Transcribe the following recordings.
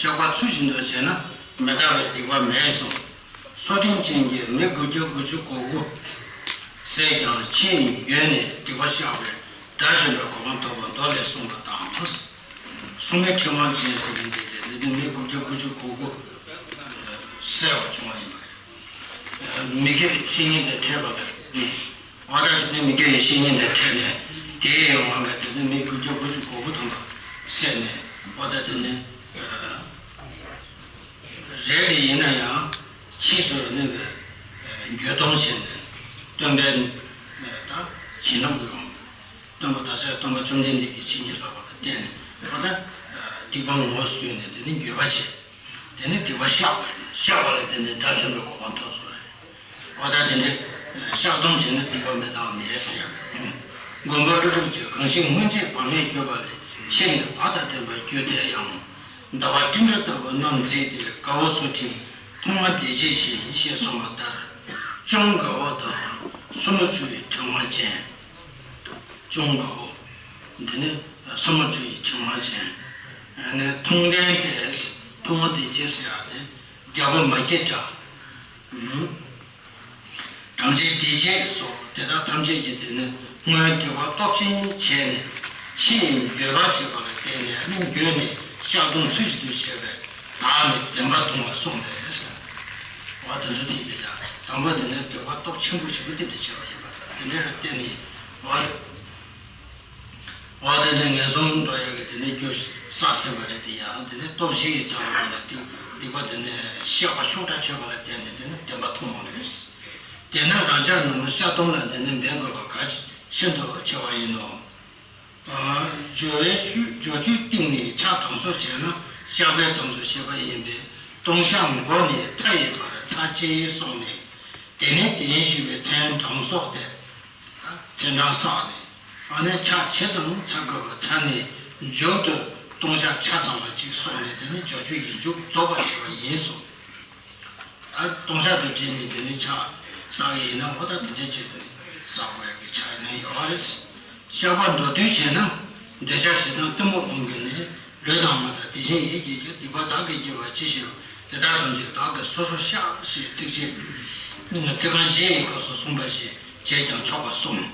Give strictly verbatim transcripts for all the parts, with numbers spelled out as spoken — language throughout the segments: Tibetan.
བཤགས་པ་ཚུལ་བཞིན་དུ་བྱས་ན་མི་རྟག་པའི་སྡིག་པ་མེད་གསུངས། སོ་ཕྲེང་ཅན་གྱིས་མི་དགུ་བརྒྱ་དགུ་བཅུ་གོ་དགུ་བསད་ཀྱང་ཕྱིའི་འགྱོད་ནས་སྡིག་པ་བཤགས་པའི་དགྲ་བཅོམ་པའི་གོ་འཕང་ཐོབ་པ་མདོ་ལས་གསུངས་པ་དང་། སྲུང་མའི་ཕྲེང་བ་ཅན་ཟེར་མཁན་དེ་དེ་འདི་མི་དགུ་བརྒྱ་དགུ་བཅུ་གོ་དགུ་བསད་པ་བྱུང་བ་ཡིན་པ་རེད། མི་དགེ་བའི་བཤེས་གཉེན་དེ་འཕྲད་པ་ལ་ནི། འོ་ད་དེ་ནི་མི་དགེ་བའི་བཤེས་གཉེན་དེ་འཕྲད་ནས་དེའི་དབང་གིས་དེ་ནི་མི་དགུ་བརྒྱ་དགུ་བཅུ་གོ་དགུ་ཐམ་པ་བསད་ནས། འོ་ད་དེ་ནི་རེད་དེ་ཡིན་ན་ཡང་ཕྱིས་སུ་གནས་པའི་འགྱོད་གཏོང་བྱས་ནས་སྟོན་པའི་ད་བྱིན་རླབས་ཀྱི་དབང་སྟོན་པ་དང་སྟོན་པ་བཅོམ་ལྡན་འདས་ཀྱི་བྱིན་གྱིས་བརླབས་པ་ལ་བརྟེན་ནས་འོ་ད་སྡིག་པ་ངོ་བསུས་ནས་དེ་ནི་འགྱོད་པ་བྱས། དེ་ནི་སྡིག་པ་བཤགས་པ་ཡིན། བཤགས་པ་ལ་བརྟེན་ནས་དགྲ་བཅོམ་པའི་གོ་འཕང་ཐོབ་སོང་རེད། འོ་ད་དེ་འདྲའི་བཤགས་སྡོམ་བྱས་ན་སྡིག་པ་མི་འདག་མེད་ཟེར་ཡ། མགོན་པོ་ཀླུ་སྒྲུབ་ཀྱིས་གང་ཞིག་སྔོན་ཆད་བག་མེད་གྱུར་པ་ལས་ཕྱི་ནས་བག་དང་ལྡན་པར་གྱུར་ཏེ་ཡང་། ཟླ་བ་སྤྲིན་བྲལ་ལྟ་བུ་རྣམ་མཛེས་ཏེ། དགའ་བོ་སོ་ཕྲེང་ཐོག་མ་བདེ་བྱེད་བཞིན་ཞེས་གསུངས་པ་ལྟར། ཅུང་དགའ་བོ་དང་སུ་མོ་ཆུ་ཡི་ཕྲེང་བ་ཅན། ཅུང་དགའ་བོ། འདི་ནི་སུ་མོ་ཆུ་ཡི་ཕྲེང་བ་ཅན། ཨ་ནི་མཐོང་ལྡན་ཏེ། མཐོང་བ་བདེ་བྱེད་ཟེར་ཡག་དེ་རྒྱལ་པོ་མ་སྐྱེས་དགྲ། དམ་ཚིག་བདེ་བྱེད་སོགས་དེ་དག་ཐམས་ཅད་ཀྱིས་དེ་ནི་སྔོན་སྡིག་པ་སྟོབས་ཆེན་བྱས་ནས་ཕྱིའི་འགྱོད་པ་བྱེད་པ་ལ་བརྟེན་ནས་ཨ་ནི་འགྱོད་ནས་བཤགས་སྡོམ་ཚུལ་བཞིན་དུ་བྱས་པས་བདག་ནི་བདེན་པ་མཐོང་བར་གསུངས་པས་ཟེར། འོ་དེ་ཚོ་དེ་ཡིན་ཡ། དང་པོ་དེ་ནི་སྡིག་པ་སྟོབས་ཆེན་པོ་ཞེ་པོ་དེ་འདྲ་བྱས་པ་ཡིན་པ་དེ་འདྲ་ལ་བརྟེན་ནས་འོ། འོ་དེ་ནས་ངན་སོང་འགྲོ་ཡག་གི་དེ་ནས་རྒྱུ་བསགས་ཟིན་པ་རེད་དེ་ཡང་དེ་ནས་སྟོབས་བཞི་ཡི་ཚང་བ་ལ་སྡིག་སྡིག་པ་དེ་ནས་བཤགས་པ་ཤུགས་དྲག་བྱས་པ་ལ་བརྟེན་ནས་དེ་ནས་བདེན་པ་མཐོང་བ་རེད། དེས་ན་རང་ཅག་རྣམས་བཤགས་སྡོམ་ལ་དེ་ནས་འབད་དགོས་པ་གལ་ཆེན་དུ་ཆེ་བ་ཡིན་ནོ། སྦྱོར་བའི་ཤུ་སྦྱོར་ཆུའི་གཏིང་ནས་ཕྱག་དྲང་སྲོལ་བྱས་ན་བཤགས་པའི་མཚམས་སུ་བཤད་པ་ཡིན་པས་ལྟུང་བཤགས་མགོ་ནས་མཐའ་ཡི་བར་ཚར་གཅིག་སོང་ནས་དེ་ནས་དེ་བཞིན་གཤེགས་པའི་མཚན་དྲང་སྲོག་སྟེ། མཚན་དྲང་བསགས་ནས་ཨ་ནི་ཕྱག་ཕྱེད་ཙམ་ཚར་དགོས་པ་ཚར་ནས་མཇུག་ཏུ་ལྟུང་བཤགས་ཆ་ཚང་བ་གཅིག་སོང་ནས་དེ་ནི་སྦྱོར་ཆུ་ཡི་མཇུག་རྫོགས་པར་བྱེད་པ་ཡིན་གསུངས། ད་ལྟུང་བཤགས་དང་འབྲེལ་ནས་དེ་ནི་ཕྱག་བསགས་ཡིན་ན་འོ་ད་དེ་འདྲ་བྱས་ནས་བསགས་དགོས་ཡག་གི་ཆ་ནི་ཡོད་རེད། བཤགས་པ་མདོར་བསྡུས་བྱས་ན། འདོད་ཆགས་ཞེ་སྡང་གཏི་མུག་སྤངས་པས་ནི། ལུས་དང་མ་དག་དེ་བཞིན་ཡིད་ཀྱི་རྒྱུ། སྡིག་པ་བདག་གིས་བགྱིས་པ་ཅི་ཞིག་ཡོད། དེ་དག་ཐམས་ཅད་བདག་གིས་སོ་སོར་བཤགས། ཞེས་ཚིགས་བཅད། ཚིག་རྐང་བཞི་ཡི་སྐབས་སུ་གསུངས་པ་བཞིན་བྱས་ཀྱང་ཆོག་པར་གསུངས།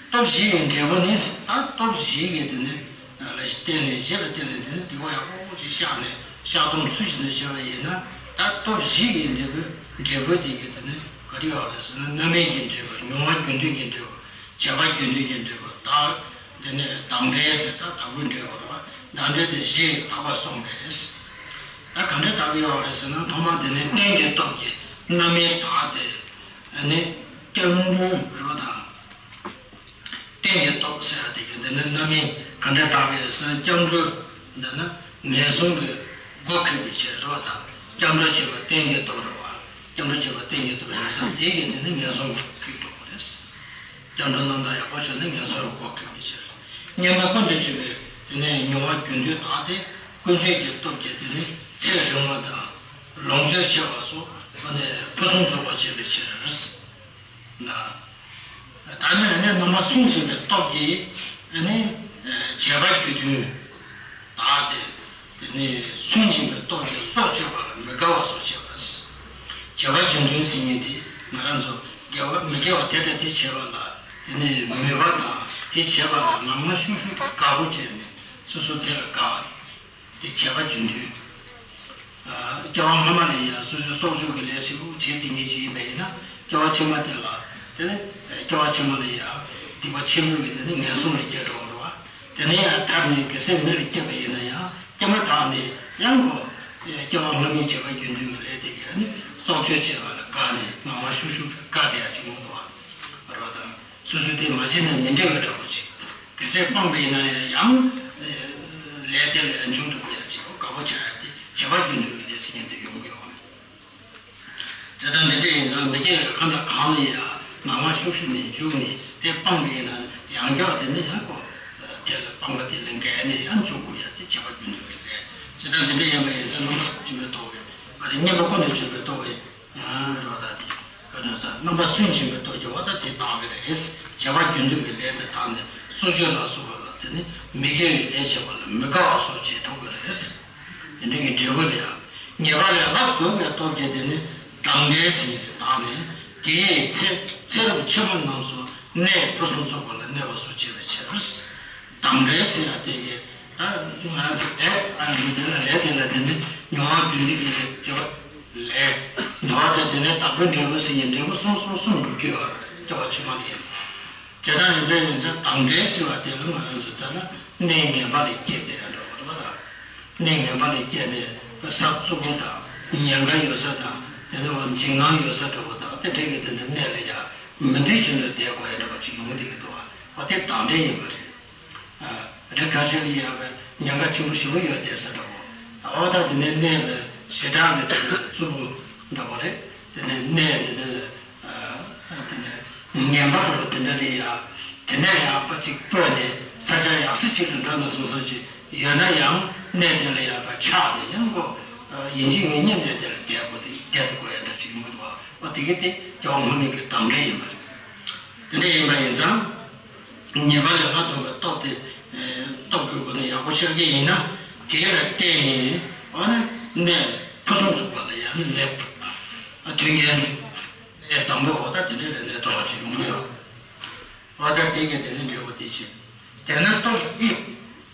སྟོབས་བཞི་ཡི་འབྲས་བུ་ནི། ད་སྟོབས་བཞི་ཡི་དེ་ནི་ལ་བརྟེན་ནས་བཞི་ལ་བརྟེན་ནས་དེ་ནི་སྡིག་པ་ཡག་པོ་ཅིག་བཤགས་ནས་བཤགས་སྡོམ་ཚུལ་བཞིན་དུ་བྱས་པ་ཡིན་ན་ད་སྟོབས་བཞི་ཡི་འབྲས་བུ་འབྲས་བུ་དེ་གི་དེ་ནི་ག་རེ་ཡོད་རེད་ཟེར་ན་རྣམ་སྨིན་གྱི་འབྲས་བུ་མྱོང་བ་རྒྱུ་འདོད་ཀྱི་འབྲས་བུ། བྱས་པ་རྒྱུ་འདོད་ཀྱི་འབྲས་བུ་དག་དེ་ནས་བདག་འབྲས་ཟེར་ད་བདག་པོའི་འབྲས་བུ་རེད་བ། བདག་འབྲས་དེ་བཞི་དག་པར་གསུངས་པས། ད་ག་འདྲ་དག་ཡོད་རེད་ཟེར་ན་ཐོག་མར་དེ་ནས་རྟེན་གྱི་སྟོབས་ཀྱིས་རྣམ་སྨིན་དག་སྟེ་ནི་སྐྱབས་འགྲོའི་རོ་དང་། རྟེན་གྱི་སྟོབས་ཟེར་ཡ་དེ་གི་འདི་ནི་རྣམ་སྨིན་ག་འདྲ་དག་པ་རེད་ཟེར་ན་སྐྱབས་འགྲོ་འདི་ནི་ངན་སོང་གི་སྒོ་ཁེགས་པའི་ཕྱིར་རོ་དང་སྐྱབས་འགྲོ་བྱེད་པ་རྟེན་གྱི་སྟོབས་རེད་བ། སྐྱབས་འགྲོ་བྱེད་པ་རྟེན་གྱི་སྟོབས་རེད་ཟེར་དེ་གི་དེ་ནི་ངན་སོང་གི་ཁེགས་གཏོང་བ་རེད། སྐྱབས་འགྲོ་རྣམ་དག་ཡག་པོ་བྱུང་ན་ངན་སོང་གི་སྒོ་ཁེགས་པའི་ཕྱིར། བསྙེན་པ་ཀུན་ཏུ་སྤྱོད་པའི་དེ་ནས་མྱོང་བ་རྒྱུ་འདོད་དག་སྟེ་ཀུན་སྤྱོད་ཀྱི་སྟོབས་ཀྱིས་དེ་ནས་ཚེ་རིང་བ་དང་ལོངས་སྤྱོད་ཆེ་བ་སོགས་ཨ་ནི་ཕུན་སུམ་ཚོགས་པར་བྱེད་པའི་ཕྱིར། ན། ད་ནི་ཨ་ནི་རྣམ་པར་སུན་འབྱིན་པའི་སྟོབས་ཀྱིས་ཨ་ནི་བྱས་པ་རྒྱུ་མཐུན་དག་སྟེ། དེ་ནས་སུན་འབྱིན་པའི་སྟོབས་ཀྱིས་སྲོག་གཅོད་པ་ལ་མི་དགའ་བ་སོགས་བྱེད་པ། བྱས་པ་རྒྱུ་མཐུན་ཟེར་མཁན་དེ་ང་རང་ཚོ་དགེ་བ་མི་དགེ་བ་དེ་དང་དེ་བྱས་པ་ལ་དེ་ནས་མོས་པ་དང་དེ་བྱས་པ་ལ་ངང་མ་ཤུག་ཤུག་གི་དགའ་པོ་སྤྲད་ནས་སོ་སོ་དེ་ལ་དགའ་བ་དེ་བྱས་པ་རྒྱུ་མཐུན། སྐྱེ་བ་སྔ་མ་ལ་ཡང་སོ་སོའི་སྲོག་གཅོད་ཀྱི་ལས་ཞིག་བྱས་ཏེ་ངེས་ཅིག་ཡིན་པ་ཡིན་ན་སྐྱེ་བ་ཕྱི་མ་དེ་ལ་དེ་ནས་སྐྱེ་བ་ཕྱི་མ་ལ་ཡང་སྡིག་པ་ཆེན་པོ་གི་དེ་ནས་ངན་སོང་ལ་སྐྱེ་འགྲོ་བ་རེད་བ། དེ་ནས་ཡང་ཐར་ནས་གེགས་སེལ་མི་ལ་སྐྱེས་པ་ཡིན་ན་ཡང་སྐྱེས་མ་ཐག་ནས་ཡང་ཁོ་སྐྱེ་བ་སྔ་མའི་བྱས་པ་རྒྱུ་མཐུན་གྱི་ལས་དེ་གིས་ནི་སྲོག་གཅོད་བྱས་པ་ལ་དགའ་ནས་ངང་མ་ཤུག་ཤུག་གི་དགའ་བསྡད་ཡ་བྱུང་འདུག་བ་རེད་བ་དང་། སོ་སོས་དེ་མ་བྱས་ན་མི་འགྲིག་པའི་འདྲ་པོ་ཅིག་གེགས་སེལ་སྤངས་པ་ཡིན་ན་ཡང་ལས་དེ་ལས་འབྱུང་དུ་དགོས་ཡ་ཅིག་དགའ་པོ་ཆགས་ཡ་དེ་བྱས་པ་རྒྱུ་མཐུན་གྱི་ལས་ཟེར་མཁན་དེ་ཡོང་གི་ཡོད། དེ་ལྟར་འདི་འདྲ་ཡིན་ཙང་མི་དགེ་བའི་ཁམས་དང་གང་ལ་ཡང་ངང་མ་ཤུག་ཤུག་ནས་འཇུག་ནས་དེ་སྤངས་པ་ཡིན་ན་ཡང་བསྐྱར་དེ་ནས་ཡང་ཁོ་དེ་ལ་སྤངས་པ་དེ་ལས་འགལ་ནས་ཡང་འཇུག་དགོས་ཡ་དེ་བྱས་པ་རྒྱུ་མཐུན་གྱི་ལས། དེ་ལྟར་འདི་འདྲ་ཡིན་པ་ཡིན་ཙང་རྣམ་པ་སུན་འབྱིན་པའི་སྟོབས་ཀྱིས་ཨ་རེ་བསྙེན་པ་ཀུན་ཏུ་སྤྱོད་པའི་སྟོབས་ཀྱིས། རོ་ད་དེ་ག་ནས་ཟ་རྣམ་པ་སུན་འབྱིན་པའི་སྟོབས་ཀྱིས་འོ་ད་དེ་དག་གི་རེད། བྱས་པ་རྒྱུ་མཐུན་གྱི་ལས་དེ་དག་ནས་སྲོག་གཅོད་ལ་སོགས་པ་ལ་དེ་ནི་མི་དགེ་བའི་ལས་བྱས་པ་ལ་མི་དགའ་བ་སོགས་བྱེད་ཐུབ་ཀྱི་རེད། དེ་འདྲ་གི་འབྲས་བུ་ལ་ཡང་ཉེས་པ་ལས་སླ་བཏང་བའི་སྟོབས་ཀྱིས། དེ་ནི་དམ་འབྲས་ཟེར་ཡས་དེ་དག་ནས་དེའི་ཚེ་ཚེ་རབས་ཕྱི་མ་རྣམས་སུ་གནས་ཕུན་སུམ་ཚོགས་པ་ལ་གནས་པ་སོགས་བྱེད་པའི་ཕྱིར། དམ་འབྲས་ཟེར་ཡ་དེ་གི་ད་ང་རང་ཚོ་ལས་ཨ་ནི་དེ་ལ་ལས་དེ་ལ་དེ་ནི་མྱོང་བ་རྒྱུན་ལྡན་གྱི་ལས་ཀྱི་ལས་ཉེས་པ་དེ་དེ་ནི་བདག་པོའི་འབྲས་བུ་ཟེར་ཡས་འབྲས་བུ་གསུམ་གསུམ་གསུམ་འགྲུབ་ཀྱི་ཡོད་རེད། སྐྱེ་བ་ཕྱི་མ་དེ་ཡིན། དེ་ལྟར་ཡིན་ཙང་ཡིན་ཙང་དམ་འབྲས་ཟེར་བ་དེ་ལ་ང་རང་ཚོ་ལྟར་ན་གནས་ངན་པ་ལས་སྐྱེས་ཏེ་ཡང་འགྲོ་བ་རེད་པ། ད་གནས་ངན་པ་ལས་སྐྱེས་ནས་ས་རྩུབ་པོ་དང་ཉེན་ཁ་ཡོད་ས་དང་དེ་ནས་འཇིགས་སྣང་ཡོད་ས་འདྲ་པོ་དང་དེ་འདྲ་གི་དེ་འདྲ་གནས་ལ་ཡང་མི་འདོད་བཞིན་དུ་བསྡད་དགོས་ཡ་འདྲ་པོ་ཅིག་ཡོང་བསྡད་ཀྱི་འདུག་པ། དེ་དམ་འབྲས་ཡིན་པ་རེད། རི་ཁ་ཤས་ལ་ཡང་བའི་ཉེན་ཁ་ཆེན་པོ་ཞེ་པོ་ཡོད་བསྡད་ས་འདྲ་པོ། འོ་ད་དེ་ནས་གནས་པའི་ཞེ་དྲག་གི་དེ་ནས་རྩུབ་པོ་འདྲ་པོ་རེད། དེ་ནས་གནས་དེ་ནས་དེ་ནས་ངན་པ་འདྲ་པོ་དེ་འདྲ་ལ་ཡང་དེ་ནས་ཡང་པ་ཅིག་སྤོས་ནས་ས་ཆ་ཡག་ས་ཅིག་ལ་འགྲོ་ན་བསམ་བསམ་ཅིག་ཡོད་ན་ཡང་གནས་དེ་ལ་ཡང་པ་ཆགས་ནས་ཡང་ཁོ་ཡིན་གཅིག་མིན་གཉིས་གནས་དེ་ལ་བསྡད་དགོས་དེ་བསྡད་དེ་དགོས་ཡ་འདྲ་ཅིག་ཡོང་གི་འདུག་པ། དེ་གི་དེ་སྐྱེ་བ་སྔོན་མའི་གི་དམ་འབྲས་ཡིན་པ་རེད། དེ་འདྲ་ཡིན་པ་ཡིན་ཙང་། ཉེས་པ་ལས་སླ་བཏང་བའི་སྟོབས་དེ། སྟོབས་ཀྱི་སྒོ་ནས་ཡག་པོ་ཤར་གྱི་ཡིན་ན། དེ་ལ་བརྟེན་ནས་འོ་ན་གནས་ཕུན་སུམ་ཚོགས་པ་ལ་ཡང་ནི་གནས། དོན་གྱི་གནས་བཟང་པོ་འོ་ད་དེ་འདྲ་ལ་གནས་ཐོག་ཅིག་ཡོང་གི་ཡོད། འོ་ད་དེ་གས་དེ་ནི་འབྲས་བུ་དེ་བྱེད། དེ་ནས་སྟོབས་བཞི།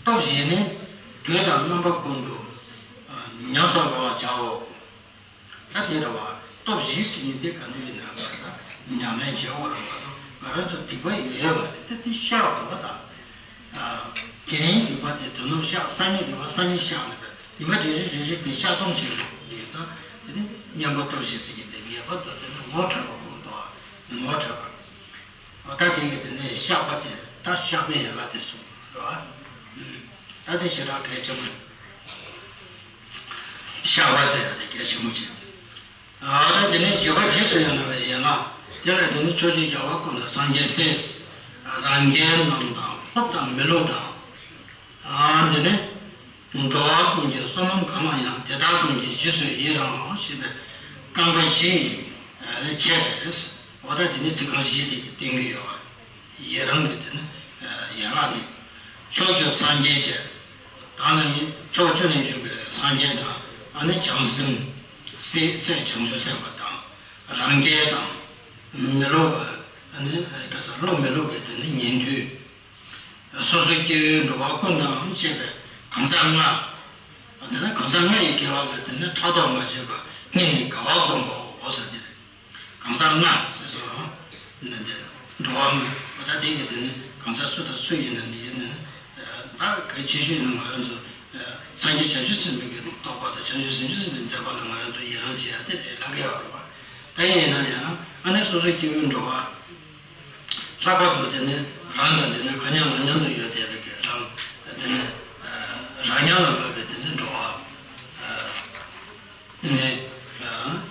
སྟོབས་བཞི་ནི། དུས་དང་རྣམ་པ་ཀུན་ཏུ། ཉམས་སུ་བླང་བར་བྱའོ། ད་དེ་རེད་བ། སྟོབས་བཞི་ཟེར་མཁན་དེ་ག་ནས་ཡིན་ན་ང་ད་ཉམས་ལེན་བྱེད་དགོས་རེད་བ། ད་ང་རང་ཚོ་སྡིག་པ་ཡོད་ཡོད་བ་དེ་དེ་བཤགས་དགོས་པ་དང་། དེ་རིང་སྡིག་པ་དེ་དོ་ནུབ་བཤགས། སང་ཉིན་སྡིག་པ་སང་ཉིན་བཤགས་ནས་ད་ཉི་མ་རེ་རེ་རེ་རེ་དེ་བཤགས་གཏོང་བྱེད་དགོས་ཡོད་ཙང་། དེ་ནི་གཉེན་པོ་སྟོབས་བཞི་ཟེར་མཁན་དེ་ངེས་པར་དུ་དེ་ནི་ངོ་འཕྲོད་པ་ཁོང་དུ་ངོ་འཕྲོད་པ། ད་དེ་གི་དེ་ནས་བཤགས་པ་དེ་ད་བཤགས་པའི་ཡན་ལག་དེ་གསུངས་རེད་བ། ད་དེ་ཞེ་དྲག་གལ་ཆེན་པོ་རེད། བཤགས་པ་ཟེར་ཡ་དེ་གལ་ཆེན་པོ་ཆེ། ད་དེ་ནས་བཞི་པ་རྗེས་སུ་ཡི་རང་བའི་ཡན་ལག་དེ་ལ་དེ་ནི་ཕྱོགས་བཅུའི་རྒྱལ་བ་ཀུན་དང་སངས་རྒྱས་སྲས། རང་རྒྱལ་རྣམས་དང་སློབ་དང་མི་སློབ་དང་། དེ་ནས། འགྲོ་བ་ཀུན་གྱི་བསོད་ནམས་གང་ལ་ཡང་། དེ་དག་ཀུན་གྱི་རྗེས་སུ་ཡི་རང་ཞེས་པའི་རྐང་པ་བཞི་ཡིས་ཕྱེ་བས། འོ་ད་དེ་ནི་ཚིག་རྐང་བཞི་དེ་གིས་བསྟན་གྱི་ཡོད་པ་རེད། ཡི་རང་གི་དེ་ནི་ཡན་ལག་དེ། ཕྱོགས་བཅུའི་སངས་རྒྱས་བཅས། ད་ནི་ཕྱོགས་བཅུ་ནས་བཞུགས་པའི་སངས་རྒྱས་དང་། ཨ་ནི་བྱང་སེམས་སྲས་སྲས་བྱང་ཆུབ་སེམས་དཔའ་དང་། རང་རྒྱལ་དང་། མི་སློབ་པ། ཨ་ནི་ག་ས་སློབ་མི་སློབ་པའི་དེ་ནི་ཉན་ཐོས། སོ་སོའི་སྐྱེ་བོའི་འགྲོ་བ་ཀུན་དང་བཅས་པའི་གང་ཟག་ལྔ། དེ་ནི་གང་ཟག་ལྔ་ཡི་དགེ་བ་ལ་དེ་ནི་ཕྲག་དོག་མ་བྱས་པར་སྔོན་ནས་དགའ་བ་བསྒོམ་པའོ་ཟེར་ཏེ། གང་ཟག་ལྔ་ཟེར་སོང་། ནི་དེ་འགྲོ་བ་ལྔ་འོ་ད་དེ་གི་དེ་ནི་གང་ཟག་སུ་དང་སུ་ཡིན་ན་ནི་ཡིན་ན་ནི། ད་གལ་ཆེ་ཤོས་ནི་ང་རང་ཚོ་སངས་རྒྱས་བྱང་ཆུབ་སེམས་དཔའི་གི་རྟོགས་པ་དང་བྱང་ཆུབ་སེམས་མཆོག་སེམས་དཔའི་མཛད་པ་ལ་ང་རང་ཚོ་ཡི་རང་བྱེད་ཡ་དེ་རེད་ལབ་ཀྱི་ཡོད་རེད་བ། ད་ཡིན་ན་ཡང་ཨ་ནི་སོ་སོའི་སྐྱེ་བོའི་འགྲོ་བ། ལྷག་པར་དུ་དེ་ནི་རང་དང་དེ་ནི་ག་མཉམ་ལ་མཉམ་དུ་ཡོད་བསྡད་པའི་གི་རང་དེ་ནི་རང་ཉམས་ལ་བབས་པའི་དེ་ནི་འགྲོ་བ། དེ་ནི་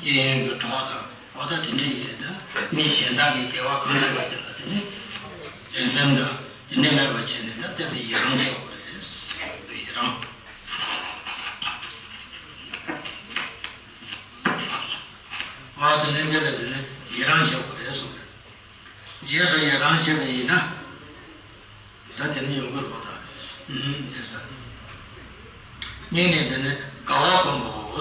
གཡས་གཡོན་གྱི་གྲོགས་དང་འོ་ད་དེ་འདྲ་ཡི་ད་མི་གཞན་དག་གི་དགེ་བ་གང་བྱུང་བ་དེ་ལ་དེ་ནི་འགྲན་སེམས་དང་དེ་འདྲ་མེད་པར་བྱས་ནས་ད་དེ་ལ་ཡི་རང་བྱེད་དགོས་རེད། ཡི་རང་། འོ་དེ་ནི་དེ་ལ་དེ་ནི་ཡི་རང་བྱེད་དགོས་རེད་གསུངས་རེད། རྗེས་སུ་ཡི་རང་བྱེད་པ་ཡིན་ན། ད་དེ་ནི་ཡོང་གི་རེད་པ་ད། ཨུམ་དེ་ཟེར། སྔོན་ནས་དེ་ནི་དགའ་བ་བསྒོམ་པའོ།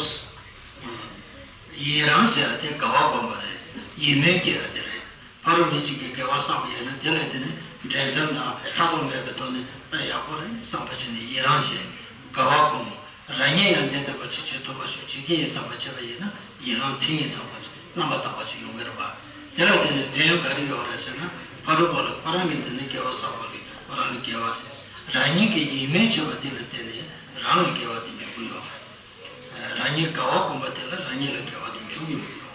ཡི་རང་ཟེར་བ་དེ་དགའ་བ་བསྒོམ་པ་རེད། ཡིད་སྨོན་སྐྱེ་བ་དེ་རེད། ཕ་རོལ་མི་ཅིག་གིས་དགེ་བ་བསགས་པ་ཡིན་ན་དེ་ལ་དེ་ནི་འགྲན་སེམས་དང་ཕྲག་དོག་མེད་པའི་ཐོག་ནས་ད་ཡག་པོ་རེད་བསམ་པ་བྱས་ནས་ཡི་རང་བྱེད། དགའ་བ་བསྒོམ། རང་ཉིད་ཡང་དེ་ལྟ་བུ་ཅིག་བྱེད་ཐུབ་པ་ཞིག་བྱེད་ཀྱི་ཡིན་བསམ་པ་བྱས་པ་ཡིན་ན་ཡི་རང་མཚན་ཉིད་ཚང་བ་ཅིག་རྣམ་པར་དག་པ་ཅིག་ཡོང་གི་རེད་པ། དེ་ལ་བརྟེན་ནས་ཕན་ཡོན་ག་རེ་ཡོད་རེད་ཟེར་ན་ཕ་རོལ་པོ་ལ་ཁོ་རང་གིས་དེ་ནི་དགེ་བ་བསགས་པ་གིས་ཁོ་རང་ལ་དགེ་བ་རེད། རང་ཉིད་ཀྱིས་ཡིད་སྨོན་བྱས་པ་དེ་ལ་བརྟེན་ནས་རང་ལ་དགེ་བ་དེ་འཇུག་གི་ཡོད་རེད། རང་ཉིད་དགའ་བ་བསྒོམ་པ་དེ་ལ་རང་ཉིད་ལ་དགེ་བ་དེ་འཇུག་གི་མི་འདུག་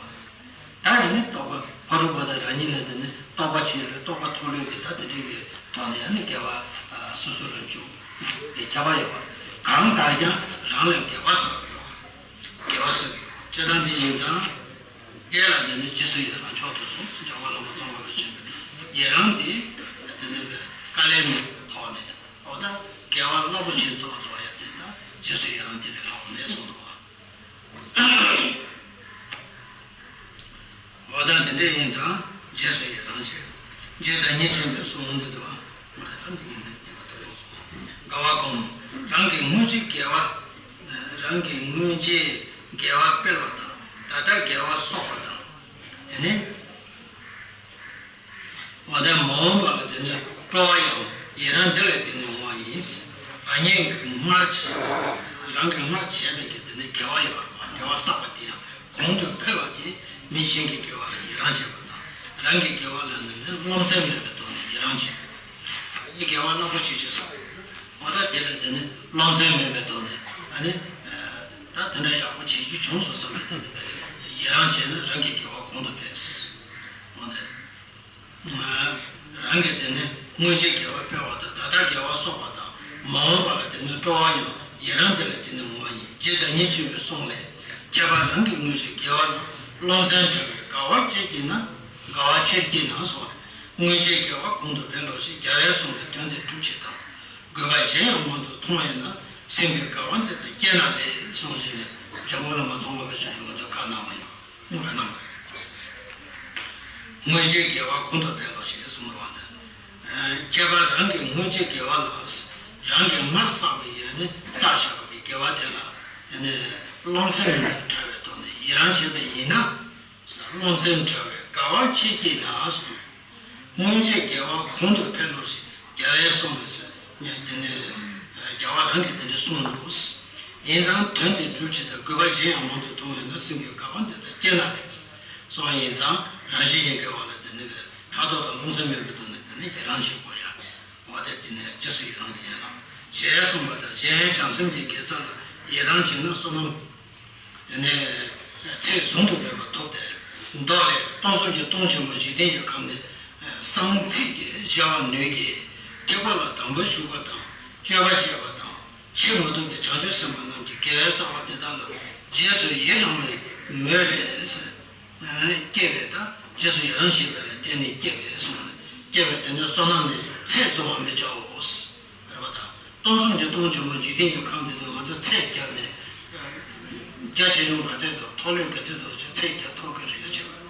ད་ཡིན་ནི་རྟོགས་པ་ཕ་རོལ་པོ་དང་རང་ཉིད་ལ་དེ་ནི་རྟོགས་པ་ཆེ་ལོས་རྟོགས་པ་མཐོ་ལོས་ཀྱི་ད་དེ་འདྲའི་གི་ཐོག་ནས་ཡང་ནི་དགེ་བ་སོ་སོ་ལ་འཇུག་དེ་ཁྱབ་པ་ཡོད་པ། གང་ལྟར་ཀྱང་རང་ལ་དགེ་བ་བསགས་ཡོད། དགེ་བ་བསགས་ཡོད་བྱེད་སྟངས་དེ་ཡིན་ཙང་། དེ་ལ་དེ་ནི་རྗེས་སུ་ཡི་རང་མཆོག་ཏུ་གསུངས་ཟེར་འཇམ་མགོན་བླ་མ་ཙོང་ཁ་པ་ཆེན་པོས་ཡི་རང་དེ་དེ་ནི་བཀའ་ལས་ནི་ཐོག་ནས་འོ་ད་དགེ་བ་རླབས་པོ་ཆེ་ཚོགས་རྫོགས་ཡ་དེ་ད་རྗེས་སུ་ཡི་རང་དེ་ལས་ལྷག་པ་མེད་གསུངས་འདུག་བ། འོ་ད་དེ་འདྲ་ཡིན་ཙང་རྗེས་སུ་ཡི་རང་བྱེད། རྗེ་བདག་ཉིད་ཆེན་པོའི་གསུང་འདི་དུ་མ་རེད་ད་འདི་ཡིན་འདི་འདི་མ་ཐུབ་ཡོང་སོང་། དགའ་བ་བསྒོམ། རང་གི་དངོས་གཞི་དགེ་བ། རང་ རང་གི་སྔོན་ཆད་དགེ་བ་སྤེལ་བ་དང་ད་ལྟ་དགེ་བ་གསོག་པ་དང་། དེ་ནས། འོ་ད་མ་འོངས་པ་ལ་དེ་ནས་སྤྲོ་བ་ཡང་ཡི་རང་འདི་ལ་བརྟེན་ནས་འོང་བ་ཡིན། རང་ཉིད་ཀྱིས་སྔར་བྱས་པ། རང་གིས་སྔར་བྱས་པའི་གི་དེ་ནས་དགེ་བ་ཡོད་པ། དགེ་བ་བསགས་པ་དེ་ཡང་གོང་དུ་འཕེལ་བ་དེ་མི་གཞན་གྱི་དགེ་བ་ལ་ཡི་རང་བྱེད་པ་དང་། རང་གི་དགེ་བ་ལ་ནི་རློམ་སེམས་མེད་པའི་ཐོག་ནས་ཡི་རང་བྱེད། རང་གི་དགེ་བ་རླབས་པོ་ཆེ་ཆེ་བསགས་པ་ཡིན་ན། འོ་ད་དེ་ལ་དེ་ནི་རློམ་སེམས་མེད་པའི་ཐོག་ནས་ཨ་ནི། ད་དེ་འདྲ་ཡག་པོ་བྱེད་རྒྱུ་བྱུང་སོང་བསམ་པའི་སྟེང་དུ་ཡི་རང་བྱས་ན་རང་གི་དགེ་བ་གོང་དུ་འཕེལ། འོ་ན། རང་གིས་དེ་ནས་སྔོན་ཆད་དགེ་བ་སྤེལ་བ་དང་ད་ལྟ་དགེ་བ་གསོག་པ་དང་མ་འོངས་པ་ལ་དེ་ནས་སྤྲོ་བ་ཡང་ཡི་རང་དེ་ལ་བརྟེན་ནས་འོང་བ་ཡིན། རྗེ་བདག་ཉིད་ཆེན་པོའི་གསུང་ལས། ཁྱད་པར་རང་གི་སྔོན་ཆད་དགེ་བ་ལ་རློམ་སེམས་བྲལ་བའི་དགའ་བ་ཆེར་སྐྱེས་ན། དགའ་བ་ཆེར་སྐྱེས་ན་གསུངས། སྔོན་ཆད་དགེ་བ་གོང་དུ་འཕེལ་ལོ་ཞེས་རྒྱལ་བས་གསུངས་པའི་དོན་དེ་སྒྲུབ་བྱེད་དང་། དགོས་པ་གཞན་ཡང་མང་དུ་མཐོང་བས་ན། སེམས་ཀྱི་དགའ་བ་འདི་ལྟར་སྐྱེས་ན་ལེགས་གསུངས་ཤིང་ནས་འཇམ་མགོན་བླ་མ་ཙོང་ཁ་པ་ཆེན་པོས་ང་ཚོར་བཀའ་གནང་བ་ཡིན། གནང་བ་རེད། སྔོན་ཆད་དགེ་བ་གོང་དུ་འཕེལ་ལོ་ཞེས་གསུངས་པ་དང་། ཁྱད་པར་རང་གི་སྔོན་ཆད་དགེ་བ་ལ། རང་གིས་སྔར་བསགས་པའི་ཡོན་ཏན་བསགས་བཞག་པའི་དགེ་བ་དེ་ལ་དེ་ནས་རློམ་སེམས་མེད་པར་བྲལ་བའི་ཐོག་ནས་ཡི་རང་བྱེད་པ་ཡིན་ན། རློམ་སེམས་བྲལ་བའི་དགའ་བ་ཆེར་སྐྱེས་ན་གསུངས། སྔོན་ཆད་དགེ་བ་གོང་དུ་འཕེལ་ལོ་ཞེས་རྒྱལ་བས་གསུངས་པས་ཟེར། དེ་ནས་རྒྱལ་བ་རང་གིས་དེ་འདྲ་གསུངས་འདུག། ཡིན་ཙང་དོན་དེ་སྒྲུབ་བྱེད་དང་དགོས་པ་གཞན་ཡང་མང་དུ་མཐོང་བས་ན་སེམས་ཀྱི་དགའ་བ་འདི་ལྟར་སྐྱེས་ན་ལེགས། སོང་ཡིན་ཙང་རང་བཞིན་གྱི་དགེ་བ་ལ་དེ་ནས་ཕྲག་དོག་དང་རློམ་སེམས་མེད་པའི་ཐོག་ནས་དེ་ནས་ཡི་རང་བྱེད་དགོས་ཡ། འོ་དེ་དེ་ནས་རྗེས་སུ་ཡི་རང་གི་ཡན་ལག་ཞེས་གསུངས་པ་དང་། གཞན་བྱང་སེམས་ཀྱི་དགེ་རྩ་ལ་ཡི་རང་བྱེད་ན་བསོད་ནམས། དེ་ནས་ཚད་བཟུང་དུ་མེད་པ་ཐོབ་སྟེ། མདོ་ལས། སྟོང་གསུམ་གྱི་སྟོང་ཆེན་པོ་འཇིག་རྟེན་གྱི་ཁམས་ནི་གསང་ཚིག་གིས་གཞལ་བར་ནུས་ཀྱི། ཐེག་པ་ལ་དམ་པོར་ཞུགས་པ་དང་སྤྱོད་པ་བཤད་པ་དང་འཆད་མི་ཐུབ་པའི་བྱང་ཆུབ་སེམས་དཔའ་རྣམས་ཀྱི་དགེ་བའི་རྩ་བ་དེ་དག་ལ་རྗེས་སུ་ཡི་རང་བའི་མོས་པས་སྐྱེས་པའི་དང་། རྗེས་སུ་ཡི་རང་བྱེད་པ་ལ་བརྟེན་ནས་སྐྱེས་པའི་གསུངས་ནས། སྐྱེས་པའི་དེ་ནས་བསོད་ནམས་ནི་ཚད་བཟུང་བར་མི་བྱའོ། རེད་པ་དང་། སྟོང་གསུམ་གྱི་སྟོང་ཆེན་པོ་འཇིག་རྟེན་གྱི་ཁམས་འདི་ཚོ་ང་ཚོ་ཚད་བརྒྱབ་ནས། རྒྱ་ཆེ་ཆུང་ག་ཚད་དང་མཐོ་ལོས་ག་ཚད་དང་ཅིག་ཚད་བརྒྱབ་ཐུབ་ཀྱི་རེད་ཅེས་པ།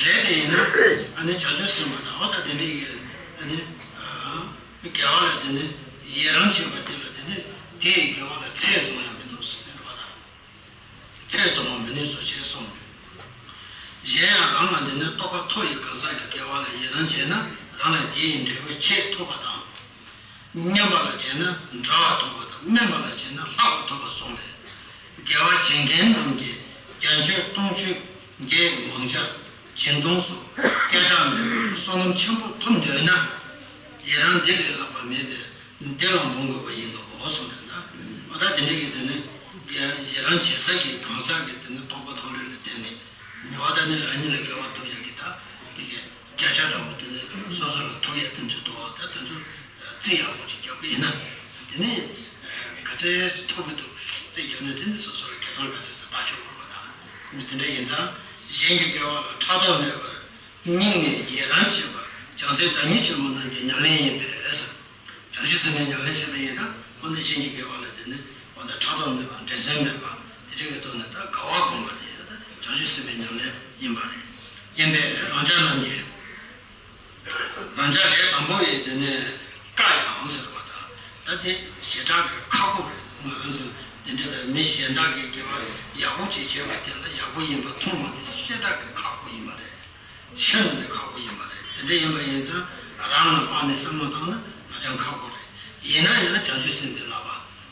རེད་དེ་ཡིན་ན་ཨ་ནི་བྱང་ཆུབ་སེམས་དཔའ་དང་འོ་ད་དེ་འདྲའི་གི་ཨ་ནི་དགེ་བ་ལ་དེ་ནི་ཡི་རང་བྱེད་པ་དེ་ལ་དེ་ནི་དེ་ཡི་དགེ་བ་ལ་ཚད་བཟུང་ཡང་མི་འདུག་ཟེར་བ་དང་། ཚད་བཟུང་བ་མི་ནུས་སོ་ཞེས་གསུངས། གཞན་ཡང་རང་ལ་འདི་ནི་རྟོགས་པ་མཐོ་ཡི་གང་ཟག་གི་དགེ་བ་ལ་ཡི་རང་བྱས་ན་རང་ལ་དེ་ཡི་འབྲས་བུ་ཆེས་ཐོབ་པ་དང་། སྙན་པ་ལ་བྱས་ན་འདྲ་བ་ཐོབ་པ་དང་དམན་པ་ལ་བྱས་ན་ལྷག་པ་ཐོབ་པ་གསུངས་པས། དགེ་བ་བྱེད་མཁན་རྣམས་ཀྱིས་བརྒྱ་མཆོད་སྟོང་མཆོད་འགྱེད་མང་བྱ་སྦྱིན་གཏོང་སོགས་སྐད་གྲགས་མེད་པར་བསོད་ནམས་ཆེན་པོ་ཐོབ་འདོད་ན། ཡི་རང་འདི་ལས་ལྷག་པ་མེད་པས། འདི་ལ་འབུངས་དགོས་པ་ཡིན་ནོ་གསུངས་པས་ན། འོ་ད་དེ་འདྲ་གི་དེ་ནི་ཡི་རང་བྱེད་ས་གི་གང་ཟག་གི་དེ་ནི་རྟོགས་པ་མཐོ་རིས་ལ་བརྟེན་ནས་འོ་ད་ནི་རང་ཉིད་ལ་དགེ་བ་ཐོབ་ཡག་གི་ད་བི་གའི་བརྒྱ་ཆ་འདྲ་བོ་དེ་ནི་སོ་སོ་ལ་ཐོབ་ཡག་དེ་ཚོ་འདུག་བ། ད་དེ་ཚོ་རྩིས་ཡག་པོ་ཅིག་རྒྱག་གི་ཡིན་ན་དེ་ནི་ག་ཚད་ཐོབ་གི་འདུག་རྩིས་རྒྱག་ནས་དེ་ནི་སོ་སོ་ལ་ཁེ་བཟང་ག་ཚད་ཚོད་ད་ཆོག་གི་རེད་བ། ད་མི་དེ་འདྲ་ཡིན་ཙང་གཞན་གྱི་དགེ་བ་ལ་ཕྲག་དོག་མེད་པར། སྙིང་ནས་ཡི་རང་བྱེད་པ་བྱང་སེམས་བདག་ཉིད་ཆེན་པོ་རྣམས་ཀྱི་ཉམས་ལེན་ཡིན་པས། བྱང་ཆུབ་སེམས་དཔའི་ཉམས་ལེན་བྱེད་པ་ཡིན་ན་ཁོ་ནི་གཞན་གྱི་དགེ་བ་ལ་དེ་ནི་ཁོ་ནི་ཕྲག་དོག་མེད་པ་འགྲན་སེམས་མེད་པ་དེ་རིགས་ཀྱི་ཐོག་ནས་ད་དགའ་བ་སྒོམ་པ་དེ་ད་བྱང་ཆུབ་སེམས་དཔའི་ཉམས་ལེན་ཡིན་པ་རེད། ཡིན་པས་རང་ཅག་རྣམས་ཀྱིས་རང་ཅག་ལས་དང་པོ་ཡི་དེ་ནི་བཀའ་ཡང་ཟེར་བ་དང་ད་དེ་ཞེ་དྲག་གི་ཁག་པོ་རེད། ང་རང་ཚོ་འདི་འདྲ་བའི་མི་གཞན་དག་གི་དགེ་བ་ཡག་པོ་ཅིག་བྱེད་པ་དེ་ལ་ཡག་པོ་ཡིན་པ་མཐོང་བ་དེ་ཞེ་དྲག་གི་ཁག་པོ་ཡིན་པ་རེད། ཤིན་ཏུ་ནས་ཁག་པོ་ཡིན་པ་རེད། དེ་འདྲ་ཡིན་པ་ཡིན་ཙང་རང་ལ་དཔག་ནས་བསམ་བློ་བཏང་ན་ཧ་ཅང་ཁག་པོ་རེད། ཡིན་ན་ཡང་བྱང་ཆུབ་སེམས་དེ་ལ་བ།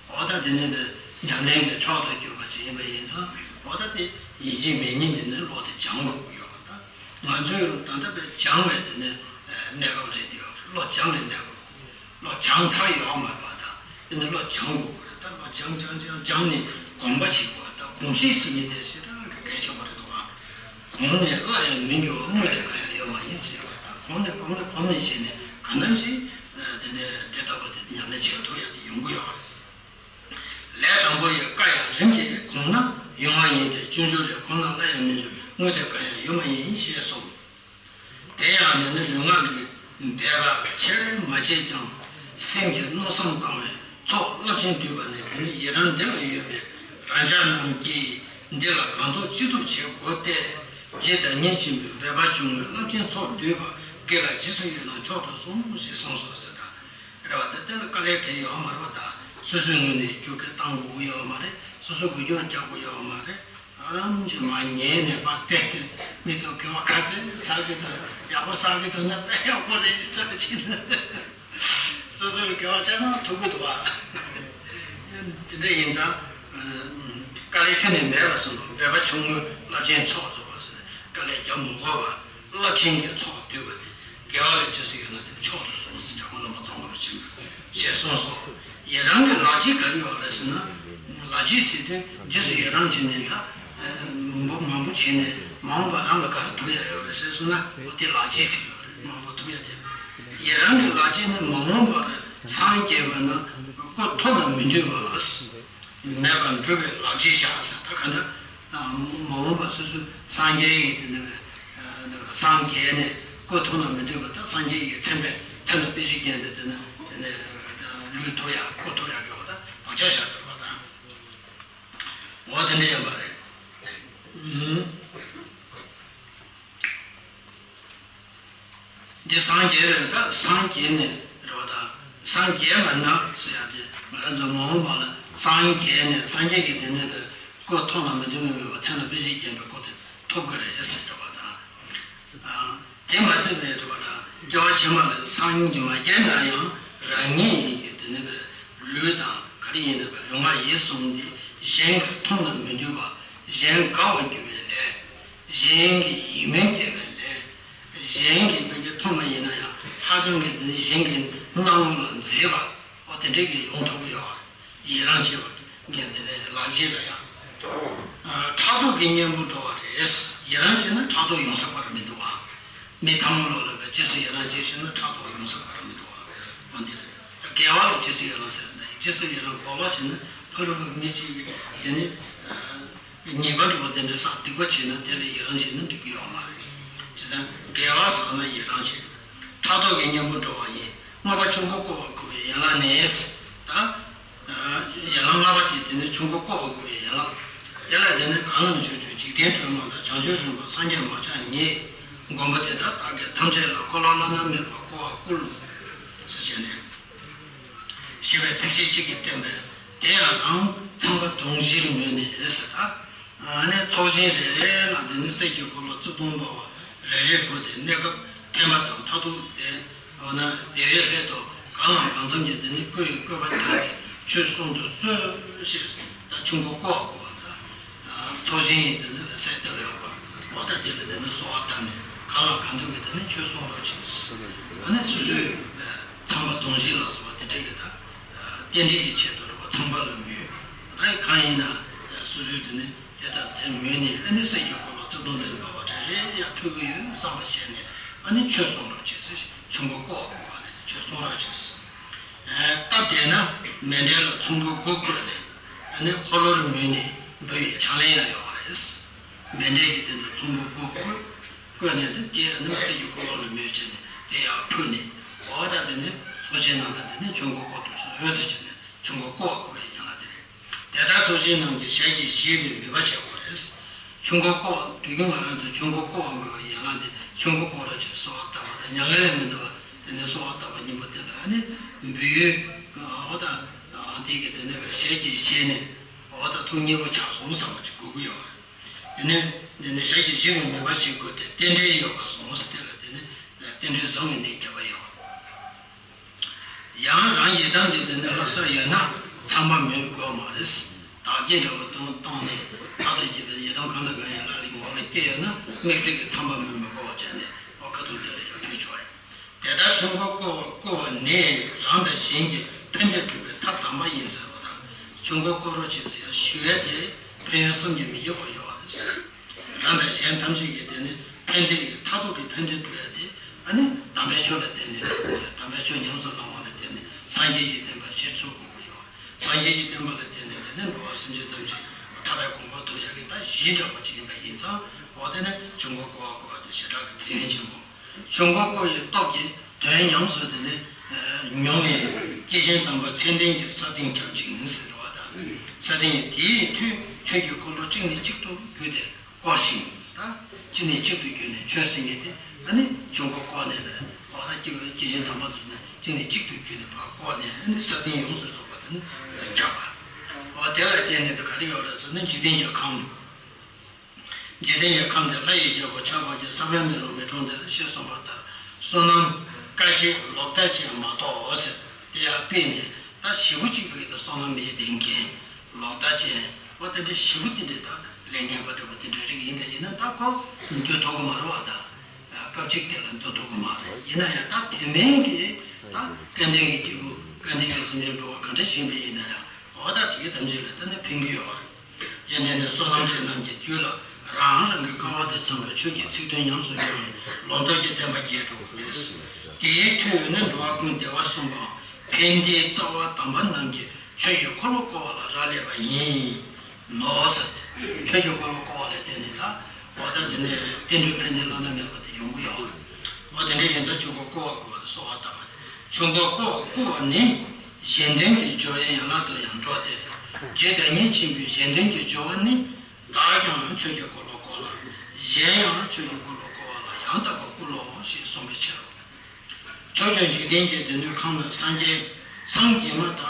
འོ་ད་དེ་ནས་པའི་ཉམས་ལེན་གྱི་མཆོག་ཏུ་གྱུར་པ་ཅིག་ཡིན་པ་ཡིན་ཙང་འོ་ད་དེ་ཡིན་གཅིག་མིན་གཉིས་དེ་ནས་བློ་དེ་སྦྱང་དགོས་ཀྱི་ཡོད་པ་དང་། ང་ཚོའི་ད་ལྟ་པའི་སྦྱང་བའི་དེ་ནས་གནས་སྐབས་རེད་དེ་བློ་སྦྱང་བའི་གནས་སྐབས། བློ་སྦྱངས་ཚར་ཡོད་མ་རེད་པ་དང་། དེ་ནི་བློ་སྦྱང་དགོས་པ་རེད། ད་བློ་སྦྱང་སྦྱང་སྦྱང་སྦྱངས་ནས་གོམས་པ་བྱེད་དགོས་པ་དང་། གོམས་གཤིས་ཟེར་མཁན་དེ་ཞེ་དྲག་གི་གལ་ཆེན་པོ་རེད་འདུག་ག་གོང་ནས་སླར་ཡང་མི་འགྱུར་བ་དངོས་དེ་གང་ཡང་ཡོད་མ་ཡིན་ཟེར་བ་དང་། གོང་ནས་གོམས་ནས་གོམས་ནས་བྱས་ནས་གང་འཚམ་ཞིག་དེ་ནས་དེ་ལྟ་བུ་དེ་ཉམས་ལེན་བྱེད་ཐུབ་ཡག་དེ་ཡོང་གི་ཡོད་རེད། ལས་དང་པོ་ཡི་བཀའ་ཡང་རིམ་གྱིས་གོམས་ན་ཡོང་བ་ཡིན་ཏེ། སྤྱོད་འཇུག་ལས་གོམས་ན་སླར་ཡང་མི་འགྱུར་དངོས་དེ་གང་ཡང་ཡོད་མ་ཡིན་ཞེས་གསུངས། དེ་ཡང་འདི་ནི་ལུས་ངག་གི་འབད་པ་ཆེར་མ་བྱས་ཀྱང་སེམས་ཀྱིས་མནོ་བསམ་བཏང་བའི་ཚོགས་རླབས་ཆེན་བསྡུས་པ་ནི་དེ་ནི་ཡི་རང་འདི་ལ་ཡོད་པས་རང་ཅག་རྣམས་ཀྱིས་འདི་ལ་གང་ཐུབ་ཅི་ཐུབ་བྱེད་དགོས་ཏེ། རྗེ་བདག་ཉིད་ཆེན་པོས་འབད་པ་ཆུང་ངུའི་རླབས་ཆེན་ཚོགས་བསྡུས་པ་དགེ་ལ་རྗེས་སུ་ཡི་རང་མཆོག་ཏུ་གསུངས་ཞེས་གསུངས་སོ་ཟེར་ད། རེད་བ། ད་དེ་ལ་དཀའ་ལས་གང་ཡང་ཡོད་མ་རེད་བ། ད་སོ་སོའི་ངོས་ནས་རྒྱུགས་སྐྱོར་བཏང་དགོས་ཀྱི་ཡོད་མ་རེད། སོ་སོ་འགུལ་སྐྱོད་རྒྱག་དགོས་ཡོད་མ་རེད། ཨ་རམ་གྱིས་མར་ཉལ་ནས་ཕར་བལྟས་དུས་མི་ཚོ་དགེ་བ་ག་ཚད་བསགས་ཀྱི་འདུག་ཡག་པོ་བསགས་ཀྱི་འདུག་ན་དཔེ་ཡག་པོ་རེད་བསམ་གྱི་འདུག་སོ་སོར་དགེ་བ་ཅང་ཐུབ་ཀྱི་འདུག་བ། དེ་འདྲ་ཡིན་ཙང་། དཀའ་ལས་ཁྱོན་ནས་མེད་པ་སོང་། འབད་པ་ཆུང་ངུས་རླབས་ཆེན་མཆོག་ཐོབ་པ་ཟེར་ནས་དཀའ་ལས་རྒྱག་མི་དགོས་པ། རླབས་ཆེན་གྱི་ཚོགས་བསྡུས་པ་དེ་དགེ་བ་ལས་རྗེས་སུ་ཡི་རང་ཟེར་མཆོག་ཏུ་གསུངས་ཟེར། འཇམ་མགོན་བླ་མ་ཙོང་ཁ་པ་ཆེན་པོས་ཞེས་གསུངས་སོ། ཡི་རང་གི་ལག་རྗེས་ག་རེ་ཡོད་རེད་ཟེར་ན། ལག་རྗེས་ཟེར་དུས་རྗེས་སུ་ཡི་རང་བྱས་ནས་ད་མང་པོ་མང་པོ་བྱས་ནས་མ་འོངས་པ་རང་ལ་ག་རེ་ཐོབ་ཡ་ཡོད་རེད་ཟེར་སོང་ན། འོ་དེ་ལག་རྗེས་ཟེར་ཡོད་རེད། མང་པོ་ཐོབ་ཡ་དེ། ཡི་རང་གི་ལག་རྗེས་ནི་མ་འོངས་པར་སངས་རྒྱས་པ་ན་སྐུ་ཐོབ་ལ་མི་འདོད་པ། མེད་པར་སྒྲུབ་པའི་ལག་རྗེས་བཞག་ཟེར། ད་ག་འདྲ། མ་འོངས་པ་སོ་སོའི་སངས་རྒྱས་ཀྱི་དེ་ནི་བས། སངས་རྒྱས་ནས་སྐུ་ཐོབ་ན་མི་འདོད་པ། ད་སངས་རྒྱས་ཀྱི་མཚན་དཔེ་མཚན་དང་དཔེ་བཞི་བརྒྱན་པའི་དེ་ནི་དེ་ནི་ལུས་ཐོབ་ཡ་སྐུ་ཐོབ་ཡ་འགྲོ་བ་ད་བག་ཆགས་བཞག་འགྲོ་བ་དང་། འོ་དེ་འདྲ་ཡིན་པ་རེད། འདི་སངས་རྒྱས་རེད། ད་སངས་རྒྱས་ནས་རེད་བ་དང་། སངས་རྒྱས་པ་ན་ཟེར་ཡ་དེ་ང་རང་ཚོ་མ་འོངས་པ་ལ་སངས་རྒྱས་ནས་སངས་རྒྱས་ཀྱི་དེ་ནས་དེ་སྐུ་ཐོབ་ལ་མི་འདོད་མི་མེད་པ་མཚན་དང་དཔེ་བཞི་བརྒྱན་པའི་སྐུ་དེ་ཐོབ་ཀྱི་རེད་ཟེར་རེད་བ་དང་། དེ་མ་ཟད་པའི་རེད་བ་དང་། སྐྱེ་བ་ཕྱི་མ་ལ་སངས་རྒྱས་མ་རྒྱས་ན་ཡང་རང་ཉིད་ཀྱི་དེ་ནས་དེ་ལུས་དང་ག་རེ་ཡིན་ན་བས་ལུས་ངག་ཡིད་གསུམ་འདི་གཞན་གྱིས་མཐོང་ལ་མི་འདོད་པ། གཞན་དགའ་བར་འགྱུར་བའི་ལས། གཞན་གྱི་ཡིད་སྨོན་སྐྱེ་བའི་ལས། གཞན་གྱིས་དཔེ་ཀྱི་མཐོང་བ་ཡིན་ན་ཡང་ཧ་ཅང་གི་དེ་གཞན་གྱི་སྣང་ངོ་ལ་མཛེས་པ། འོ་དེ་འདྲས་ཀྱི་ཡོང་ཐུབ་ཀྱི་ཡོད་རེད། ཡི་རང་བྱེད་པ་ངས་དེ་ནས་ལག་རྗེས་ལ་ཡང་། ཕྲག་དོག་གི་གཉེན་པོ་འགྲོ་བ་རེད། ཡི་རང་བྱེད་ན་ཕྲག་དོག་ཡོང་ས་བར་མི་འདུག་ཨ། མི་ཚང་མ་ལོ་ལ་བས་རྗེས་སུ་ཡི་རང་བྱེད་ཤེས་ན་ཕྲག་དོག་ཡོང་ས་བར་མི་འདུག་ཨ། འོ་འདི་རེད། དགེ་བ་ལ་རྗེས་སུ་ཡི་རང་ཟེར་ན་རྗེས་སུ་ཡི་རང་གོ་ལོ་བྱེད་ན་ཕ་རུ་པའི་མི་གཅིག་གིས་དེ་ནི། ཉེས་པ་འགྲོ་བ་དེ་འདྲ་བསགས་སྡིག་པ་བྱས་ན་དེ་ལ་ཡི་རང་བྱས་ན་འགྲིག་གི་ཡོད་མ་རེད། བྱས་ཙང་དགེ་བ་བསགས་ན་ཡི་རང་བྱེད། ཕྲག་དོག་གི་གཉེན་པོ་འགྲོ་བ་ཡིན། ལྔ་པ་ཆོས་འཁོར་བསྐོར་བར་བསྐུལ་བའི་ཡན་ལག་ནི། ད། ཡན་ལག་ལྔ་པ་དེ་དེ་ནི་ཆོས་འཁོར་བསྐོར་བར་བསྐུལ་བའི་ཡན་ལག་དེ་ལ་དེ་ནི་གང་ལ་མཆོད་བརྗོད་འཇིག་རྟེན་སྒྲོན་མ་དང་བྱང་ཆུབ་རིམ་པ་སངས་རྒྱས་མ་ཆགས་ཉིད། མགོན་པོ་དེ་དག་བདག་གིས་ཐམས་ཅད་ལ། འཁོར་ལོ་བླ་ན་མེད་པ་བསྐོར་བར་བསྐུལ། ཟེར་བྱས་ནས། ཞེས་པའི་ཚིགས་བཅད་གཅིག་གིས་བསྟན་པས། དེ་ཡང་རང་ཚངས་པ་གདོང་བཞིར་མོས་ནས་ཟེར། ད་ནི་ཚོགས་ཆེན་རེ་རེ་ལ་དེ་ནི་གསེར་གྱི་འཁོར་ལོ་རྩིབས་སྟོང་འབར་བ་རེ་རེ་བསྐོར་ཏེ་གནས་སྐབས་ཕན་པ་དང་མཐར་ཐུག་དེ་འོ་ན་བདེ་བའི་སླད་དུ་གང་ལ་གང་འཚམ་གྱིས་དེ་ནི་བསྐོས་ཡི་བསྐོས་པ་དེ་ནི་ཆོས་གསུང་དུ་གསོལ་ཞེས་ད་ཆོས་འཁོར་བསྐོར་བ་བསྐོར་བ་ད་ཚོགས་ཆེན་ཡིན་དེ་ནི་གསེར་ལྟ་བུའི་འོ་ད་དེ་ལ་དེ་ནི་གསོལ་བ་བཏབ་ནས་གང་ལ་གང་འདུལ་གྱིས་དེ་ནི་ཆོས་གསུང་རོགས་གྱིས། ཨ་ནི་སོ་སོའི་ཚངས་པ་གདོང་བཞི་ལ་སོགས་པ་དེ་འདྲ་ཡོད་ད། རྟེན་འབྲེལ་གྱི་ཆེད་དུ་རེད་བ་ཚངས་པ་ལ་མོས། ད་གང་ཡིན་ན་སོ་སོའི་དེ་ནི་དེ་ལྟར་དེ་མོས་ནས་ཨ་ནི་གསེར་གྱི་འཁོར་ལོ་རྩིབས་སྟོང་དེ་འབར་བ་རེ་རེ་ཡར་ཕུལ་གྱི་ཡོད་བསམ་པ་བྱས་ནས་ཨ་ནི་ཆོས་གསུང་རོགས་བྱེད་ཟེར། ཆོས་འཁོར་བསྐོར་བ་བསྐོར་བ་ནས་ཆོས་གསུང་རོགས་བྱེད་ཟེར། སྟབས་བདེ་ན་མཎྜལ་ལ་ཚོམ་བུ་དགུ་བརྐོས་ནས་ཨ་ནི་འཁོར་ལོ་རུ་མོས་ནས་འབུལ་བའི་ཕྱག་ལེན་ཡང་ཡོད་པ་རེད། མཎྜལ་གྱི་སྟེང་དུ་ཚོམ་བུ་དགུ་བརྐོས། བརྐོས་ནས་དེ་དེ་ནི་གསེར་གྱི་འཁོར་ལོ་ལ་མོས་བྱས་ནས་དེ་ཡར་ཕུལ་ནས་འོ་ད་དེ་ནི་ཚོགས་ཆེན་ནང་ལ་དེ་ནི་ཆོས་འཁོར་བསྐོར་དུ་གསོལ་ཟེར་བྱས་ནས་ཆོས་འཁོར་བསྐོར་བ་བསྐོར་བའི་ཡན་ལག་དེ་རེད། དེ་ལྟར་ཚོགས་ཆེན་རྣམས་ཀྱི་ཞལ་གྱིས་བཞེས་པའི་མོས་པ་བྱེད་དགོས་རེད། ཆོས་འཁོར་བསྐོར་དུས་རྒྱུན་ང་རང་ཚོས་ཆོས་འཁོར་བསྐོར་བ་བསྐོར་བའི་ཡན་ལག་དེ་ཆོས་འཁོར་བསྐོར་རོགས་ཅེས་གསོལ་བ་བཏབ་པ་དང་མྱ་ངན་ལས་མི་འདའ་བ་དེ་ནི་གསོལ་བ་བཏབ་པ་གཉིས་པོ་དེ་ལ་ཨ་ནི་འབུལ་ཡུལ་འོ་ད་དེ་གི་དེ་ནི་ཞལ་གྱིས་བཞེས་ནས་འོ་ད་ཐུགས་མཉེས་པོ་ཆགས་སོང་བསམ་པ་ཅིག་དགོས་ཀྱི་ཡོད་རེད། དེ་ནས་དེ་ནས་ཞལ་གྱིས་བཞེས་པའི་མོས་པ་བྱེད་དགོས་ཏེ་རྟེན་འབྲེལ་ཡོད་པ་སོང་ཟེར་དེ་ལ་དེ་ནས་རྟེན་འབྲེལ་བཟང་བའི་གནས་ཁྱབ་པ་ཡོད། ཡང་རང་ཡི་དམ་གྱི་དེ་ནས་ལྷ་ས་ཡོད་ན་ཚངས་པ་མོས་དགོས་མ་རེད། བདག་བསྐྱེད་འདྲ་བོ་བཏང་བཏང་ནས་ལྷ་དང་བཅས་པའི་ཡི་དམ་གང་དང་གང་ཡིན་ལྷ་ལ་ངོ་ལ་སྐྱེས་ཡོད་ན་དམིགས་བསལ་གྱི་ཚངས་པ་མོས་མི་དགོས་པ་བྱས་ནས་འོ་ཁ་ཐུག་དེ་ལ་ཡང་ཕུལ་ཆོག་ཡ། དེ་ལྟར་ཆོས་འཁོར་བསྐོར་བ་བསྐོར་བ་ནི་རང་དང་གཞན་གྱི་ཕན་བདེ་སྒྲུབ་པའི་ཐབས་དམ་པ་ཡིན་ཟེར་བ་དང་། ཆོས་འཁོར་བསྐོར་རོགས་བྱེད་ཟེར་ཡང་ཞུ་ཡ་དེ་ཕན་ཡོན་བསམ་གྱིས་མི་ཁྱབ་པ་ཡོད་པ་རེད། རང་དང་གཞན་ཐམས་ཅད་ཀྱི་དེ་ནི་ཕན་བདེ་ཡི་མཐར་ཐུག་གི་ཕན་བདེ་སྒྲུབ་ཡ་དེ་ཨ་ནི་དམ་པའི་ཆོས་ལ་བརྟེན་ནས་དམ་པའི་ཆོས་ཉམས་སུ་བླང་བ་ལ་བརྟེན་ནས་སངས་རྒྱས་ཀྱི་བསྟན་པ་གཞི་ཚུགས་དགོས་ཀྱི་ཡོད། སངས་རྒྱས་ཀྱི་བསྟན་པ་ལ་བརྟེན་ནས་དེ་ནི་འགྲོ་བ་སེམས་ཅན་ཐམས་ཅད་ཐར་པའི་གོ་འཕང་ཐོབ་ཡ་གི་ད་གཞི་འདྲ་པོ་ཅིག་ཡིན་པ་ཡིན་ཙང་འོ་དེ་ནི་ཆོས་འཁོར་བསྐོར་བ་བསྐོར་བ་དེ་ཞེ་དྲག་གི་ཕན་ཡོན་ཆེན་པོ། ཆོས་འཁོར་བསྐོར་བའི་སྟོབས་ཀྱིས་དོན་ཉམས་སུ་དེ་ནི་མྱོང་བའི་སྐྱེས་ཆེན་དམ་པ་མཚན་ལྡན་གྱི་ས་སྟེང་ཁྱབ་ཅིང་ཟེར་བ་དང་། ས་སྟེང་དེའི་མཐུས་ཆོས་ཀྱི་འཁོར་ལོ་གཅིག་ནས་གཅིག་ཏུ་བརྒྱུད་དེ་བསྐོར་ཞིང་། ད་གཅིག་ནས་གཅིག་ཏུ་བརྒྱུད་ནས་ཆོས་ཟེར་མཁན་དེ་ཨ་ནི་ཆོས་འཁོར་བསྐོར་ནས་ལས་འོ་ད་སྐྱེས་བུ་སྐྱེས་ཆེན་དམ་པ་ཚོ་ནི་གཅིག་ནས་གཅིག་ཏུ་བརྒྱུད་ནས་ཕར་བསྐོར་ནས་ཨ་ནི་ས་སྟེང་ཡོངས་སུ་རྫོགས་པ་དེ་ནི་ཁྱབ་པ། འོ་དེ་ལ་བརྟེན་ནས་ད་ག་རེ་ཡོད་རེད་ཟེར་ན། འཇིག་རྟེན་གྱི་ཁམས། འཇིག་རྟེན་གྱི་ཁམས་དེ་ལྷ་ཡི་རྒྱལ་པོ་ཆགས་པ་ཀྱི་ས་བོན་མེ་ལོང་མེ་ཀྲོང་དེར་ཞེས་གསུངས་པ་ལྟར། བསོད་ནམས་དཀའ་སྤྱད་ལོག་ལྟ་ཅན་མ་གཏོགས་ཟེར། དེ་ཡང་དཔེ་ནི་ད་ཞེ་པོ་གཅིག་པའི་ད་བསོད་ནམས་མེད་ལྡན་མཁན་ལོག་ལྟ་ཅན། འོ་དེ་འདྲ་ཞེ་པོ་དེ་འདྲའི་ད་ལས་ངན་པ་འདྲ་པོ་དེ་འདྲའི་རིགས་ཡིན་པ་ཡིན་ན། ད་ཁོ་འདོད་ཐུབ་ཀྱི་མ་རེད་བ། ད་སྐབས་གཅིག་དེ་ལ་འདོད་ཐུབ་ཀྱི་མ་རེད། ཡིན་ན་ཡང་ད་དེ་མིན་གྱི་ད་སྐལ་ལྡན་གྱི་སྐྱེས་བུ། སྐལ་ལྡན་གྱི་སེམས་ཅན་འགྲོ་བ་ག་འདྲ་ཞིག་ཡིན་པ་ཡིན་ན་ཡང་། འོ་ད་དེའི་ཐམས་ཅད་ལ་ད་ནི་ཕན་གྱི་ཡོད་རེད། ཡོན་ཏན་ནི་བསོད་ནམས་ཅན་རྣམས་ཀྱི་རྒྱུད་ལ་རང་རང་གི་སྐལ་བ་དང་འཚམས་པའི་ཆོས་ཀྱི་ཚིག་དོན་ཉམས་སུ་མྱོང་བའི་ལོག་རྟོག་གི་བདེན་པ་རྒྱས་འགྲོ་བ་རེད། དེའི་མཐུས་ནི་འགྲོ་བ་ཀུན་བདེ་བར་གསུངས་པའང་ཕན་བདེའི་རྩ་བ་དམ་པ་རྣམས་ཀྱིས་ཆོས་ཀྱི་འཁོར་ལོ་བསྐོར་བ་ལ་རག་ལས་པ་ཡིན་ནོ་ཟེར་ཏེ། ཆོས་ཀྱི་འཁོར་ལོ་བསྐོར་བ་ལ་བརྟེན་ནས་ད་འོ་ད་དེ་ནས་རྟེན་འབྲེལ་ཕན་བདེ་བླ་ན་མེད་པ་དེ་ཡོང་གི་ཡོད་རེད། འོ་དེ་འདྲ་ཡིན་ཙང་ཆོས་འཁོར་བསྐོར་བ་བསྐུལ་བ་ལ་གསོལ་བ་བཏབ་པ་སྟེ། ཆོས་འཁོར་བསྐོར་བ་བསྐུལ་བ་ནི། གཞན་དོན་གྱི་སྦྱོར་བའི་ཡན་ལག་ཏུ་ཡང་འགྲོ་སྟེ། རྗེ་བདག་ཉིད་ཆེན་པོའི་གཞན་དོན་གྱི་སྦྱོར་བ་ནི། བདག་ཀྱང་ཆོས་ཀྱི་འཁོར་ལོ་བསྐོར་ལ། གཞན་ཡང་ཆོས་ཀྱི་འཁོར་ལོ་བསྐོར་བ་ལ་ཡང་དག་པར་བསྐུལ་ལོ་ཞེས་གསུངས་པའི་ཕྱིར་རོ། ཕྱོགས་བཅུའི་འཇིག་རྟེན་གྱི་སྡེ་སྣོད་ཁམས་ལ་སངས་རྒྱས། སངས་རྒྱས་མ་དག་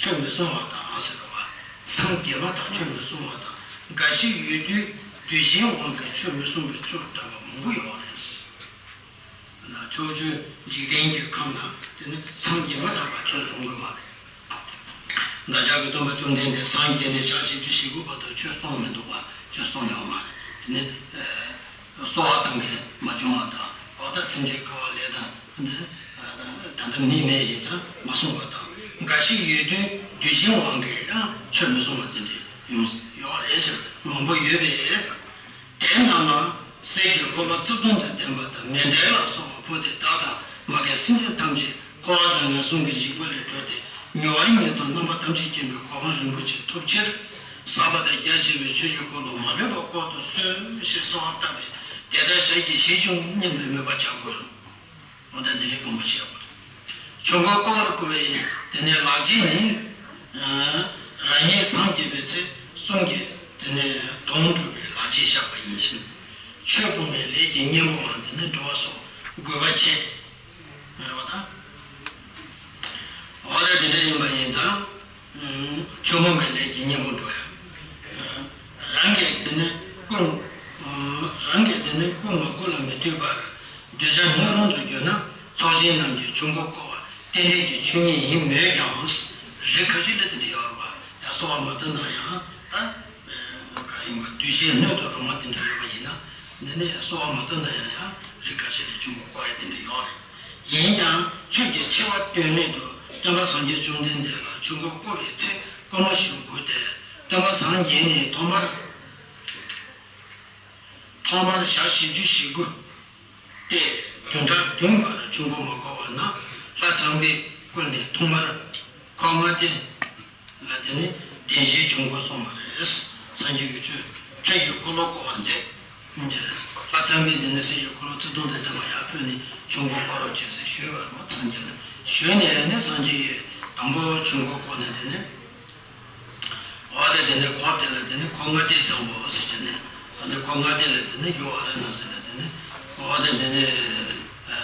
ཆོས་མི་གསུང་བ་དང་ཟེར་བ། སངས་རྒྱས་མ་དག་ཆོས་མི་གསུང་བ་དང་། འགའ་ཞིག་ཡོད་དུས་གདུལ་བྱའི་དབང་གིས་ཆོས་མི་གསུང་བའི་ཚུལ་སྟོན་པ་མང་པོ་ཡོད་རེད། ཕྱོགས་བཅུའི་འཇིག་རྟེན་གྱི་ཁམས་ན་དེ་ནི་སངས་རྒྱས་མ་དག་པ་ཆོས་གསུང་གི་མ་རེད། བདག་ཅག་གི་སྟོན་པ་བཅོམ་ལྡན་འདས་སངས་རྒྱས་ནས་ཞག་བཞི་བཅུ་ཞེ་དགུ་བར་དུ་ཆོས་གསུངས་མི་འདུག་པ། ཆོས་གསུངས་ཡོད་མ་རེད། དེ་ནི་གསོལ་བ་བཏབ་མཁན་མ་བྱུང་བ་དང་། འོ་ད་སེམས་ཅན་དཀའ་བ་ལས་དང་འདི་ད་ལྟ་མི་མེད་ཡིན་ཙང་མ་གསུངས་པ་དང་། འགའ་ཞིག་ཡོད་དུས་གདུལ་བྱའི་དབང་གིས་ཡང་ཆོས་མི་གསུང་བ་དེ་འདྲ་ཡོང་ཡོད་རེད་ཟེར། མང་པོ་ཡོད་པས། དེ་རྣམས་ལ་གསེར་གྱི་འཁོར་ལོ་རྩིབས་སྟོང་དང་ལྡན་པ་དང་། མཎྜལ་ལ་སོགས་པ་ཕུལ་ཏེ། བདག་དང་མ་རྒན་སེམས་ཅན་ཐམས་ཅད་འཁོར་བ་དང་ངན་སོང་གི་འཇིགས་པ་ལས་གྲོལ་ཏེ། མྱུར་བར་ཉིད་དུ་རྣམ་པ་ཐམས་ཅད་མཁྱེན་པའི་གོ་འཕང་རིན་པོ་ཆེ་ཐོབ་ཕྱིར། ཟབ་པ་དང་རྒྱ་ཆེ་བའི་ཆོས་ཀྱི་འཁོར་ལོ་མ་ལུས་པ་བསྐོར་དུ་གསོལ་ཞེས་གསོལ་བ་བཏབ་པས། དེ་ལྟར་ཞལ་གྱིས་བཞེས་བྱུང་སྙམ་པའི་མོས་པ་བྱ་དགོས། འོ་ད་འདི་འདྲའི་དགོངས་པ་བཞེས་པ་རེད། ཆོས་འཁོར་བསྐོར་བར་བསྐུལ་བའི་དེ་ནས་ལག་རྗེས་ནི། རང་ཉིད་སངས་རྒྱས་པའི་ཚེ་གསུང་གི་དེ་ནས་དོན་སྒྲུབ་པའི་ལག་རྗེས་བཞག་པ་ཡིན་ཞིང་། ཆོས་སྤོང་བའི་ལས་ཀྱི་གཉེན་པོའང་དེ་ནས་འགྲོ་བ་སོགས་དགོས་པ་བྱེད། མ་རེད་པ་ད། འོ་ད་དེ་འདྲ་ཡིན་པ་ཡིན་ཙང་། ཆོས་སྤོང་གི་ལས་ཀྱི་གཉེན་པོ་འགྲོ་ཡ། རང་གིས་དེ་ནི་ཀུན། རང་གིས་དེ་ནི་ཀུན་མ་བསྐུལ་ལ་མི་ལྟོས་པར། གདུལ་བྱ་ངོ་རུང་དུ་གྱུར་ན། ཚོགས་ཆེན་རྣམས་ཀྱིས་ཆོས་འཁོར་བསྐོར་བ་རྟེན་འབྲེལ་གྱི་ཆོས་ཉིད་ཡིན་མོད་ཀྱང་། རིགས་ཁ་ཤས་ལ་དེ་འདྲ་ཡོད་རེད་པ། ཡང་གསོལ་བ་མ་བཏབ་ན་ཡང་ད། ག་རེ་ཡིན་པ། གདུལ་བྱའི་སྣོད་དུ་རུང་བ་དེ་འདྲ་ཡོད་པ་ཡིན་ན། འདི་ནི་གསོལ་བ་མ་བཏབ་ན་ཡང་ཡང་རིགས་ཁ་ཤས་ལ་ཆོས་འཁོར་བསྐོར་ཡ་དེ་འདྲ་ཡོད་རེད། ཡིན་ཀྱང་ཆོས་ཀྱི་ཆེ་བ་སྟོན་སླད་དུ་སྟོན་པ་སངས་རྒྱས་བཅོམ་ལྡན་འདས་ལ་ཆོས་འཁོར་བསྐོར་བའི་ཚེ་བསྐུལ་མ་ཞུ་དགོས་ཏེ། སྟོན་པ་སངས་རྒྱས་ནས་ཐོག་མར། ཐོག་མར་ཞག་བཞི་བཅུ་ཞེ་དགུ་སྟེ། བདུན་ཕྲག་བདུན་བར་ཆོས་འཁོར་མ་བསྐོར་བ་ན། ལྷ་ཚངས་པས་བསྐུལ་ནས་ཐོག་མར་འཁོར་ལྔ་སྡེ་ལ་དེ་ནི་བདེན་བཞིའི་ཆོས་འཁོར་གསུངས་པ་རེད། སངས་རྒྱས་ཀྱིས་ཆོས་ཆོས་ཀྱི་འཁོར་ལོ་བསྐོར་བར་མཛད། ལྷ་ཚངས་པས་དེ་ནི་གསེར་གྱི་འཁོར་ལོ་རྩིབས་སྟོང་དང་ལྡན་པ་ཡར་ཕུལ་ནས་ཆོས་འཁོར་བསྐོར་རོགས་བྱེད་ཟེར་ཞུས་པ་རེད་པ། སངས་རྒྱས་ལ་ཞུས་ནས་ནི་སངས་རྒྱས་ཀྱིས་དང་པོ་ཆོས་འཁོར་བསྐོར་ནས་དེ་ནི། འོ་དེ་དེ་ནས་འཁོར་དེ་ལ་དེ་ནས་འཁོར་ལྔ་སྡེ་བཟང་པོ་ཟེར་གྱི་ནས། འོ་དེ་འཁོར་ལྔ་སྡེ་ལ་དེ་ནས་ཡུལ་ཨ་ར་ན་ཟེར་ལ་དེ་ནས། འོ་དེ་དེ་ནས་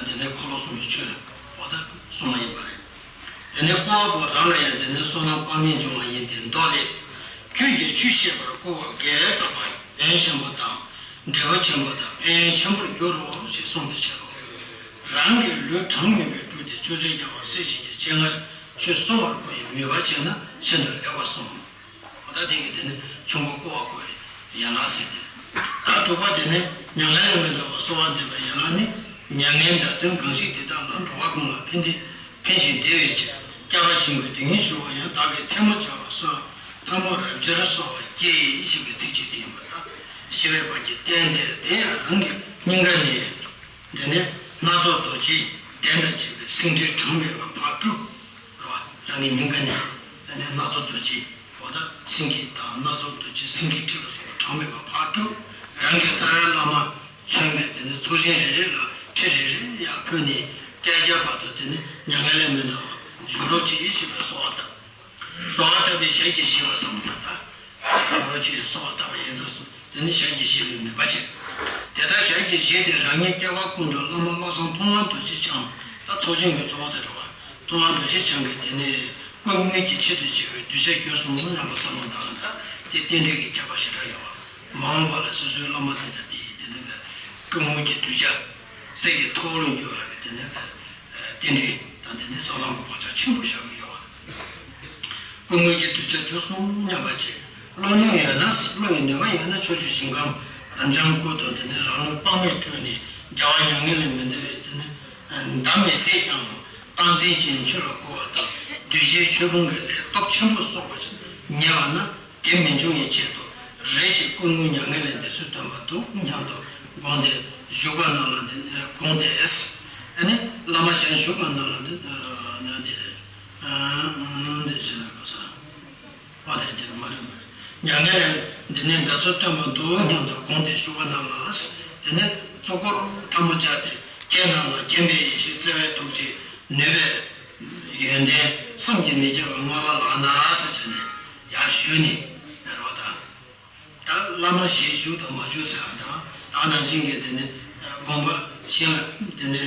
དེ་ནས་འཁོར་ལོ་གསུམ་གྱི་ཆོས། འོ་ད་གསུངས་པ་ཡིན་པ་རེད། དེ་ནས་བསྐོར་བ་པོ་རང་ལ་ཡང་དེ་ནས་བསོད་ནམས་དཔག་མེད་འབྱུང་བ་ཡིན་ཏེ། མདོ་ལས། ཁྱོད་ཀྱིས་ཆོས་བཤད་པར་བསྐུལ་བ་འགས་བསགས་པ་ཕན་ཆེན་པོ་དང་། འབྲས་བུ་ཆེན་པོ་དང་ཕན་ཡོན་ཆེན་པོར་འགྱུར་རོ་ཞེས་གསུངས་པའི་ཕྱིར་རོ། རང་གི་ལུས་གྲངས་མེད་པའི་སྤྲུལ་ཏེ་ཆོས་རྗེ་རྒྱལ་བ་སྲས་བཅས་ཀྱི་སྤྱན་སྔར་ཆོས་གསུང་བར་བསྐུལ་བའི་མོས་པ་བྱས་ན་ཤིན་ཏུ་ལེགས་པར་གསུངས། འོ་ད་དེ་གི་དེ་ནི་ཆོས་འཁོར་བསྐོར་བ་བསྐུལ་བའི་ཡན་ལག་ཟེར་ཏེ། ད་དྲུག་པ་དེ་ནི་མྱ་ངན་ལས་མི་འདའ་བར་གསོལ་བ་འདེབས་པའི་ཡན་ལག་ནི། མྱ་ངན་འདའ་དོན་གང་ཞིག་དེ་དག་ལ། འགྲོ་བ་ཀུན་ལ་ཕན་བདེ་ཕན་ཞིང་བདེ་བའི་ཕྱིར། སྐྱབས་པ་ཞིང་ཀུན་སྡུག་བསྔལ་ཞི་བར་ཡང་། བདག་གིས་ཐལ་མོ་སྦྱར་བ་སོགས། ཐལ་མོ་རབ་སྦྱར་གསོལ་བ་བསྐྱེད། ཞེས་པའི་ཚིགས་བཅད་དེ་ཡིན་པར་ཐལ། ཞེས་པའི་བར་གྱི་བསྟན་ཏེ། དེ་ཡང་རང་གི་སྙིང་ག་ནས། དེ་ནས་སྣ་ཚོགས་རྡོ་རྗེ་གདན་དང་བཅས་པའི་སེང་ཁྲིའི་གྲངས་མེད་པ་ཕར་སྤྲུལ། རེད་བ། རང་གི་སྙིང་ག་ནས་དེ་ནས་སྣ་ཚོགས་རྡོ་རྗེ། འོ་ད་སེང་གེ་དང་སྣ་ཚོགས་རྡོ་རྗེ་སེང་གེའི་ཁྲི་ལ་སོགས་པ་གྲངས་མེད་པ་ཕར་སྤྲུལ། རང་གི་རྩ་བའི་བླ་མ་མཚོན་པའི་དེ་ནས་ཚོགས་ཆེན་རེ་རེ་ལ་ཁྲི་རེ་རེ་ཡར་ཕུལ་ནས་བསྐལ་བརྒྱའི་བར་དུ་དེ་ནས་མྱ་ངན་ལས་མི་འདའ་བར་བཞུགས་རོགས་གྱིས་ཞེས་པའི་གསོལ་བ་བཏབ། གསོལ་བ་བཏབ་པའི་ཞལ་གྱིས་བཞེས་པ་བསམ་པ་དང་། ཞུ་རོགས་གྱིས་གསོལ་བ་བཏབ་པ་ཡིན་ཙང་གསུངས། དེ་ནི་ཞལ་གྱིས་བཞེས་པའི་མོས་པ་བྱས། དེ་ལྟར་ཞལ་གྱིས་བཞེས་ཏེ་རང་ཉིད་སྐྱེ་བ་ཀུན་ཏུ་བླ་མ་བློ་བཟང་མཐོང་བ་རྡོ་རྗེ་འཆང་། ད་ཚོགས་ཆེན་གྱི་ཚོགས་དེ་རེད་བ། མཐོང་བ་རྡོ་རྗེ་འཆང་གིས་དེ་ནི། སྐུ་དངོས་ཀྱི་ཆེད་དུ་བྱས་པའི་གདུལ་བྱ་གྱུར་སོང་སྙམ་པ་བསམ་བློ་བཏང་ན། ད་དེ་རྟེན་འབྲེལ་གྱི་ཁྱད་པར་ཞེ་དྲག་ཡོད་པ། མ་འོངས་པ་ལ་སོ་སོའི་བླ་མ་དེ་དང་དེ་ཡི་དེ་ནི་སྐུ་དངོས་ཀྱི་གདུལ་བྱ། སྲས་ཀྱི་ཐུ་བོ་ལ་འགྱུར་བ་གི་དེ་ནི་རྟེན་འབྲེལ་དང་དེ་ནི་སོ་ལམ་གྱི་བག་ཆགས་ཆེན་པོ་བཞག་གི་ཡོད་པ། སྐུ་དངོས་ཀྱི་གདུལ་བྱ་གྱུར་སོང་སྙམ་པ་བྱེད། བློ་ནུས་ཡོད་ན། བློ་ཡི་ནུས་པ་ཡོད་ན། ཕྱོགས་བཅུའི་ཞིང་ཁམས་རབ་འབྱམས་སྐུ་དང་དེ་ནི་རང་ལུས་དཔག་མེད་སྤྲུལ་ནས། རྒྱལ་བ་མྱ་ངན་ལས་མི་འདའ་བའི་དེ་ནི་ཟླ་མེད་ཟས་ཀྱང་། རྟག་འཛིན་ཅན་ཆོས་ལ་བསྐུལ་བ་དང་། གདུལ་བྱའི་མཆོད་སྤོང་གི་ལས་སྟོབས་ཆེན་པོ་གསོག་པར་ཉེ་བ་ན། དེ་མི་འབྱུང་བའི་ཆེད་དུ་རེ་ཞིག་སྐུ་དངོས་མྱ་ངན་ལས་འདའ་ཚུལ་སྟོན་པ་འདུག་སྙམ་དུ་དགོངས་ཏེ་བཞུགས་པ་རྣམས་ལ་འདི་དགོངས་ཏེ། ཨ་ནི་བླ་མ་གཞན་བཞུགས་པ་རྣམས་ལ་འདི་འདི་འདི་ཞེས་ལ་གོ་ས། བ་དང་དེར་མ་རེད་མ་རེད། མྱ་ངན་ལས་འདི་ནི་འདའ་ཚུལ་སྟོན་པ་འདུག་སྙམ་དུ་དགོངས་ཏེ་བཞུགས་པ་རྣམས་ལ། དེ་ནས་གཙུག་གུར་ཐལ་མོ་སྦྱར་ཏེ། ཁྱེད་རྣམས་ལ་མཁྱེན་པའི་ཡེ་ཤེས་བརྩེ་བའི་ཐུགས་རྗེ་ནུས་པའི་ཡོན་ཏན་བསམ་གྱིས་མི་ཁྱབ་པ་མངའ་བ་ལགས་ན་ཟེར་བྱས་ནས་ཡར་ཞུས་ནས་རོ་དང་། ད་བླ་མ་ཞལ་བཞུགས་དང་མ་བཞུགས་ཟེར་བ་དང་། ད་ནང་བཞིན་གྱི་དེ་ནི་དགོངས་པ་གཞན་ལ་དེ་ནི་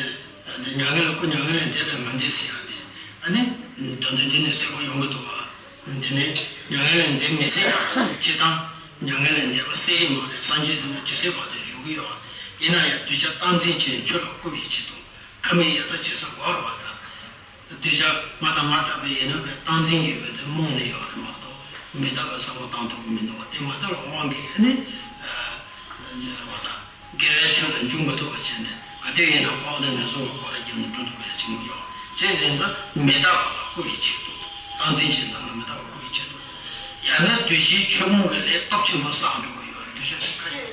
མྱ་ངན་ལས་སྐུ་མྱ་ངན་ལས་འདས་དང་མ་འདས་ཟེར་ཡ་དེ། ཨ་ནི་ད་དུང་འདི་ནི་གསལ་པོ་ཡོང་གི་འདུག་བ། འདི་ནི་མྱ་ངན་ལས་འདས་མི་སྲིད་ཀྱང་། སྤྱིར་བཏང་མྱ་ངན་ལས་འདས་པ་གསལ་གྱི་མ་རེད། སངས་རྒྱས་ཟེར་ན་ཇི་སྲིད་བར་དུ་བཞུགས་ཀྱི་ཡོད། ཡིན་ན་ཡང་གདུལ་བྱ་རྟག་འཛིན་ཅན་ཆོས་ལ་བསྐུལ་བའི་ཆེད་དུ་ཁ་མིག་ཡར་ལྟ་ཇི་སྲིད་འགོར་བ་དང་། གདུལ་བྱ་ང་དང་ང་ལྟ་བུ་ཡིན་ན་བས་རྟག་འཛིན་གྱི་བས་དེ་རྨོངས་ནས་ཡོད་རེད་མ་གཏོགས། མི་རྟག་པའི་བསམ་བློ་བཏང་ཐུབ་ཀྱི་མི་འདུག་བ། དེ་མ་ལྟ་བའི་དབང་གིས་ཨ་ནི་བ་དང་། དགེ་བའི་ཆོས་ལ་འཇུག་མི་ཐུབ་པ་བྱས་ནས། ག་དུས་ཡིན་ན་འཕགས་པ་དང་ངན་སོང་གི་སྒོ་ར་རྒྱབ་ནས་འགྲོ་ཐུབ་པ་ཡང་བྱེད་མི་ཡོང་། བྱས་ཟིན་ཙང་མི་རྟག་པ་ལ་བསྐུལ་བའི་ཆེད་དུ། རྟག་འཛིན་ཅན་རྣམས་ལ་མི་རྟག་པ་བསྐུལ་བའི་ཆེད་དུ། ཡང་ན་གདུལ་བྱའི་མཆོད་སྤོང་གི་ལས་སྟོབས་ཆེན་པོ་བསགས་འགྲོ་གི་ཡོད་རེད། གདུལ་བྱ་དེ་ཁ་ཤས་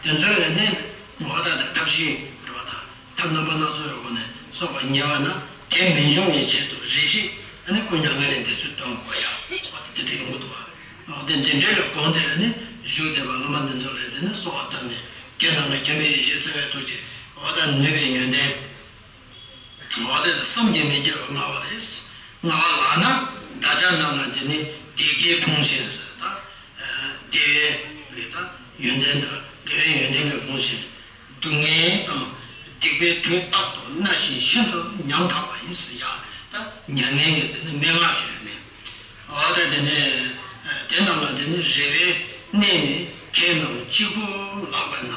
དེ་ཚོའི་ལས་ནི་འོ་ད་ལྟ་ཐབས་ཤེས་རེད་བ་དང་། ཐབས་རྣམ་པ་སྣ་ཚོགས་ཡོད་པ་ནས་སོགས་པ་ཉེ་བ་ན། དེ་མི་འབྱུང་བའི་ཆེད་དུ་རེ་ཞིག་ཨ་ནི་སྐུ་མྱ་ངན་ལས་འདས་ཚུལ་སྟོན་དགོས་ཡ། འོ་དེ་འདྲ་ཡོང་གི་འདུག་བ། འོ་དེ་འདི་འདྲའི་ལ་དགོངས་ཏེ་ཨ་ནི་བཞུགས་བསྡད་པ་བླ་མ་འདི་ཚོ་ལ་དེ་ནི་གསོལ་བ་བཏབ་ནས། ཁྱེད་རྣམས་ལ་མཁྱེན་པའི་ཡེ་ཤེས་བརྩེ་བའི་ཐུགས་རྗེ། འོ་ད་ནུས་པའི་ཡོན་ཏན། འོ་དེ་བསམ་གྱིས་མི་ཁྱབ་པ་མངའ་བ་རེད། མངའ་བ་ལགས་ན། བདག་ཅག་རྣམས་ལ་དེ་ནི་བདེ་དགེའི་ཕུང་ཞིང་ཟེར་ད། བདེ་བའི་ད་ཡོན་ཏན་དང་དགེ་བའི་ཡོན་ཏན་ལས་ཕུང་ཞིང་། སྡུག་བསྔལ་དང་སྡིག་པའི་དུས་རྟག་ཏུ་མནར་ཞིང་ཤིན་ཏུ་ཉམ་ཐག་པ་ཡིན་ཟེར་ཡ། ད་མྱ་ངན་གྱི་དེ་ནི་སྨྲེ་སྔགས་བརྗོད་ནས། འོ་ད་དེ་ནས་དེ་རྣམས་ལ་དེ་ནི་རེ་བའི་གནས་ནི་ཁྱེད་རྣམས་གཅིག་པུ་ལགས་པས་ན།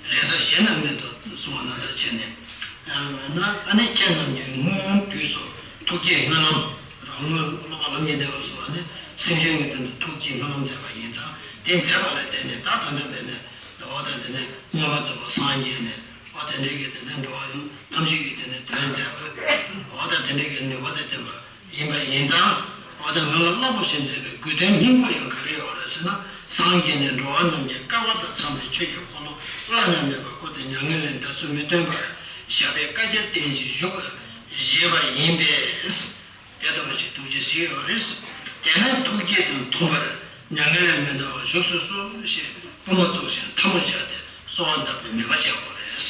རེ་ས་གཞན་ན་མེད་དོ་གསུངས་པ་ན་ད་བྱས་ནས། ན་ཨ་ནི་ཁྱེད་རྣམས་ཀྱིས་སྔོན་དུས་སུ་ཐུགས་བསྐྱེད་སྨོན་ལམ། རང་སྔོན་སློབ་པ་ལམ་གྱི་གནས་སྐབས་སུ་ཨ་ནི་སེམས་ཅན་གྱི་དོན་དུ་ཐུགས་བསྐྱེད་སྨོན་ལམ་མཛད་པ་ཡིན་ཙང་། དེ་མཛད་པ་ལ་བརྟེན་ནས་ད་ད་ལྟ་བས་ནས་འོ་ད་དེ་ནས་མངོན་པར་རྫོགས་པར་སངས་རྒྱས་ནས། འོ་དེ་འདྲའི་གི་དེ་ནས་འགྲོ་བ་ཐམས་ཅད་ཀྱི་དེ་ནས་དོན་མཛད་པ། འོ་ད་དེ་འདྲའི་གི་ནུས་པ་དང་ལྡན་པ་ཡིན་པ་ཡིན་ཙང་། འོ་ད་མི་ལ་རླབས་པོ་ཆེ་མཛད་པའི་དགོས་དོན་སྙིང་པོ་ཡང་ག་རེ་ཡོད་རེད་ཟེར་ན། སངས་རྒྱས་ནས་འགྲོ་བ་རྣམས་ཀྱི་སྐལ་བ་དང་འཚམས་པའི་ཆོས་ཀྱི་འཁོར་ལོ་བླ་ན་མེད་པ་བསྐོར་ཏེ་མྱ་ངན་ལས་འདའ་ཚུལ་མི་སྟོན་པར་ཞབས་པད་བསྐལ་བརྒྱར་བརྟན་ཅིང་བཞུགས་པར་བཞེད་པ་ཡིན་པས། དེ་ལྟ་བུ་ཞིག་ཐུགས་རྗེ་ཆེ་ཡོད་རེད། དེས་ན་ཐུགས་བསྐྱེད་དང་མཐུན་པར་མྱ་ངན་ལས་མི་འདའ་བར་བཞུགས་སུ་གསོལ་ཞེས་པུས་མོ་བཙུགས་ཤིང་ཐལ་མོ་སྦྱར་ཏེ་གསོལ་བ་འདེབས་པའི་མོས་པ་བྱེད་དགོས་རེད།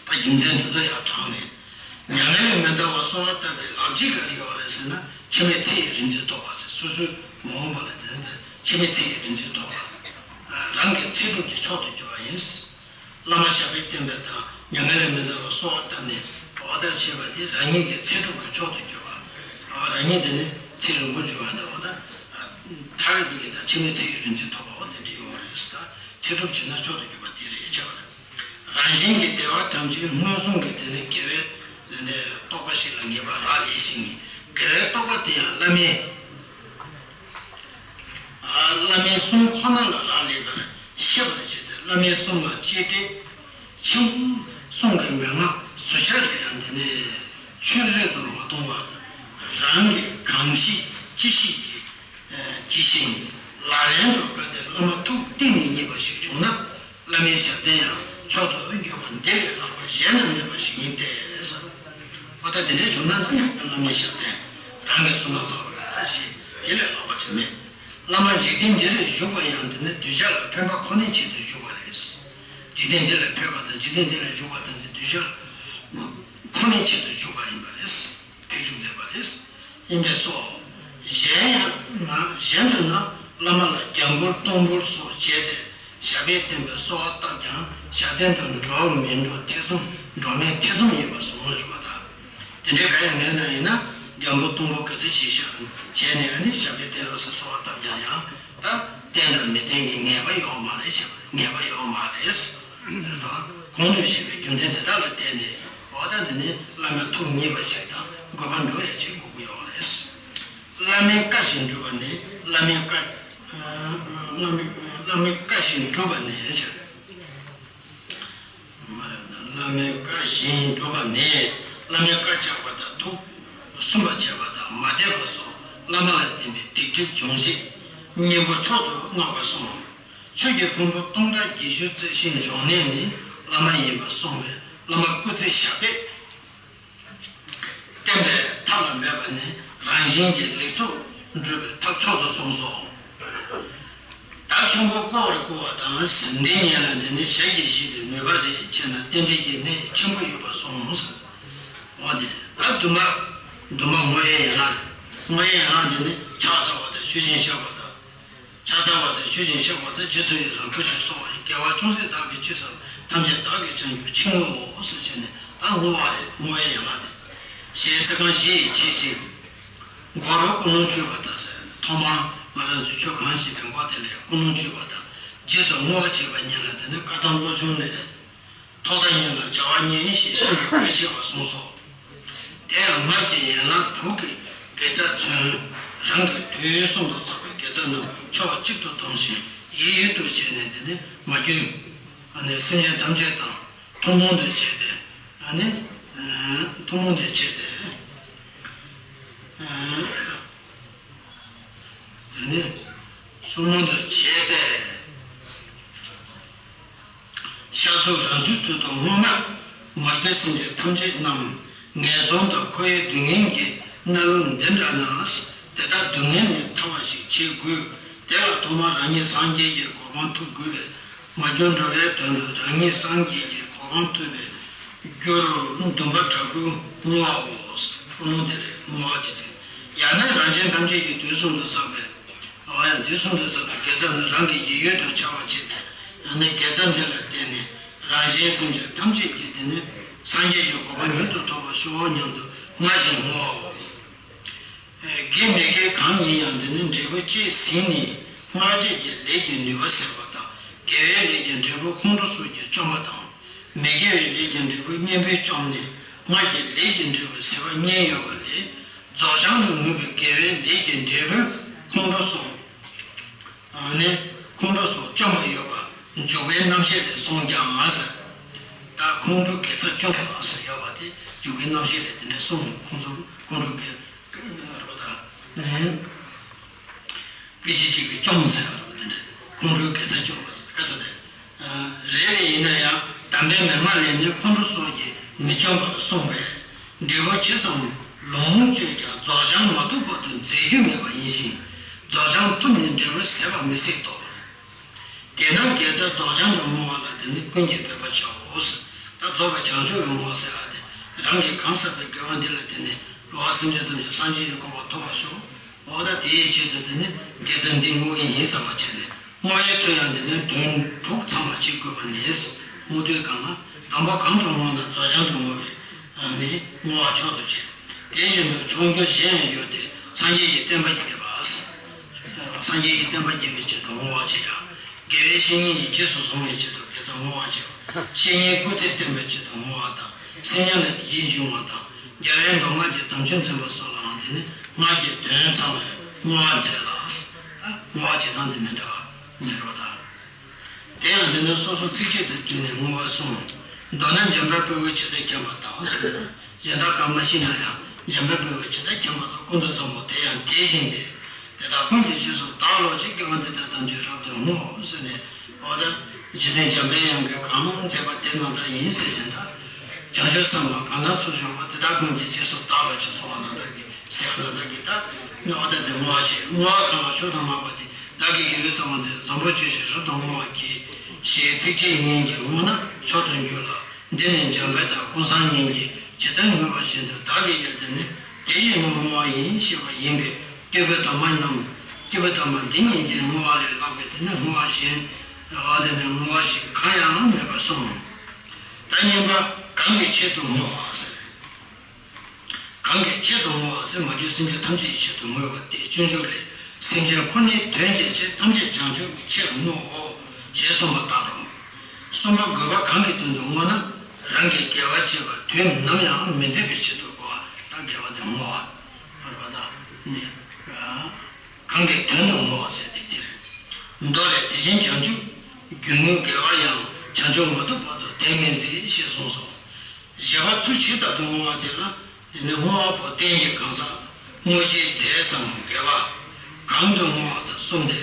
ད་རྒྱུ་མཚན་འདི་ཚོ་ཡར་དྲངས་ནས། མྱ་ངན་ལས་མི་འདའ་བར་གསོལ་བ་བཏབ་པའི་ལག་རྗེས་ག་རེ་ཡོད་རེད་ཟེར་ན། འཆི་མེད་ཚེ་ཡི་རིག་འཛིན་ཐོབ་པ་ཟེར། སོ་སོའི་མ་འོངས་པ་ལ་དེ་ནི་འཆི་མེད་ཚེ་ཡི་རིག་འཛིན་ཐོབ་པ། རང་གི་ཚེ་སྒྲུབ་ཀྱི་མཆོག་ཏུ་གྱུར་པ་ཡིན། བླ་མ་ཞབས་པད་བརྟན་པ་དང་མྱ་ངན་ལས་མི་འདའ་བར་གསོལ་བ་བཏབ་ནས་འོ་ད་བྱས་པ་དེ་རང་ཉིད་ཀྱི་ཚེ་སྒྲུབ་ཀྱི་མཆོག་ཏུ་གྱུར་པ། རང་ཉིད་དེ་ནི་ཚེ་རིང་པོ་འབྱུང་བ་དང་། འོ་ད་མཐར་ཐུག་གི་ད་འཆི་མེད་ཚེ་ཡི་རིག་འཛིན་ཐོབ་པ་འོ་དེ་འདྲ་ཡོང་བ་རེད། ད་ཚེ་སྒྲུབ་བྱེད་ན་མཆོག་ཏུ་གྱུར་པ་དེ་རེད་བྱས་པ་རེད། རང་གཞན་གྱི་བདེ་བ་ཐམས་ཅད་མངོན་སུམ་གྱི་དེ་ནི་དགེ་བའི་ནི་རྟོགས་པ་ཞིག་ལ་ངེས་པ་རག་ལས་ཤིང་། དགེ་བའི་རྟོགས་པ་དེ་ཡང་བླ་མའི་བླ་མའི་གསུང་ཁོ་ན་ལ་རག་ལས་པར་ཤེས་པར་བྱས་ཏེ། བླ་མའི་གསུང་ལ་གཅེས་སྤྲས་ཆེན་པོ། གསུང་གི་མན་ངག་ཟུར་ཆ་ལ་ཡང་དེ་ནི་ཆུད་ཟོས་སུ་མ་གཏོང་བར། རང་གིས་གང་ཤེས་ཅི་ཤེས་ཀྱིས་བགྱི་ཞིང་། ལག་ལེན་དུ་བཀོད་དེ་བླ་མ་ཐུགས་གཏིང་ནས་མཉེས་པ་ཞིག་བྱུང་ན། བླ་མའི་ཞབས་བརྟན་ཡང་མཆོག་ཏུ་གྱུར་པ་འདི་ལས་ལྷག་པ་གཞན་ན་མེད་པ་ཞིག་ཡིན་ཏེ་ཟེར། འོ་ད་དེ་འདྲའི་བྱུང་ན་ད་བླ་མའི་ཞབས་བརྟན་རང་གིས་གསུངས་པ་ཟེར་བ་ལ་ད་ཞེས་དེ་ལས་ལྷག་པ་ཅིག་མེད། བླ་མ་འཇིག་རྟེན་འདི་ལ་བཞུགས་པ་ཡང་དེ་ནི་གདུལ་བྱ་ལ་ཕན་པ་ཁོ་ནའི་ཆེད་དུ་བཞུགས་པ་རེད། འཇིག་རྟེན་འདི་ལ་ཕེབས་པ་དང་འཇིག་རྟེན་འདི་ལ་བཞུགས་པ་དང་འདི་གདུལ་བྱ་ཁོ་ནའི་ཆེད་དུ་བཞུགས་པ་ཡིན་པ་རེད། ཐེག་མཆོག་མཛད་པ་རེད། ཡིན་པས་སོ། གཞན་ཡང་ན། གཞན་དུ་ན་བླ་མ་ལ་རྒྱ་འབུར་གཏོར་འབུལ་སོགས་བྱས་ཏེ་ཞབས་པད་བརྟན་པའི་གསོལ་བ་བཏབ་ཀྱང་ཞབས་བརྟན་དུ་འགྲོ་མི་འགྲོ་ཐེ་ཚོམ། འགྲོ་མིན་ཐེ་ཚོམ་ཡིན་པ་སོང་བ་རེད་པ། ད་དེ་འདྲའི་ག་ཡང་མེད་ན་ཡིན་ན། འཇམ་པོ་སྟོང་པོ་ག་ཚོད་ཅིག་བྱས་ནས་ཨ་ནི་ཞབས་པད་བརྟན་རོགས་ཟེར་གསོལ་བ་བཏབ་ཀྱང་ཡང་ད་བརྟན་དང་མི་བརྟན་གྱི་ངེས་པ་ཡོད་མ་རེད་ཟེར་བ་ངེས་པ་ཡོད་མ་རེད། དེ་ལྟར་གོང་དུ་བཤད་པའི་རྒྱུ་མཚན་དེ་དག་ལ་བརྟེན་ནས་འོ་ད་འདི་ནི་བླ་མའི་ཐུགས་མཉེས་པ་ཞིག་དང་དགོས་པ་འགྲུབ་ཡ་ཅིག་དགོས་ཀྱི་ཡོད་རེད། བླ་མའི་བཀའ་བཞིན་སྒྲུབ་པ་ནི་བླ་མའི་བཀའ། བླ་མའི་བླ་མའི་བཀའ་བཞིན་སྒྲུབ་པ་ནི། བླ་མའི་བཀའ་བཞིན་སྒྲུབ་པ་ནི། བླ་མའི་བཀའ་བཅག་པ་དང་ཐུགས་སུན་པར་བྱེད་པ་དང་མ་དད་པ་སོགས་བླ་མ་ལ་བརྟེན་པའི་སྡིག་སྒྲིབ་སྦྱོང་ཞིང་གཉེན་པོ་མཆོག་ཏུ་བསྔགས་པ་གསུངས། ཆོས་ཀྱི་ཕུང་པོ་སྟོང་ཕྲག་བརྒྱད་ཅུ་རྩིབས་བཞིའི་འབྱུང་གནས་ནི་བླ་མ་ཡིན་པར་གསུངས་པས་བླ་མ་སྐུ་ཚེ་ཞབས་པད་བརྟན་པའི་ཐབས་ལ་འབད་པ་ནི་རང་གཞན་གྱི་ལེགས་ཚོགས་འགྲུབ་པའི་ཐབས་མཆོག་ཏུ་གསུངས་སོ། བདག་ཆེན་པོ་བསྐོར་བར་བསྐུལ་བ་དང་ཟིན་ལྡན་ངེད་ལ་འདི་ནི་ཞལ་གྱིས་བཞེས་པའི་ནུས་པ་རེད་ཅེ་ན་རྟེན་འབྲེལ་གྱི་གནད་ཆེན་པོ་ཡོད་པར་གསུངས། འོ་དེ་ད་འདུན་པ་འདུན་པ་བསྔོ་བའི་ཡན་ལག་བསྔོ་བའི་ཡན་ལག་འདི་ནི་ཕྱག་འཚལ་བ་དང་མཆོད་ཅིང་བཤགས་པ་དང་། ཕྱག་འཚལ་བ་དང་མཆོད་ཅིང་བཤགས་པ་དང་རྗེས་སུ་ཡི་རང་བསྐུལ་ཞིང་གསོལ་བ་ཡི་དགེ་བ་ཅུང་ཟད་བདག་གིས་ཅི་བསགས་ཐམས་ཅད་བདག་གིས་བྱང་གྱུར་ཅིག་བསྔོའོ་ཟེར་བྱས་ནས་ད་བསྔོ་བ་རེད་བསྔོ་བའི་ཡན་ལག་དེ། ཞེས་ཚིག་རྐང་བཞི་ཡིས་ཕྱེ་ཞིང་། མགོ་རུ་ཀུན་སློང་བཅུ་པ་དང་ཟེར་ཐོག་མར་ང་རང་ཚོས་ཆོས་གང་བྱེད་པའི་མགོ་དེ་ལ་ཀུན་སློང་བཅུ་པ་དང་རྗེས་སུ་བསྔོ་བ་བྱེད་པ་ཉིད་ལ་དེ་ནི་བཀའ་གདམས་བློ་སྦྱོང་ལས། ཐོག་མཐའ་གཉིས་ལ་བྱ་བ་གཉིས་ཞེས་ཤིན་ཏུ་བཀས་བཅད་པ་གསུངས་སོ། དེ་ཡང་སྔར་གྱི་ཡན་ལག་དྲུག་གི་དགེ་རྩ་མཚོན། རང་གིས་དུས་གསུམ་དུ་བསགས་པའི་དགེ་རྩ་རྣམས་ཕྱོགས་གཅིག་ཏུ་བསྡོམས་ཤིང་ཡིད་ཡུལ་དུ་བྱས་ནས་འདི་ནི་མ་གྱུར། ཨ་ནི་སེམས་ཅན་ཐམས་ཅད་དང་ཐུན་མོང་དུ་བྱས་ཏེ། ཨ་ནི་ཐུན་མོང་དུ་བྱས་ཏེ། དེ་ནས་གསུམ་མོ་དུ་བྱས་ཏེ། ཤ་ཟུག་རང་སོའི་ཚུལ་དུ་བསྔོས་ན། མ་གྱུར་སེམས་ཅན་ཐམས་ཅད་རྣམས་ངན་སོང་དང་འཁོར་བའི་སྡུག་བསྔལ་གྱི་མནར་ལམ་འདི་འདྲ་ན། དེ་དག་སྡུག་བསྔལ་ནས་ཐར་བ་ཞིག་བྱེད་དགོས། དེ་ལ་ཐོག་མར་རང་ཉིད་སངས་རྒྱས་ཀྱི་གོ་འཕང་ཐོབ་དགོས་པས། མ་གྱུར་འགྲོ་བའི་དོན་དུ་རང་ཉིད་སངས་རྒྱས་ཀྱི་གོ་འཕང་ཐོབ་པའི་རྒྱུར་འདུན་པ་དྲག་པོས་བསྔོའོ། ཀུན་སློང་དེ་རེད་བསྔོ་བ་ཅི་སྟེ། ཡང་ན་རང་གཞན་ཐམས་ཅད་ཀྱི་དུས་གསུམ་དུ་བསགས་པའི། འོ་ཡང་དུས་གསུམ་དུ་བསགས་པའི་དགེ་རྩ་ནི་རང་གི་ཡིད་ཡུལ་དུ་འཆར་བར་བྱེད་དེ། ཡང་ན་དགེ་རྩ་འདི་ལ་བརྟེན་ནས་རང་གཞན་སེམས་ཅན་ཐམས་ཅད་ཀྱི་དེ་ནི་སངས་རྒྱས་ཀྱི་གོ་འཕང་མྱུར་དུ་ཐོབ་པར་ཤོག་སྙམ་དུ་སྔར་བཞིན་བསྔོའོ། དགེ་མི་དགེ་གང་ཡིན་ཡང་འདི་ནི་འབྲས་བུ་བཅས་ཟིན་ནས་སྔར་བྱས་ཀྱི་ལས་ཀྱི་ནུས་པ་ཟད་པ་དང་དགེ་བའི་ལས་ཀྱི་འབྲས་བུ་ཁོང་ཁྲོ་སོགས་ཀྱིས་བཅོམ་པ་དང་། མི་དགེ་བའི་ལས་ཀྱི་འབྲས་བུ་གཉེན་པོས་བཅོམ་ནས་སྔར་གྱི་ལས་ཀྱི་འབྲས་བུ་ཟད་པ་གཉིས་ཡོད་པ་ལས་རྫོགས་བྱང་དུ་ངེས་པའི་དགེ་བའི་ལས་ཀྱི་འབྲས་བུ་ཁོང་ཁྲོ་སོགས། ཨ་ནི་ཁོང་ཁྲོ་སོགས་བཅོམ་པ་ཡོད་པ་འཇུག་པའི་རྣམ་བཤད་ལས་གསུངས་ཀྱང་ཟེར། ད་ཁོང་ཁྲོ་དགེ་རྩ་བཅོམ་པ་ཟེར་ཡོད་པ་དེ་འཇུག་པའི་རྣམ་བཤད་ལས་དེ་འདྲ་གསུངས་ནས་ཁོང་ཚོ་ཁོང་ཁྲོ་དགེ་རོ་དང་། སྐད་ཅིག་གཅིག་གིས་བཅོམ་ཟེར་བ་རེད་པ། དེ་འདྲ་ཁོང་ཁྲོའི་དགེ་རྩ་བཅོམ་པ་ཟེར་དགའ་ས་དེ། རེ་རེ་ཡིན་ན་ཡང་དམ་པའི་མན་ངག་ལས་ནི་ཁོང་ཁྲོ་སོགས་ཀྱིས་མི་བཅོམ་པར་གསུངས་པས། འབྲས་བུ་ཇི་ཙམ་ལོངས་སྤྱོད་ཀྱང་རྫོགས་བྱང་མ་ཐོབ་བར་དུ་འཛད་རྒྱུ་མེད་པ་ཡིན་ཞིང་། རྫོགས་བྱང་ཐོབ་ནས་འབྲས་བུ་ཟད་པ་མི་སྲིད་དོ། དེས་ན་དགེ་རྩ་རྫོགས་བྱང་དུ་བསྔོ་བ་ལ་དེ་ནི་ཀུན་གྱིས་འབད་པར་བྱའོ། ད་རྫོགས་པའི་བྱང་ཆུབ་ཀྱི་བསྔོ་བ་ཟེར་བ་དེ་རང་གིས་གང་བསགས་པའི་དགེ་བ་འདི་ལ་དེ་ནི་འགྲོ་བ་སེམས་ཅན་ཐམས་ཅད་སངས་རྒྱས་ཀྱི་གོ་འཕང་ཐོབ་པར་ཤོག། འོ་ད་དེའི་ཆེད་དུ་དེ་ནི་དགེ་རྩ་འདི་བསྔོ་བ་ཡིན་བསམ་པ་བྱས་ནས་བསྔོ་བའི་ཚུལ་ཡང་དེ་ནི་དོན་དྲུག་ཚང་བ་བྱེད་དགོས་པ་ནི། བསྔོ་དུས་གང་ལ་དང་པོ་གང་དུ་བསྔོ་ན་རྫོགས་བྱང་དུ་བསྔོ་བའི་ནི་བསྔོ་བ་མཆོག་ཏུ་བྱེད། དེ་བཞིན་དུ་མཆོག་གྱུར་གཞན་ཡང་ཡོད་དེ། སངས་རྒྱས་ཀྱི་བསྟན་པ་རྒྱས་པ། སངས་རྒྱས་ཀྱི་བསྟན་པ་རྒྱས་པའི་ཆེད་དུ་བསྔོ་བ་བྱེད་ཡ། དགེ་བའི་བཤེས་གཉེན་ཡིད་རྗེས་སུ་བཟུང་བའི་ཆེད་དུ་དགེ་རྩ་བསྔོ་བ་བྱེད་པ། བཤེས་གཉེན་སྐུ་ཚེ་བརྟན་པའི་ཆེད་དུ་བསྔོ་བ་དང་། སེམས་ཉམས་ལས་བདེ་སྐྱིད་འབྱུང་བ་དང་། རྒྱལ་བའི་མདོ་སྔགས་ཀྱི་དམ་ཆོས་འཛིན་པ་སོགས་ལའང་དེ་ནི་སྔགས་ཀྱི་དོན་ཚང་བའི་བསྔོ་བ་མཛད་ལ། བསྔོ་བ་བྱེད་སྟངས་དེ་མི་འདྲ་བ་མི་འདྲ་བ་དང་། དེ་ཡང་འདི་ནི་སོ་སོ་ཚིགས་བཅད་དུ་བསྡུས་ནས་བསྔོ་བར་གསུངས། མདོར་ན་འཇམ་དཔལ་དཔའ་བོས་ཇི་ལྟར་མཁྱེན་པ་དང་ཟེར་ན། གཞན་དག་གང་མ་ཤེས་ན་ཡང་འཇམ་དཔལ་དཔའ་བོས་ཇི་ལྟར་མཁྱེན་པ་དང་། ཀུན་ཏུ་བཟང་པོ་དེ་ཡང་དེ་བཞིན་ཏེ། དེ་དག་ཀུན་གྱི་རྗེས་སུ་བདག་སློབ་ཅིང་། དགེ་བ་འདི་དག་ཐམས་ཅད་རབ་ཏུ་བསྔོ་ཟེར་ནས། འོ་ད་རྗེ་བཙུན་འཇམ་པའི་དབྱངས་ཀྱིས་གང་མཛད་པ་དེ་རྣམ་དག་ཡིན་ཟེར་བཞིན་དུ། བྱང་ཆུབ་སེམས་དཔའ་གང་ན་སུ་བྱུང་བ་དེ་དག་ཀུན་གྱི་རྗེས་སུ་བདག་སློབ་ཅིང་གསུངས་པ་རྣམ་དག་གི་ཟེར་བ་རྣམ་དག་གི་ད་ནི་འོ་ད་དེ་བསྔོ་བ་ཞེས། བསྔོ་བ་གང་ལ་མཆོག་ཏུ་སྨྲས་པ་དེ། བདག་གི་དགེ་བའི་རྩ་བ་འདི། བཟང་པོ་སྤྱོད་ཅིང་རབ་ཏུ་བསྔོ་བར་བགྱི། ཞེས་ཚིགས་བཅད་གཉིས་ཀྱིས་བསྔོས་ན་མཆོག་ཏུ་འགྱུར་ལ། འདི་ནི་འཇམ་དཔལ་དང་ཀུན་བཟང་གཉིས་ཀྱིས་ཇི་ལྟར་བསྔོས་པ་བཞིན་དུ་བདག་གིས་ཀྱང་དེ་ནི་དེ་བཞིན་དུ་བསྔོ་བ་ཡིན་ཞེས་པ་ཡིན་པས། སྐྱེས་བུ་དམ་པ་རྣམས། སྐྱེས་བུ་དམ་པ་འདི་ཉིད་ཀྱི་བསྔོ་བ་ལས་ལྷག་པའི་དེ་ནི་བསྔོ་བ་གཞན། འོ་དེ་ནི་བསྔོ་བ་ཞིག་གང་ཡང་མེད་པར་གསུངས། ད་གཉིས་པ་གང་གི་ཆེད་དུ་བསྔོ་བ་ཟེར། གང་ གང་གི་ཆེད་དུ་བསྔོ་བ་ཟེར། མ་གྱུར་སེམས་ཅན་ཐམས་ཅད་ཀྱི་ཆེད་དུ་བསྔོས་པ་སྟེ་སྤྱོད་འཇུག་ལས། སེམས་ཅན་ཁོ་ནའི་དོན་གྱི་ཕྱིར་ཐམས་ཅད་བྱང་ཆུབ་ཀྱི་ཕྱིར་བསྔོའོ་ཞེས་གསུངས་པ་ལྟར་རོ། གསུམ་པ་དགོས་པ་གང་གི་དོན་དུ་བསྔོ་ན། རང་གི་དགེ་བ་བྱས་པ་དུས་ནམ་ཡང་མི་ཟད་པའི་ཕྱིར་དུ་དགོས་པ། ད་དགེ་བ་དེ་བསྔོ་བ་བར་པ་དང་ནི། གང་གི་དོན་དུ་བསྔོ་བ་ཟེར་ཏེ་འདིར། མདོ་ལས། དེ་བཞིན་བྱང་ཆུབ་རྒྱུ་དངོས་དགེ་བ་ཡང་། བྱང་ཆུབ་མ་ཐོབ་བར་དུ་དེ་མི་མཛད་ཞེས་གསུངས་སོ། བཞི་པ་ཚུལ་ཇི་ལྟར་དུ་བསྔོ་བ་དེ་ལ། དེ་ནི་བསྔོ་བ་པོ་རྟེན་གྱི་གང་ཟག་བསྔོ་བྱའི་རྫས་སམ་དགེ་བ་གང་དུ་བསྔོ་བ་དང་གསུམ་སྟེ།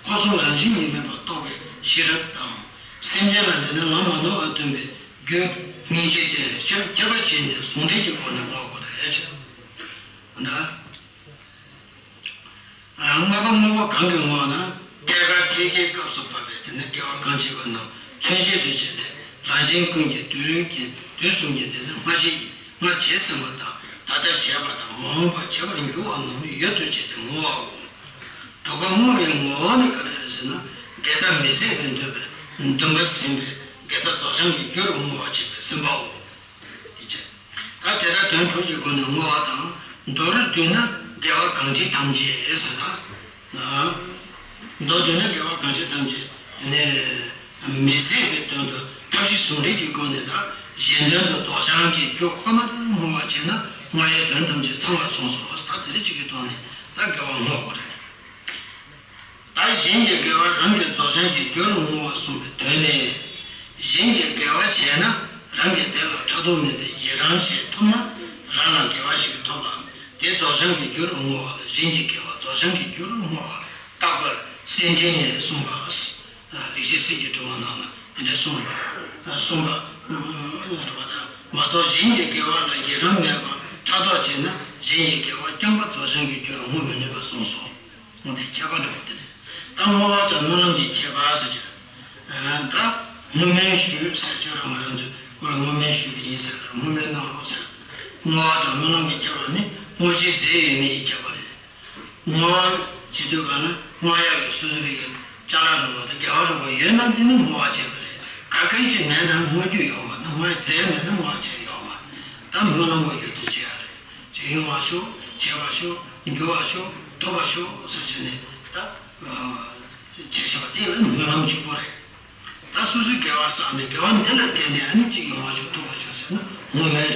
འཁོར་གསུམ་རང་བཞིན་གྱིས་མེད་པར་རྟོགས་པའི་ཤེས་རབ་དང་། སེམས་ཅན་ལ་དེ་ནི་ལམ་མ་ནོར་བར་སྟོན་པའི་རྒྱུ་སྙིང་རྗེ་སྟེ། ཤེས་རབ་ཁྱད་པར་ཅན་དེ་ཟུང་འབྲེལ་གྱི་སྒོ་ནས་བསྔོ་དགོས་རེད་ཅེས། ད། བསྔོ་བ་བསྔོ་བ་གང་གིས་བསྔོ་བ་ན། ཐད་ཀར་ཐད་ཀའི་སྐབས་སུ་བབ་པའི་དེ་ནི་དགེ་བ་གང་བྱས་པ་རྣམས་མཚོན་བྱེད་དུ་བྱས་ཏེ། རང་གཞན་ཀུན་གྱི་དུས་ཀྱི་དུས་གསུམ་གྱི་དེ་ནི་སྔར་བྱས་སྔར་བྱས་ཟིན་པ་དང་ད་ལྟ་བྱས་པ་དང་མ་འོངས་པར་བྱེད་པར་འགྱུར་བ་རྣམས་ཡུལ་དུ་བྱས་ཏེ་བསྔོ་བའོ། དྲུག་པ་བསྔོ་བའི་ངོ་བོ་ནི་ག་རེ་རེད་ཟེར་ན། དགེ་རྩ་མི་ཟད་པའི་འདོད་པས་འདུན་པ་ཟིན་པའི་དགེ་རྩ་རྫོགས་བྱང་གི་རྒྱུར་བསྔོ་བ་བྱེད་པའི་སེམས་པའོ། དེ་བྱས། ད་དེ་ལྟར་དོན་དྲུག་གི་སྒོ་ནས་བསྔོ་བ་དང་། མདོར་བསྡུས་ན་དགེ་བ་གང་བྱེད་ཐམས་ཅད་ཟེར་ན། མདོར་བསྡུས་ན་དགེ་བ་གང་བྱེད་ཐམས་ཅད་ནི་མི་ཟད་པའི་དོན་དུ་ཐབས་ཤེས་ཟུང་འབྲེལ་གྱི་སྒོ་ནས་དང་གཞན་དོན་དུ་རྫོགས་བྱང་གི་རྒྱུ་ཁོ་ནར་བསྔོ་བ་བྱས་ན་བསྔོ་བའི་དོན་ཐམས་ཅད་ཚང་བར་གསུངས་སོ། ད་དེ་རིགས་གཅིག་གི་ཐོག་ནས་ད་དགེ་བ་བསྔོ་དགོས་རེད། ད་གཞན་གྱི་དགེ་བ་རང་གི་རྫོགས་བྱང་གི་རྒྱུར་བསྔོ་བ་གསུངས་པའི་དོན་ནི། གཞན་གྱི་དགེ་བ་བྱས་ན་རང་གི་དེ་ལ་ཕྲག་དོག་མེད་པའི་ཡི་རང་ཞིག་ཐོབ་ན་རང་ལ་དགེ་བ་ཞིག་ཐོབ་པ། དེ་རྫོགས་བྱང་གི་རྒྱུར་བསྔོ་བ་ལ་གཞན་གྱི་དགེ་བ་རྫོགས་བྱང་གི་རྒྱུར་བསྔོ་བ་རྟག་པར་གསེར་ཕྲེང་ནས་གསུངས་པ། ལེགས་བཤད་གསེར་གྱི་དྲི་བ་ནང་ལ་དེ་འདྲ་གསུངས་ཡོད། གསུངས་པ་རེད་པ། ད་མ་གཏོགས་གཞན་གྱི་དགེ་བ་ལ་ཡི་རང་མེད་པ་ཕྲག་དོག་བྱས་ན་གཞན་གྱི་དགེ་བ་རྐྱང་པ་རྫོགས་བྱང་གི་རྒྱུར་བསྔོ་མི་ནུས་པ་གསུངས་སོ། འོ་དེ་ཁྱད་པར་འདྲ་བོ་དེ་རེད། ད་བསྔོ་བ་དང་སྨོན་ལམ་གྱི་ཁྱད་པར་ཟེར་གྱི་རེད། ད་བསྔོ་སྨོན་ཞུ་ཟེར་ཁྱོད་རང་ང་རང་ཚོས་ཁོ་ལ་བསྔོ་སྨོན་ཞུ་གི་ཡིན་ཟེར་ལ་བསྔོ་སྨོན་གནང་རོགས་ཟེར། བསྔོ་བ་དང་སྨོན་ལམ་གྱི་ཁྱད་པར་ནི་བསྔོ་བྱའི་རྫས་ཡོད་མེད་ཀྱི་ཁྱད་པར་རེད། བསྔོ་བ་བྱེད་དུས་ག་ན་བསྔོ་ཡག་གི་སོ་སོ་རིགས་ཀྱི་ཅ་ལག་རིགས་པ་དང་དགེ་བ་རིགས་པ་ཡོད་ན་དེ་ནི་བསྔོ་བ་བྱས་པ་རེད། ག་གེ་ཅིག་མེད་ན་བསྔོ་རྒྱུ་ཡོད་མ་རེད། བསྔོ་བའི་རྫས་མེད་ན་བསྔོ་བ་བྱས་ཡོད་མ་རེད། ད་སྨོན་ལམ་པ་ཡོད་དུ་བྱེད་ཡ་རེད། ཅིག་ཡོང་བ་ཤོག་བྱེད་པ་ཤོག་འགྱུར་བ་ཤོག་ཐོབ་པ་ཤོག་ཟེར་བྱས་ནས་ད་བྱས་བྱས་པ་དེ་ལ་སྨོན་ལམ་གཅིག་པོ་རེད། ད་སོ་སོའི་དགེ་བ་བསགས་ནས་དགེ་བ་འདི་ལ་བརྟེན་ནས་ཨ་ནི་གཅིག་ཡོང་བ་ཤོག་ཐོབ་པ་ཤོག་ཟེར་ན་བསྔོ་སྨོན་རེད།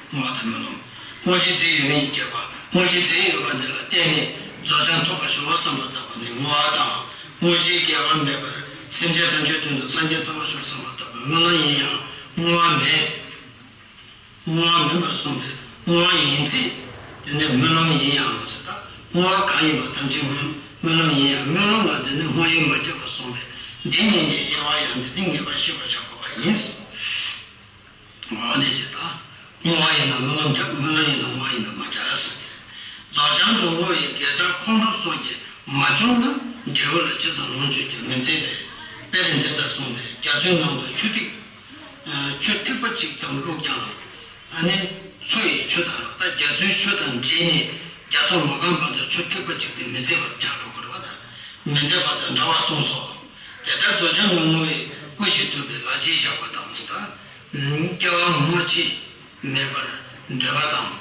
བསྔོ་བ་དང་སྨོན་ལམ། བསྔོ་བྱའི་རྫས་ཡོད་མེད་ཀྱི་ཁྱད་པར། བསྔོ་བྱའི་རྫས་ཡོད་པ་འདི་ལ་བརྟེན་ནས་རྫོགས་བྱང་ཐོབ་པར་ཤོག་བསམ་པ་ལྟ་བུ་ནི་བསྔོ་བ་དང་། བསྔོ་བྱའི་དགེ་བ་མེད་པར་སེམས་ཅན་ཐམས་ཅད་དོན་དུ་སངས་རྒྱས་ཐོབ་པར་ཤོག་བསམ་པ་ལྟ་བུ་སྨོན་ལམ་ཡིན་ཡང་བསྔོ་བ་མེད། བསྔོ་བ་མིན་པར་གསུངས་པས་བསྔོ་བ་ཡིན་ཚེ་དེ་ནི་སྨོན་ལམ་ཡིན་ཡང་ཟེར། ད་བསྔོ་བ་གང་ཡིན་པ་ཐམས་ཅད་སྨོན་སྨོན་ལམ་ཡིན་ཡང་སྨོན་ལམ་ལ་དེ་ནི་བསྔོ་བས་མ་ཁྱབ་པར་གསུངས་པས་འདི་གཉིས་ཀྱི་དབྱེ་བ་ཡང་འདི་སྟེ་ངེས་པར་ཤེས་པར་བྱ་དགོས་པ་ཡིན། འོ་འདི་ཞེས་དང་། བསྔོ་བ་ཡིན་ན་སྨོན་ལམ་ཁྱབ། སྨོན་ལམ་ཡིན་ན་བསྔོ་བ་ཡིན་པས་མ་ཁྱབ་ཟེར། རྫོགས་བྱང་དུ་བསྔོ་བའི་དགེ་རྩ་ཁོང་ཁྲོ་སོགས་ཀྱིས་མ་བཅོམ་ན་འབྲས་བུ་ལ་ཇི་ཙམ་ལོངས་སྤྱོད་ཀྱང་མི་མཛད་པས། དཔེར་འདི་ལྟར་གསུངས་ཏེ། རྒྱ་མཚོའི་ནང་དུ་ཆུ་ཐིགས། ཆུ་ཐིགས་པ་གཅིག་ཙམ་བླུགས་ཀྱང་། ཨ་ནི་མཚོ་ཡི་ཆུ་དང་ད་རྒྱ་མཚོའི་ཆུ་དང་འདྲེས་ནས་རྒྱ་མཚོ་མ་སྐམ་བར་དུ་ཆུ་ཐིགས་པ་གཅིག་དེ་མི་མཛད་པར་ཆགས་འགྲོ་གི་རེད་པ། ད་མི་མཛད་པ་དང་འདྲ་བར་གསུངས་སོ། དེ་ལྟར་རྫོགས་བྱང་དུ་བསྔོ་བའི་སྐུ་བཞི་ཐུབ་པའི་ལག་རྗེས་བཞག་པ་དང་། སྐྱེ་བ་སྔ་ཕྱི་མེད་པར་འདོད་པ་དང་།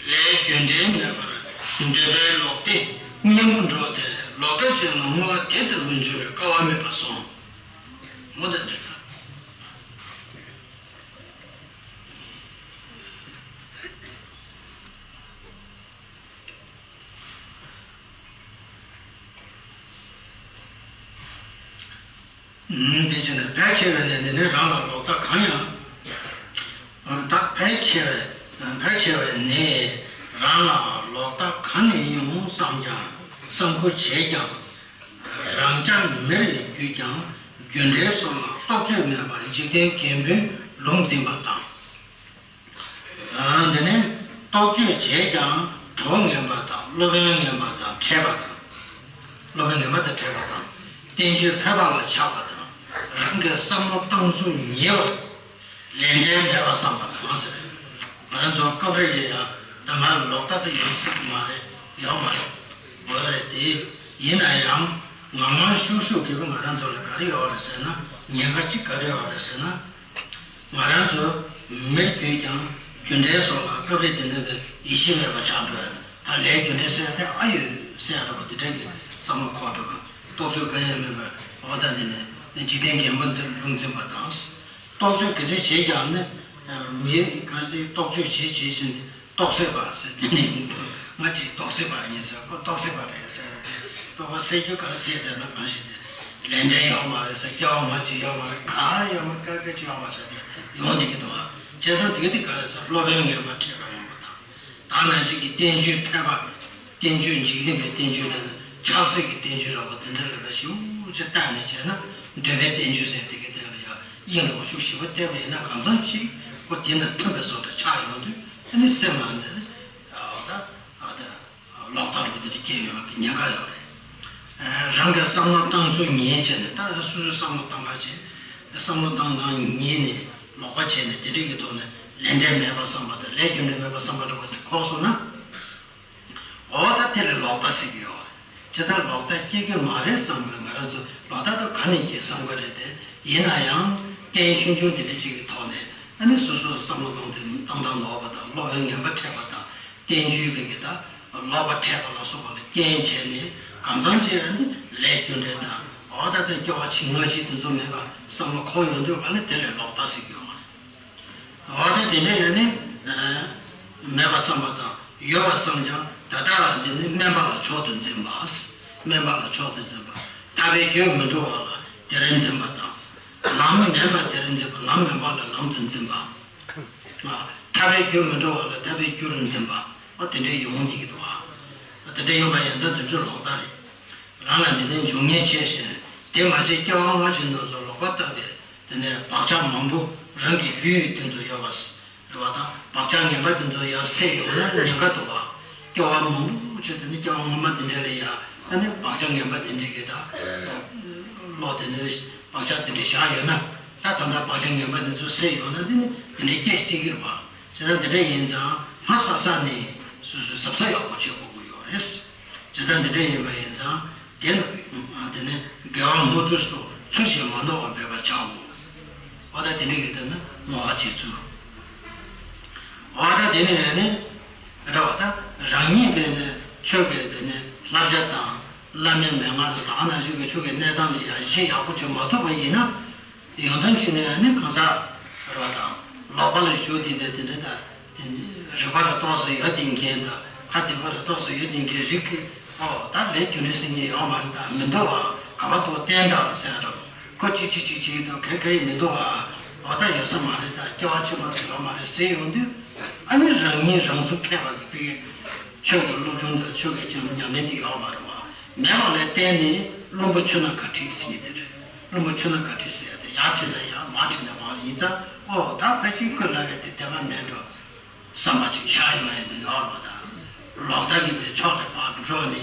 ལས་རྒྱུ་འབྲས་མེད་པར་འདོད་པའི་ལོག་ལྟའི་གཉེན་པོ་འགྲོགས་ཏེ་ལོག་ལྟ་ཅན་ལ་བསྔོ་བ་དེ་ལྟ་བུ་འབྱུང་བའི་སྐལ་བ་མེད་པར་གསུངས། འོ་དེ་འདྲ། དེ་བྱས་ནས་ཕལ་ཆེ་བས་ནི་འདི་ནི་རང་ལ་ལོག་ལྟ་གང་ཡང་། ད་ཕལ་ཆེ་བས་ཕལ་ཆེ་བས་ནི་རང་ལ་ལོག་ལྟ་གང་ཡང་བསམ་ཀྱང་བསམ་ཁུལ་བྱས་ཀྱང་། རང་ཅག་མིར་གྱུར་ཀྱང་རྒྱུ་འབྲས་སོགས་ལ་རྟོག་དཔྱོད་མེད་པར་འཇིག་རྟེན་རྒན་པོའི་ལུགས་འཛིན་པ་དང་། འདི་ནི་རྟོག་དཔྱོད་བྱས་ཀྱང་གྲོགས་ངན་པ་དང་སློབ་དཔོན་ངན་པ་དང་འཕྲད་པ་དང་། སློབ་དཔོན་ངན་པ་དང་འཕྲད་པ་དང་། བསྟན་བཅོས་ཕལ་པ་ལ་ཆགས་པ་དང་། རང་གི་བསམ་བློ་བཏང་ཚུལ་ཉེས་པ། ལས་འབྲས་མེད་པ་བསམ་པ་དང་ཟེར། ང་རང་ཚོ་སྐབས་རེ་རེ་ཡང་ད་ང་ལོག་ལྟ་དེ་ཡོང་སྲིད་མ་རེད། ཡོང་མ་རེད། འོ་རེད་དེ། ཡིན་ན་ཡང་ངང་ངམ་ཤུགས་ཤུགས་ཀྱིས་ང་རང་ཚོ་ལ་ག་རེ་ཡོད་རེད་ཟེར་ན། ཉེན་ཁ་གཅིག་ག་རེ་ཡོད་རེད་ཟེར་ན། ང་རང་ཚོ་མིར་གྱུར་ཀྱང་ རྒྱུ་འབྲས་སོགས་ལ་སྐབས་རེ་དེ་འདྲ་བའི་ཡིད་ཆེས་མེད་པ་ཆགས་འགྲོ་ཡ། ད་ལས་རྒྱུ་འབྲས་ཟེར་ཡ་དེ་ཨ་ཡོད་ཟེར་ཡ་འདྲ་པོ་དེ་འདྲ་གི་བསམ་བློ་འཁོར་འགྲོ་གི། རྟོག་དཔྱོད་གང་ཡང་མེད་པར་འོ་ད་འདི་ནས་འཇིག་རྟེན་རྒན་པོ་འཛིན་ལུགས་འཛིན་པ་དང་། རྟོག་དཔྱོད་ག་ཚོད་བྱས་ཀྱང་ནི་མི་ག་ཚོད་རྟོག་དཔྱོད་བྱེད་བྱེད་བཞིན་རྟོག་སད་པ་ཟེར་དེ་ནས་ཡིན་འདུག་ང་ཅིག་རྟོག་སད་པ་ཡིན་ཟེར་ཁོ་རྟོག་སད་པ་རེད་ཟེར། རྟོག་པ་སད་རྒྱུ་ག་རེ་སད་བསྡད་ན་གང་ཞིག་དེ་ལས་འབྲས་ཡོད་མ་རེད་ཟེར། སྐྱེ་བ་སྔ་ཕྱི་ཡོད་མ་རེད། ག་ཡོད་མ་རེད། སྐད་ཆ་ཡོད་མ་ཟེར་དེ་ཡོང་བསྡད་ཀྱི་འདུག་ཨ། བྱས་ཙང་དེ་ག་དེ་ག་རེ་ཟེར་སློབ་དཔོན་ངན་པ་ཁྲིད་པ་ཡིན་པ་དང་། ད་ནང་བཞིན་གྱི་བསྟན་བཅོས་ཕལ་པ། བསྟན་བཅོས་འཇིག་རྟེན་པའི་བསྟན་བཅོས་དང་ཆགས་སྲེད་ཀྱི་བསྟན་བཅོས་ར་བ་དེ་འདྲ་རེ་རེ་ཞིབ་ཅིག་བལྟས་ནས་བྱས་ན་འདོད་པའི་བསྟན་བཅོས་ཟེར་དེ་གའི་སྟེང་ལ་ཡང་དབྱིངས་ལ་འོ་ཤུགས་ཞིབ་པ་བལྟས་པ་ཡིན་ན་གང་ཟག་ཅིག་ཁོ་དེ་ན་མཐུན་པའི་བཟོ་འདྲ་ཆགས་ཡོང་དུས་ཨ་ནི་སེམས་ལ་འདི་ཨ་ད་ཨ་ད་ལོག་ལྟ་རུ་འདི་འདྲ་སྐྱེ་ཡོང་གི་ཉེན་ཁ་ཡོད་རེད། རང་གི་བསམ་བློ་བཏང་ཚུལ་ངེས་བྱས་ནས་ད་སོ་སོའི་བསམ་བློ་བཏང་པ་བྱས་བསམ་བློ་བཏང་སྟངས་ངེས་ནས་ལོག་པ་བྱས་ནས་དེ་འདྲ་གི་ཐོག་ནས་ལས་འབྲས་མེད་པ་བསམ་པ་དང་ལས་རྒྱུ་འབྲས་མེད་པ་བསམ་པ་འདྲ་པོ་དེ་འཁོར་སོང་ན། འོ་ད་དེ་ལས་ལོག་ལྟ་ཟེར་གྱི་ཡོད་རེད། ཇི་ལྟར་ལོག་ལྟ་སྐྱེ་གི་མ་རེད་བསམ་གི་རེད། ང་རང་ཚོ་ལོག་ལྟ་དང་ག་ནས་སྐྱེ་བསམ་གི་རེད་དེ། ཡིན་ན་ཡང་རྐྱེན་ཆུང་ཆུང་དེ་འདྲ་ཅིག་གི་ཐོག་ནས་ཨ་ནི་སོ་སོ་བསམ་བློ་གཏོང་དེ་བཏང་སྟངས་ལོག་པ་དང་སློབ་དཔོན་ངན་པ་འཕྲད་པ་དང་བསྟན་བཅོས་པའི་གི་ད་ལོག་པ་འཕྲད་པ་ལ་སོགས་པ་ལ་རྐྱེན་བྱས་ནས་གང་འཚམ་ཅིག་ཨ་ནི་ལས་རྒྱུ་འབྲས་དང་འོ་ད་ལྟ་སྐྱེ་བ་ཕྱི་སྔ་ཕྱི་དེ་ཚོ་མེད་པ་བསམ་བློ་འཁོར་ཡོང་དུས་ཨ་ནི་དེ་ལས་ལོག་ལྟ་ཟེར་གྱི་ཡོད་མ་རེད། འོ་ད་དེ་འདྲ་ཡིན་ནི། མེད་པ་བསམ་པ་དང་ཡོད་པ་བསམ་ཀྱང་ད་ལྟ་འདི་ནི་དམན་པ་ལ་མཆོག་ཏུ་འཛིན་པ། དམན་པ་ལ་མཆོག་ཏུ་འཛིན་པ། ཐར་པའི་རྒྱུར་མི་འགྲོ་བ་ལ་དེར་འཛིན་པ་དང་། ལམ་མེད་པ་དེར་འཛིན་པ། ལམ་མེད་པ་ལ་ལམ་དུ་འཛིན་པ། ཐར་པའི་རྒྱུར་མི་འགྲོ་བ་ལ་ཐར་པའི་རྒྱུར་འཛིན་པ། འོ་དེ་འདྲའི་ཡོང་གི་འདུག་ཨ། དེ་འདྲའི་ཡོང་པ་ཡིན་ཙང་དེ་ཚོ་ལོག་ལྟ་རེད། རང་ལ་འདི་ནས་འབྱུང་ངེས་ཆེ་ཞིང་དེ་མ་བྱས་སྐྱེ་བ་སྔ་ཕྱི་རྣམས་སུ་ལོག་པར་ལྟ་བས་དེ་ནས་བག་ཆགས་མང་པོ་རང་གི་ཡུལ་ཡུལ་སྟེང་དུ་ཡོད་པ་རེད་བ་དང་བག་ཆགས་ངན་པ་དེ་ཚོ་ཡང་སད་ཡོང་ན་ཉེན་ཁ་འདུག་བ། སྐྱེ་བ་མང་པོ་བྱས་དེ་ནས་སྐྱེ་བ་སྔོན་མ་དེ་འདྲ་ལ་ཡང་ཨ་ནི་བག་ཆགས་ངན་པ་དེ་འདྲ་གི་ད་བློ་དེ་ནས་བག་ཆགས་དེ་འདྲ་བཞག་ཡོད་ན་ད་ད་ལྟ་བག་ཆགས་ངན་པ་དེ་ཚོ་སད་ཡོང་ན་དེ་ནི་དེ་འདྲ་སྐྱེ་སྲིད་ཀྱི་རེད་བ། བྱས་ཙང་དེ་འདྲ་ཡིན་ཙང་སྔ་ས་ས་ནས་སོ་སོའི་གཟབ་གཟབ་ཡག་པོ་བྱེད་དགོས་ཀྱི་ཡོད་རེད། བྱས་ཙང་དེ་འདྲ་ཡིན་པ་ཡིན་ཙང་དེ་ནི་དེ་ནི་དགེ་བ་སྔོ་ཚོད་སོགས་ཚུལ་བཞིན་མ་ནོར་བ་འབད་པར་བྱའོ། འོ་ད་དེ་འདྲ་ཡིན་དེ་ནི་བསྔོ་བ་བྱེད་ཚུལ། འོ་ད་དེ་ནི་ནི་རེད་བ། ད་རང་ཉིད་བས་ནི་ཆོས་ཀྱི་བས་ནི་བསླབ་བྱ་དང་བླ་མའི་མན་ངག་དང་ད་ག་ནང་བཞིན་གྱི་ཆོས་ཀྱི་གནས་སྟངས་ལ་ཡང་གཞི་ཡག་པོ་ཅིག་མ་ཚུགས་པ་ཡིན་ན། ཡོང་མཚམས་ཤིག་ནས་ནི་གང་ཟག་རེད་བ་དང་ལོག་པ་ལ་ཞུགས་བསྡད་པའི་དེ་འདྲ་དང་། རིག་པ་ལ་རྟོག་ཚོགས་ཡོད་བསྡད་མཁན་དང་ཁ་བདེ་བ་ལ་རྟོག་ཚོགས་ཡོད་བསྡད་མཁན་རིགས་ཀྱི་ཨོ་ད་ལས་རྒྱུ་འབྲས་ཟེར་མཁན་ཡོད་མ་རེད། ད་མི་འདུག་བ། ག་པ་འདུག་བསྟན་དང་ཟེར་རོ། ཁོ་གཅིག་གཅིག་གཅིག་གཅིག་འདུག་ག་ག་ཡི་མི་འདུག་བ། འོ་ད་ཡོད་ས་མ་རེད། ད་སྐྱེ་བ་ཕྱི་མ་དུ་ཡོད་མ་རེད་ཟེར་ཡོང་དུས་ཨ་ནི་རང་ཉིད་རང་ཚུགས་མཁས་པ་གི་པའི། ཆོས་ཀྱི་སློབ་སྦྱོང་དང་ཆོས་ཀྱི་ཉམས་ལེན་དེ་ཡོད་མ་རེད་བ། མེད་པ་ལ་བརྟེན་ནས་བླུན་པོ་ཆུ་ནང་ག་ཁྲིད་ཟེར་དེ་རེད། བླུན་པོ་ཆུ་ནང་ག་ཁྲིད་ཟེར་དེ་ཡར་ཁྲིད་ན་ཡར་མར་ཁྲིད་ན་མར་ཡིན་ཙང་ཨོ་ད་ཕལ་ཆེར་ཀུན་ལ་བས་དེ་བདེན་པ་མེད་འགྲོ་བསམ་པ་ཅིག་ཤར་ཡོང་ཡས་དེ་ཡོད་རེད་བ། ད་ལོག་ལྟ་གི་པའི་ཕྱོགས་ལ་ཕར་འགྲོ་ནས་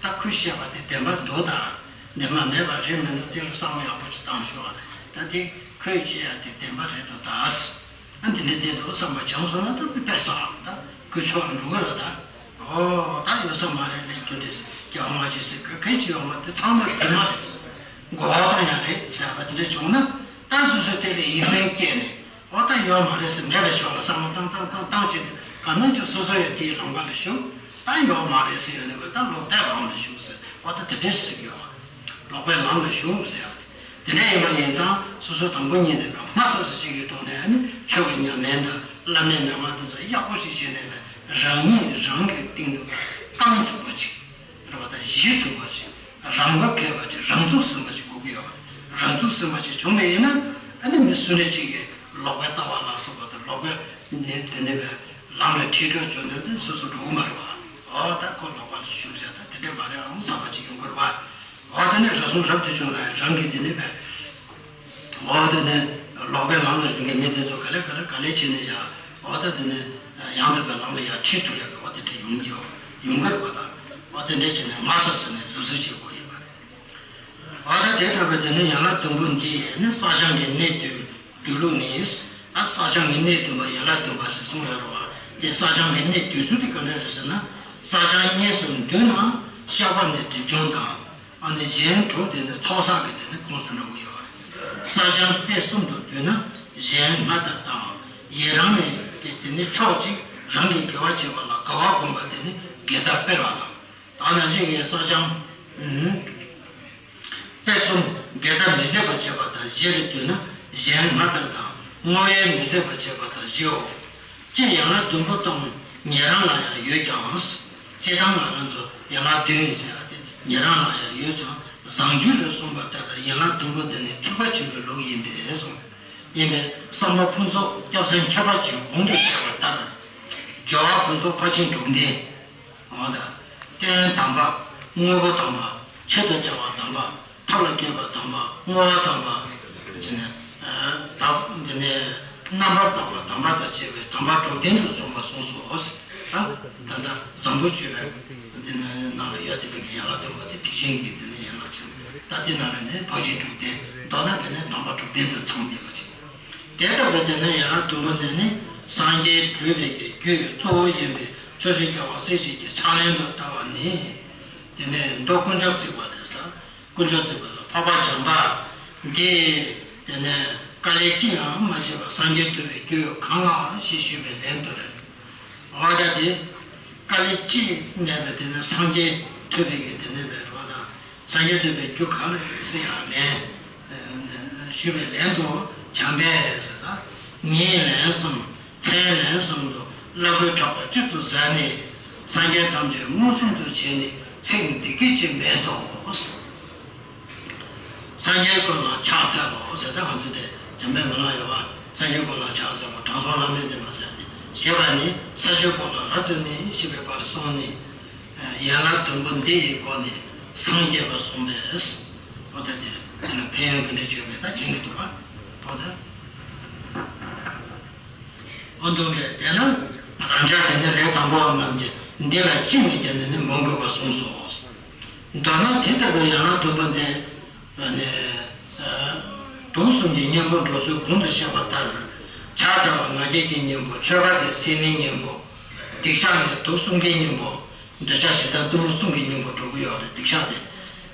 ད་ཁོས་བཤད་པ་དེ་བདེན་པ་འདུག་དང་བདེན་པ་མེད་པ་རེད་མིན་ན་དེ་ལ་བསམ་བློ་ཡག་པོ་ཅིག་བཏང་ཤོག་ད་དེ་ཁོས་བཤད་ཡ་དེ་བདེན་པ་རེད་འདུག་ད། ཨ་འདི་འདྲ་བསྡད་འདུག་བསམ་པ་བྱུང་སོང་ན་ད་དཔེ་བསམ་ད་ཁོའི་ཕྱོགས་ལ་འགྲོ་གི་རེད་ད། ཨོ་ད་ཡོད་ས་མ་རེད། ལས་རྒྱུ་འབྲས་སྐྱེ་བ་སྔ་ཕྱི་ཟེར་ག་གེ་ཅི་ཡོད་མ་རེད། དེ་ཚང་མ་རྫུན་མ་རེད། མགོ་བ་བཏང་ཡ་རེད་ཟེར་བ་དེ་འདྲ་བྱུང་ན་ད་སོ་སོའི་དེ་ལ་ཡིད་སྨོན་སྐྱེས་ནས་ཨོ་ད་ཡོད་མ་རེད་ཟེར་མེད་པའི་ཕྱོགས་ལ་བསམ་བློ་བཏང་བཏང་བཏང་བཏང་བྱས་ཏེ་གང་ན་ཅིག་སོ་སོ་ཡང་དེའི་ལམ་ཁ་ལ་ཞུགས་ད་ཡོད་མ་རེད་ཟེར་ཡོད་ནས་གོ་ད་ལོག་ལྟའི་ལམ་ལ་ཞུགས་ཟེར་ཨོ་ད་དེ་འདྲས་ཟེར་གི་ཡོད་རེད། ལོག་པའི་ལམ་ལ་ཞུགས་ཟེར་བ་དེ། དེ་འདྲ་ཡིན་པ་ཡིན་ཙང་སོ་སོ་དང་པོ་ཉིད་ནས་ཀྱང་སྔ་ས་ས་གཅིག་གི་ཐོག་ནས་ནི་ཆོས་ཀྱི་ཉམས་ལེན་དང་བླ་མའི་མན་ངག་དེ་ཚོ་ཡག་པོ་ཞིག་བྱས་ནས་རང་ཉིད་རང་གི་སྟེང་དུ་རྐང་ཚུགས་པ་ཅིག་རེད་བ། ད་གཞི་ཚུགས་པ་ཅིག་རང་བབས་ཕེབས་པ་ཅིག་རང་ཚུགས་ཟིན་པ་ཅིག་དགོས་ཀྱི་ཡོད་པ་རེད། རང་ཚུགས་ཟིན་པ་ཅིག་བྱུང་བ་ཡིན་ན་ཨ་ནི་མི་སུ་འདྲ་ཅིག་གིས་ལོག་པའི་ལྟ་བ་ལ་སོགས་པ་དང་ལོག་པའི་ནི་དེ་ནི་བའི་ལམ་ལ་ཁྲིད་འགྲོ་བཅུག་ན་དེ་སོ་སོ་འགྲོ་གི་མ་རེད་བ། ཨོ་ད་ཁོ་ལོག་པ་ལ་ཞུགས་བྱས་ད་དེ་འདྲ་མ་རེད་ཨང་བསམ་པ་ཅིག་ཡོང་གི་རེད་བ། ཨོ་ད་ནི་རབ་བྱུང་རབ་ཏུ་བྱུང་ན་ཡང་རང་གི་དེ་ནི་བས། ཨོ་ད་ནི་ལོག་པའི་ལམ་ལ་ཞུགས་མཁན་མི་དེ་ཚོ་ག་ལེ་ག་ལེ་ག་ལེ་བྱས་ནས་ཡ། ཨོ་ད་དེ་ནི་ཡང་དག་པའི་ལམ་ལ་ཡ་ཁྲིད་ཐུབ་ཡག་གི་ཨོ་དེ་འདྲ་ཡོང་གི་ཡོད་ཡོང་གི་རེད་བ། ད་ཨོ་དེ་འདྲ་བྱས་ནས་མ་སོ་སོ་ནས་གཟབ་གཟབ་བྱེད་དགོས་ཡིན་པ་རེད། ཨོ་ད་དེ་ལྟ་བུའི་དེ་ནི་ཡན་ལག་བདུན་པོ་འདི་ནི་བསགས་སྦྱང་གི་གནད་བསྡུ་བསྡུ་ལུགས་ནི། ད་བསགས་སྦྱང་གི་གནད་བསྡུ་བ་ཡན་ལག་བདུན་པ་ཞེས་གསུངས་ཡོད་རེད་བ། དེ་བསགས་སྦྱང་གི་གནད་བསྡུ་ཚུལ་དེ་ག་འདྲ་རེད་ཟེར་ན། བསགས་སྦྱང་གཉིས་སུ་འདུས་ན་བཤགས་པ་ནི་སྒྲིབ་སྦྱོང་དང་། ཨ་ནི་གཞན་དྲུག་དེ་ནི་ཚོགས་བསགས་ཀྱི་དེ་ནི་ཁོངས་སུ་འགྲོ་གི་ཡོད་རེད། བསགས་སྦྱང་སྡེ་གསུམ་དུ་བསྡུས་ན་གཞན་སྔ་དར་དང་ཡི་རང་ནས་ དེ་ནི་ཕྱོགས་གཅིག་རང་གིས་དགེ་བ་བྱེད་པ་ལ་དགའ་བ་བསྒོམ་པ་དེ་ནི་དགེ་རྩ་སྤེལ་བ་དང་། ད་ནང་བཞིན་གྱི་བསགས་སྦྱང་། དཔེ་གསུམ། དགེ་རྩ་མི་ཟད་པར་བྱེད་པ་དང་བཞི་རེ་བསྡུས་ན་གཞན་ང་ལྟར་དང་བསྔོ་བས་མི་ཟད་པར་བྱེད་པ་དང་བཞིའོ། སྤྱིར་ཡན་ལག་བདུན་པོ་ཙམ་ཉན་རང་ལ་ཡང་ཡོད་ཀྱང་། སྤྱིར་བཏང་ང་རང་ཚོ་ཡན་ལག་བདུན་ཟེར་བ་དེ་ཉན་རང་ལ་ཡང་ཡོད་ཀྱང་། བཟང་སྤྱོད་ལས་གསུངས་པ་ལྟར་ཡན་ལག་བདུན་པོ་འདི་ནི་ཐེག་པ་ཆེན་པོའི་ལུགས་ཡིན་པས་གསུངས། ཡིན་པས་བསམ་པ་ཕུན་ཚོགས་སྐྱབས་སེམས་ཁྱད་པར་ཅན་གོང་དུ་བཤད་པ་ལྟར། སྦྱོར་བ་ཕུན་ཚོགས་ཕར་ཕྱིན་དྲུག་ལྡན། འོ་ད། རྟེན་དམ་པ། དངོས་པོ་དམ་པ། ཆེད་དུ་བྱ་བ་དམ་པ། ཐབས་ལ་མཁས་པ་དམ་པ། བསྔོ་བ་དམ་པ། ཅེས་ནས། ཨ། དག་འདི་ནས་རྣམ་པར་དག་པ་དམ་པ་དང་བཅས་པའི་དམ་པ་དྲུག་ལྡན་དུ་གསུངས་པ་གསུངས་སོ། ད་ད་ལྟ་བཟང་པོ་སྤྱོད་པའི་འདི་ནང་ལ་ཡོད་དེ་བའི་ཡན་ལག་བདུན་པོ་དེ་ཐེག་ཆེན་གྱི་འདི་ནས་ཡན་ལག་ཆེན་པོ། ད་འདི་ནང་ལ་ནི་ཕར་ཕྱིན་དྲུག་ལྡན། མདོར་ན་བས་ནས་དམ་པ་དྲུག་ལྡན་དུ་ཚང་བསྡད་པ་ཅིག་དེ་ལྟ་བུའི་དེ་ནས་ཡན་ལག་བདུན་པོ་ནི་ནི་སངས་རྒྱས་སྒྲུབ་པའི་གི་རྒྱུའི་གཙོ་བོ་ཡིན་པའི་ཆོས་རྗེ་རྒྱལ་བ་སྲས་བཅས་ཀྱི་ཕྱག་ལེན་དུ་ལྟ་བ་ནི། དེ་ནས་མདོ་དཀོན་མཆོག་བརྩེགས་པ་རེད་ས། དཀོན་མཆོག་བརྩེགས་པ་ལ་འཕགས་པ་བྱམས་པ་འདི། དེ་ནས་དཀའ་ལས་ཅི་ཡང་མ་བྱས་པར་སངས་རྒྱས་ཐོབ་པའི་རྒྱུ་ཡོད་གང་ལགས་ཞེས་ཞུས་པའི་ལན་དུ་རེད། འོ་ད་དེ། དཀའ་ལས་ཅི་མེད་པའི་དེ་ནས་སངས་རྒྱས་ཐོབ་པའི་གི་དེ་ནས་བས་རོ་དང་། སངས་རྒྱས་ཐོབ་པའི་རྒྱུ་ག་ལ་ཡོད་ཟེར་ཡང་ལན། ཞུས་པའི་ལན་དུ་བྱམས་པས་ཟེར་ད། ངས་ལན་གསུམ། མཚན་ལན་གསུམ་དུ་བླ་གོས་ཕྲག་པ་གཅིག་ཏུ་གཟས་ནས། སངས་རྒྱས་ཐམས་ཅད་མངོན་སུམ་དུ་བྱས་ནས་ཚིག་འདི་སྐད་ཅེས་སྨྲས་སོ། སངས་རྒྱས་ཀུན་ལ་ཕྱག་འཚལ་ལོ་ཟེར་ཏེ་ང་ཚོ་དེ་འཇམ་དཔལ་མི་ལ་ཡོད་པ། སངས་རྒྱས་ཀུན་ལ་ཕྱག་འཚལ་ལོ། དྲང་སྲོང་བླ་མེད་བསྟེན་པ་ཟེར་ཏེ་ཞེས་པ་ནི་ས་བཅུ་པོ་ལ་རབ་ཏུ་གནས་ཞེས་པའི་བར་གསུངས་ནས། ཡན་ལག་བདུན་པོ་འདི་ཡི་སྒོ་ནས་སངས་རྒྱས་པ་གསུངས་པས། འོ་ད་འདིར་འདི་ལ་ཕན་ཡོན་ག་འདྲ་བརྗོད་པས་ད་མཁྱེན་གྱི་འདུག་པ། འོ་ད། འོ་འདུག་པས་དེས་ན་རང་ཅག་དེ་ནི་ལས་དང་པོ་བ་རྣམས་ཀྱིས་འདི་ལ་ཅི་ནས་ཀྱང་ནི་འབུངས་དགོས་པར་གསུངས་སོ། མདོར་ན་དེ་ལྟ་བུའི་ཡན་ལག་བདུན་པོ་འདི་ནི་དུག་གསུམ་གྱི་གཉེན་པོ་འགྲོ་ཚུལ་གོང་དུ་བཤད་པ་ལྟར། ཕྱག་འཚལ་བ་ང་རྒྱལ་གྱི་གཉེན་པོ། མཆོད་པ་དེ་སེར་སྣའི་གཉེན་པོ། སྡིག་བཤགས་ནི་དུག་གསུམ་གྱི་གཉེན་པོ། འདོད་ཆགས་ཞེ་སྡང་གཏི་མུག་གསུམ་གྱི་གཉེན་པོ་འགྲོ་གི་ཡོད་རེད། སྡིག་བཤགས་དེ།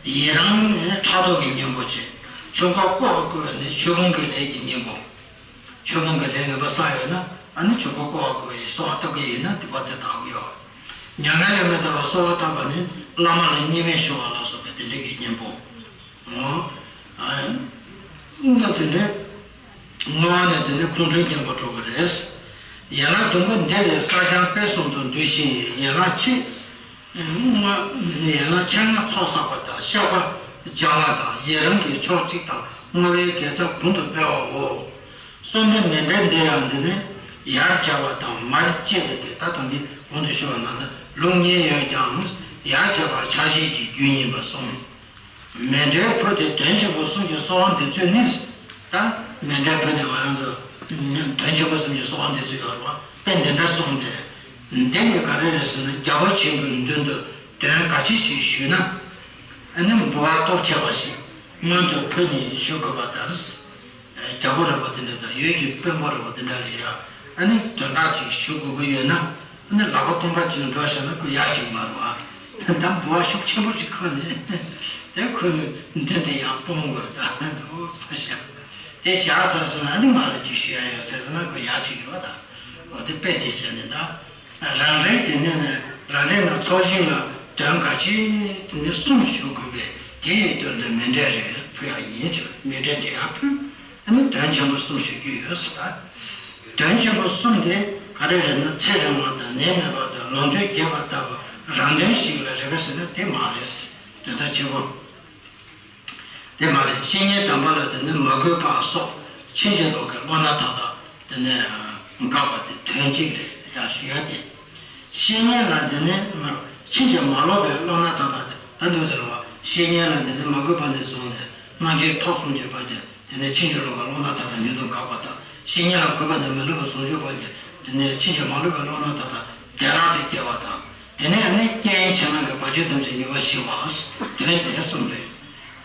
ཡི་རང་ནི་ཕྲག་དོག་གི་གཉེན་པོ་བྱེད། ཆོས་འཁོར་བསྐོར་བར་བསྐུལ་བ་ནི་ཆོས་སྤོང་གི་ལས་ཀྱི་གཉེན་པོ། ཆོས་སྤོང་གི་ལས་ངན་པ་བསགས་ཡོད་ན་ཨ་ནི་ཆོས་འཁོར་བསྐོར་བར་བསྐུལ་བ་ཡིས་གསོལ་བ་བཏབ་ཀྱི་ཡིན་ན་སྡིག་པ་དེ་དག་གི་ཡོད། མྱ་ངན་ལས་མི་འདའ་བར་གསོལ་བ་བཏབ་པ་ནི་བླ་མ་ལ་བརྙས་པ་ཞུ་བ་ལ་སོགས་པའི་དེ་འདྲ་གི་གཉེན་པོ། འོ། ཨ། ད་དེ་འདྲ། བསྔོ་བ་ནི་དེ་ནི་ཁོང་ཁྲོའི་གཉེན་པོ་འགྲོ་གི་རེད། ཡན་ལག་བདུན་པོ་འདི་ལས་བསགས་སྦྱང་སྤེལ་གསུམ་དུ་འདུས་ཤིང་ཡན་ལག་ཕྱེད། ལྔ། ཡན་ལག་ཕྱེད་ལྔ་ཚོགས་བསགས་པ་དང་བཤགས་པ་སྦྱང་བ་དང་ཡི་རང་གི་ཕྱོགས་གཅིག་དང་བསྔོ་བའི་དགེ་རྩ་གོང་དུ་སྤེལ་བའོ། གསུམ་པའི་མཎྜལ་འདི་ཡང་འདི་ནི་ཡར་སྦྱར་བ་དང་མར་བཅད་པའི་གི་ད་དང་འདི་གོང་དུ་ཞུས་པ་ནང་ལྟར་ལུགས་གཉིས་ཡོད་ཀྱང་ཡར་སྦྱར་བ་ཕྱག་བཞེས་ཀྱི་རྒྱུ་ཡིན་པར་གསུངས། མཎྜལ་ཕུལ་ཏེ་དོན་ཆེན་པོ་གསུམ་གྱི་གསོལ་བ་འདེབས་ཚུལ་ནི། ད་མཎྜལ་ཕུལ་ནས་ང་རང་ཚོ་དོན་ཆེན་པོ་གསུམ་གྱི་གསོལ་བ་འདེབས་ཚུལ་ཡོད་རེད་བ། དཔེ་འདི་འདྲ་གསུངས་ཏེ། འདི་ནི་ག་རེ་རེད་ཟེར་ན་རྒྱལ་པོ་ཆེན་པོའི་མདུན་དུ་དོན་ག་ཅི་ཞིག་ཞུས་ན། ཨ་ནི་འབུལ་བ་སྟོབས་ཆེ་བ་ཞིག་སྔོན་དུ་ཕུལ་ནས་ཞུ་དགོས་པ་ལྟར། རྒྱལ་པོ་རིན་པོ་དེ་འདྲ་དང་ཡུལ་གྱི་དཔོན་པོ་རིན་པོ་དེ་འདྲ་ལ་ཡང་ཨ་ནི་དོན་དག་ཅིག་ཞུ་དགོས་ཀྱི་ཡོད་ན་ཨ་ནི་ལག་པ་སྟོང་པ་ཅིག་འགྲོ་བཞག་ན་ཁོ་ཡག་ཅིག་མ་རེད་བ། ད་འབུལ་བ་ཤུགས་ཆེན་པོ་ཅིག་ཁུར་ནས་དེ་ཁོའི་མདུན་དེ་ཡར་སྤུངས་དགོས་རེད་ད། འོ་ས་བཞག་དེ་བཞག་ཚར་སོང་ན་ཨ་ནི་མ་ལ་ཅིག་ཞུ་ཡ་ཡོད་ཟེར་ན་ཁོ་ཡག་ཅིག་རེད་བ་ད། འོ་དེ་དཔེ་དེ་བྱས་ནས་ད། རང་རེའི་དེ་ནས་ནས་རང་རེ་ན་ཚོགས་ཞིང་ལ་དོན་ག་ཅི་ནི་གསུམ་ཞུ་དགོས་པས་དེ་ཡི་དོན་དུ་མཎྜལ་རེ་ཕུལ་ཡག་ཡིན་ཟེར། མཎྜལ་དེ་ཡར་ཕུལ། ཨ་ནི་དོན་ཆེན་པོ་གསུམ་ཞུ་རྒྱུ་ཡོད་ཟེར། དོན་ཆེན་པོ་གསུམ་དེ་ག་རེ་རེད་ན་ཚེ་རིང་བ་དང་ནད་མེད་པ་དང་ལོངས་སྤྱོད་རྒྱས་པ་ལྟ་བུ་རང་དོན་ཞིག་ལ་རེ་བ་ཟེར་ན་དེ་མ་རེད། དོན་དག་ཆེ་བོ། དེ་མ་རེད། བཤེས་གཉེན་དམ་པ་ལ་དེ་ནི་མ་གུས་པ་སོགས་ཕྱིན་ཅི་ལོག་གི་བློ་སྣ་དག་དག་དེ་ནི་འགག་པ་དེ་དོན་གཅིག་རེད་ཡང་ཞུ་ཡ་དེ། བཤེས་གཉེན་ལ་དེ་ནི་ཕྱིན་ཅི་མ་ལོག་པའི་བློ་སྣ་དག་དག་དེ་ད་འདུག་ཟེར་བ། བཤེས་གཉེན་ལ་དེ་ནི་མ་གུས་པ་ནས་བཟུང་ནས་སྣང་མཆེད་ཐོབ་གསུམ་གྱི་བར་གྱི་དེ་ནས་ཕྱིན་ཅི་ལོག་པའི་བློ་སྣ་དག་དག་མྱུར་དུ་འགག་པ་དང་། བཤེས་གཉེན་ལ་གུས་པ་ནས་མི་བསླུ་བའི་ཟུང་འཇུག་བར་གྱི་དེ་ནས་ཕྱིན་ཅི་མ་ལོག་པའི་བློ་སྣ་དག་དག་བདེ་བླག་ཏུ་སྐྱེ་བ་དང་། དེ་ནས་ཨ་ནི་རྐྱེན་ཕྱི་ནང་གི་བར་ཆད་ཐམས་ཅད་མྱུར་བར་ཞི་བ། དོན་དེ་གསུམ་རེད།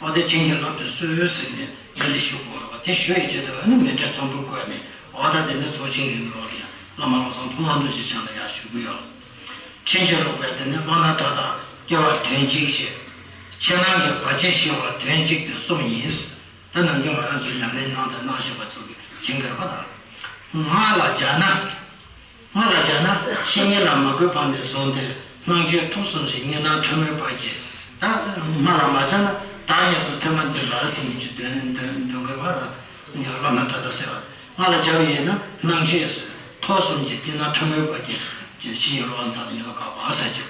འོ་དེ་བྱིན་གྱིས་བརླབ་ཏུ་གསོལ་ཟེར་ནས་འདི་ལས་ཞུ་དགོས་རེད་བ། དེ་ཞུ་ཡི་ཆེད་དུ་ཨ་ནི་མཎྜལ་ཚོམ་བུ་བཀོད་ནས་འོ་ད་དེ་ནས་ཚོགས་ཆེན་གྱི་ནང་ལོགས་ལ་ཡང་བླ་མ་བློ་བཟང་ཐོག་མ་འདུ་ཞིག་ཆང་ལ་ཡང་ཞུ་གི་ཡོད། ཕྱིན་ཅི་ལོག་པའི་དེ་ནས་བློ་སྣ་དག་དག་སྐྱེ་བ་དོན་གཅིག་བྱེད། ཕྱི་ནང་གི་བར་ཆད་ཞི་བ་དོན་གཅིག་ཏུ་གསུམ་ཡིན། ད་ནམ་རྒྱུན་ང་རང་ཚོས་ཉམས་ལེན་གནང་དང་གནང་བཞིན་པ་ཚོ་གི་མཁྱེན་གྱི་རེད་པ་དང་། སྔགས་ལ་སྦྱར་ན། སྔགས་ལ་སྦྱར་ན་བཤེས་གཉེན་ལ་མ་གུས་པ་ནས་བཟུང་སྟེ་སྣང་མཆེད་ཐོ་གསུམ་གྱི་གཉིས་སྣང་ཕྲ་མོའི་བར་གྱི། ད་སྔགས་ལ་མ་སྦྱར་ན་བདག་གཉིས་སུ་མཚན་མ་འཛིན་པ་ཟེར་མཁན་གྱི་དོན་དོན་དོན་གྱི་བར་ལ་བློ་སྣ་ཐ་དད་ཟེར་བ། སྔགས་ལ་སྦྱར་བ་ཡིན་ན་སྣང་མཆེད་ཐོ་གསུམ་གྱི་གཉིས་སྣང་ཕྲ་མོའི་བར་གྱི་ཕྱི་ཡི་བློ་སྣ་ཐ་དད་གཉིས་ལ་དགག་པ་ཟེར་གྱི།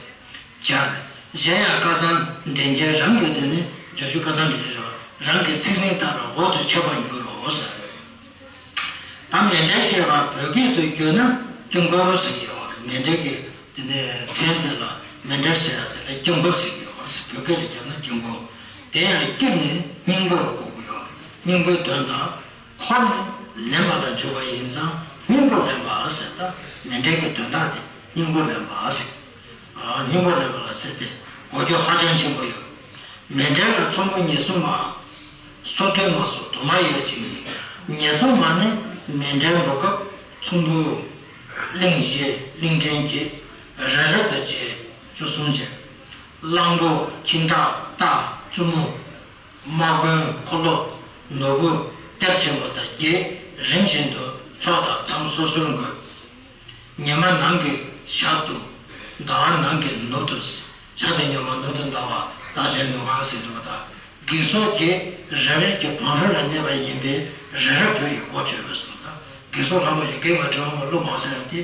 སྦྱར། གཞན་ཡང་སྐལ་བཟང་འདྲེན་བྱེད་རང་གི། དེ་ནི་སྦྱར་རྒྱུ་སྐལ་བཟང་འདྲེན་བྱེད་རང་གི་ཚིག་ཟིན་ལྟར་འོག་ཏུ་འཆད་པར་འགྱུར་རོ་ཟེར། ད་མཎྜལ་ཅེས་པ་བོད་སྐད་དུ་བསྒྱུར་ན་དཀྱིལ་འཁོར་ཟེར་གྱི་ཡོད་རེད། མཎྜལ་གྱི་དེ་ནས་མཚན་དེ་ལ་མཎྜལ་ཟེར་ཡ་དེ་ལ་དཀྱིལ་འཁོར་ཟེར་གྱི་ཡོད་རེད། བོད་སྐད་ལ་བསྒྱུར་ན་དཀྱིལ་འཁོར། དེ་ཡང་དཀྱིལ་ནི་སྙིང་པོ་ལ་གོ་གི་ཡོད་རེད། སྙིང་པོའི་དོན་དག་འཁོར་ནི་ལེན་པ་ལ་འཇུག་པ་ཡིན་ཙང་སྙིང་པོ་ལེན་པ་ཟེར། ད་མཎྜལ་གྱི་དོན་དག་དེ་སྙིང་པོ་ལེན་པ་ཟེར། ཨ། སྙིང་པོ་ལེན་པ་ལ་ཟེར་ཏེ་གོ་རྒྱུ་ཧ་ཅང་ཆེན་པོ་ཡོད། མཎྜལ་ལ་ཚོམ་བུ་ཉེར་གསུམ་མ། སོ་བདུན་མ་སོགས་དུ་མ་ཡོད་ཅིང་། ཉེར་གསུམ་མ་ནི་མཎྜལ་འབུལ་སྐབས་ཚོམ་བུ་གླིང་བཞི་གླིང་ཕྲན་བརྒྱད། རི་རབ་དང་བཅས་བཅུ་གསུམ་བྱས། གླང་པོ་ཁྱིམ་བདག་རྟ་བཙུན་མོ། དམག་དཔོན་འཁོར་ལོ་ནོར་བུ་གཏེར་ཆེན་པོ་དང་བརྒྱད། རིམ་བཞིན་དུ་ལྷོ་དང་མཚམས་སོ་སོར་འགོད། ཉི་མ་ནམ་གྱི་ཞབས་ཏུ། ཟླ་བ་ནམ་གྱི་ནུབ་ཏུ། ཞག་དང་ཉི་མ་ནུབ་ཏུ་ཟླ་བ། ཟླ་བྱེད་ནུབ་ངག་ཟེར་བ་དང་། བགེགས་ཚོགས་ཀྱིས་རབ་རིབ་ཀྱི་བང་རིམ་ལ་གནས་པ་ཡིན་པས་རབ་རིབ་བོད་ཡིག་གོ་ཆོད་པས་གསུངས། ད་བགེགས་ཚོགས་ལྷ་མོ་ཡི་གེ་མ་དྲི་བ་མ་བླུགས་མ་ཟེར་ཡ་དེ།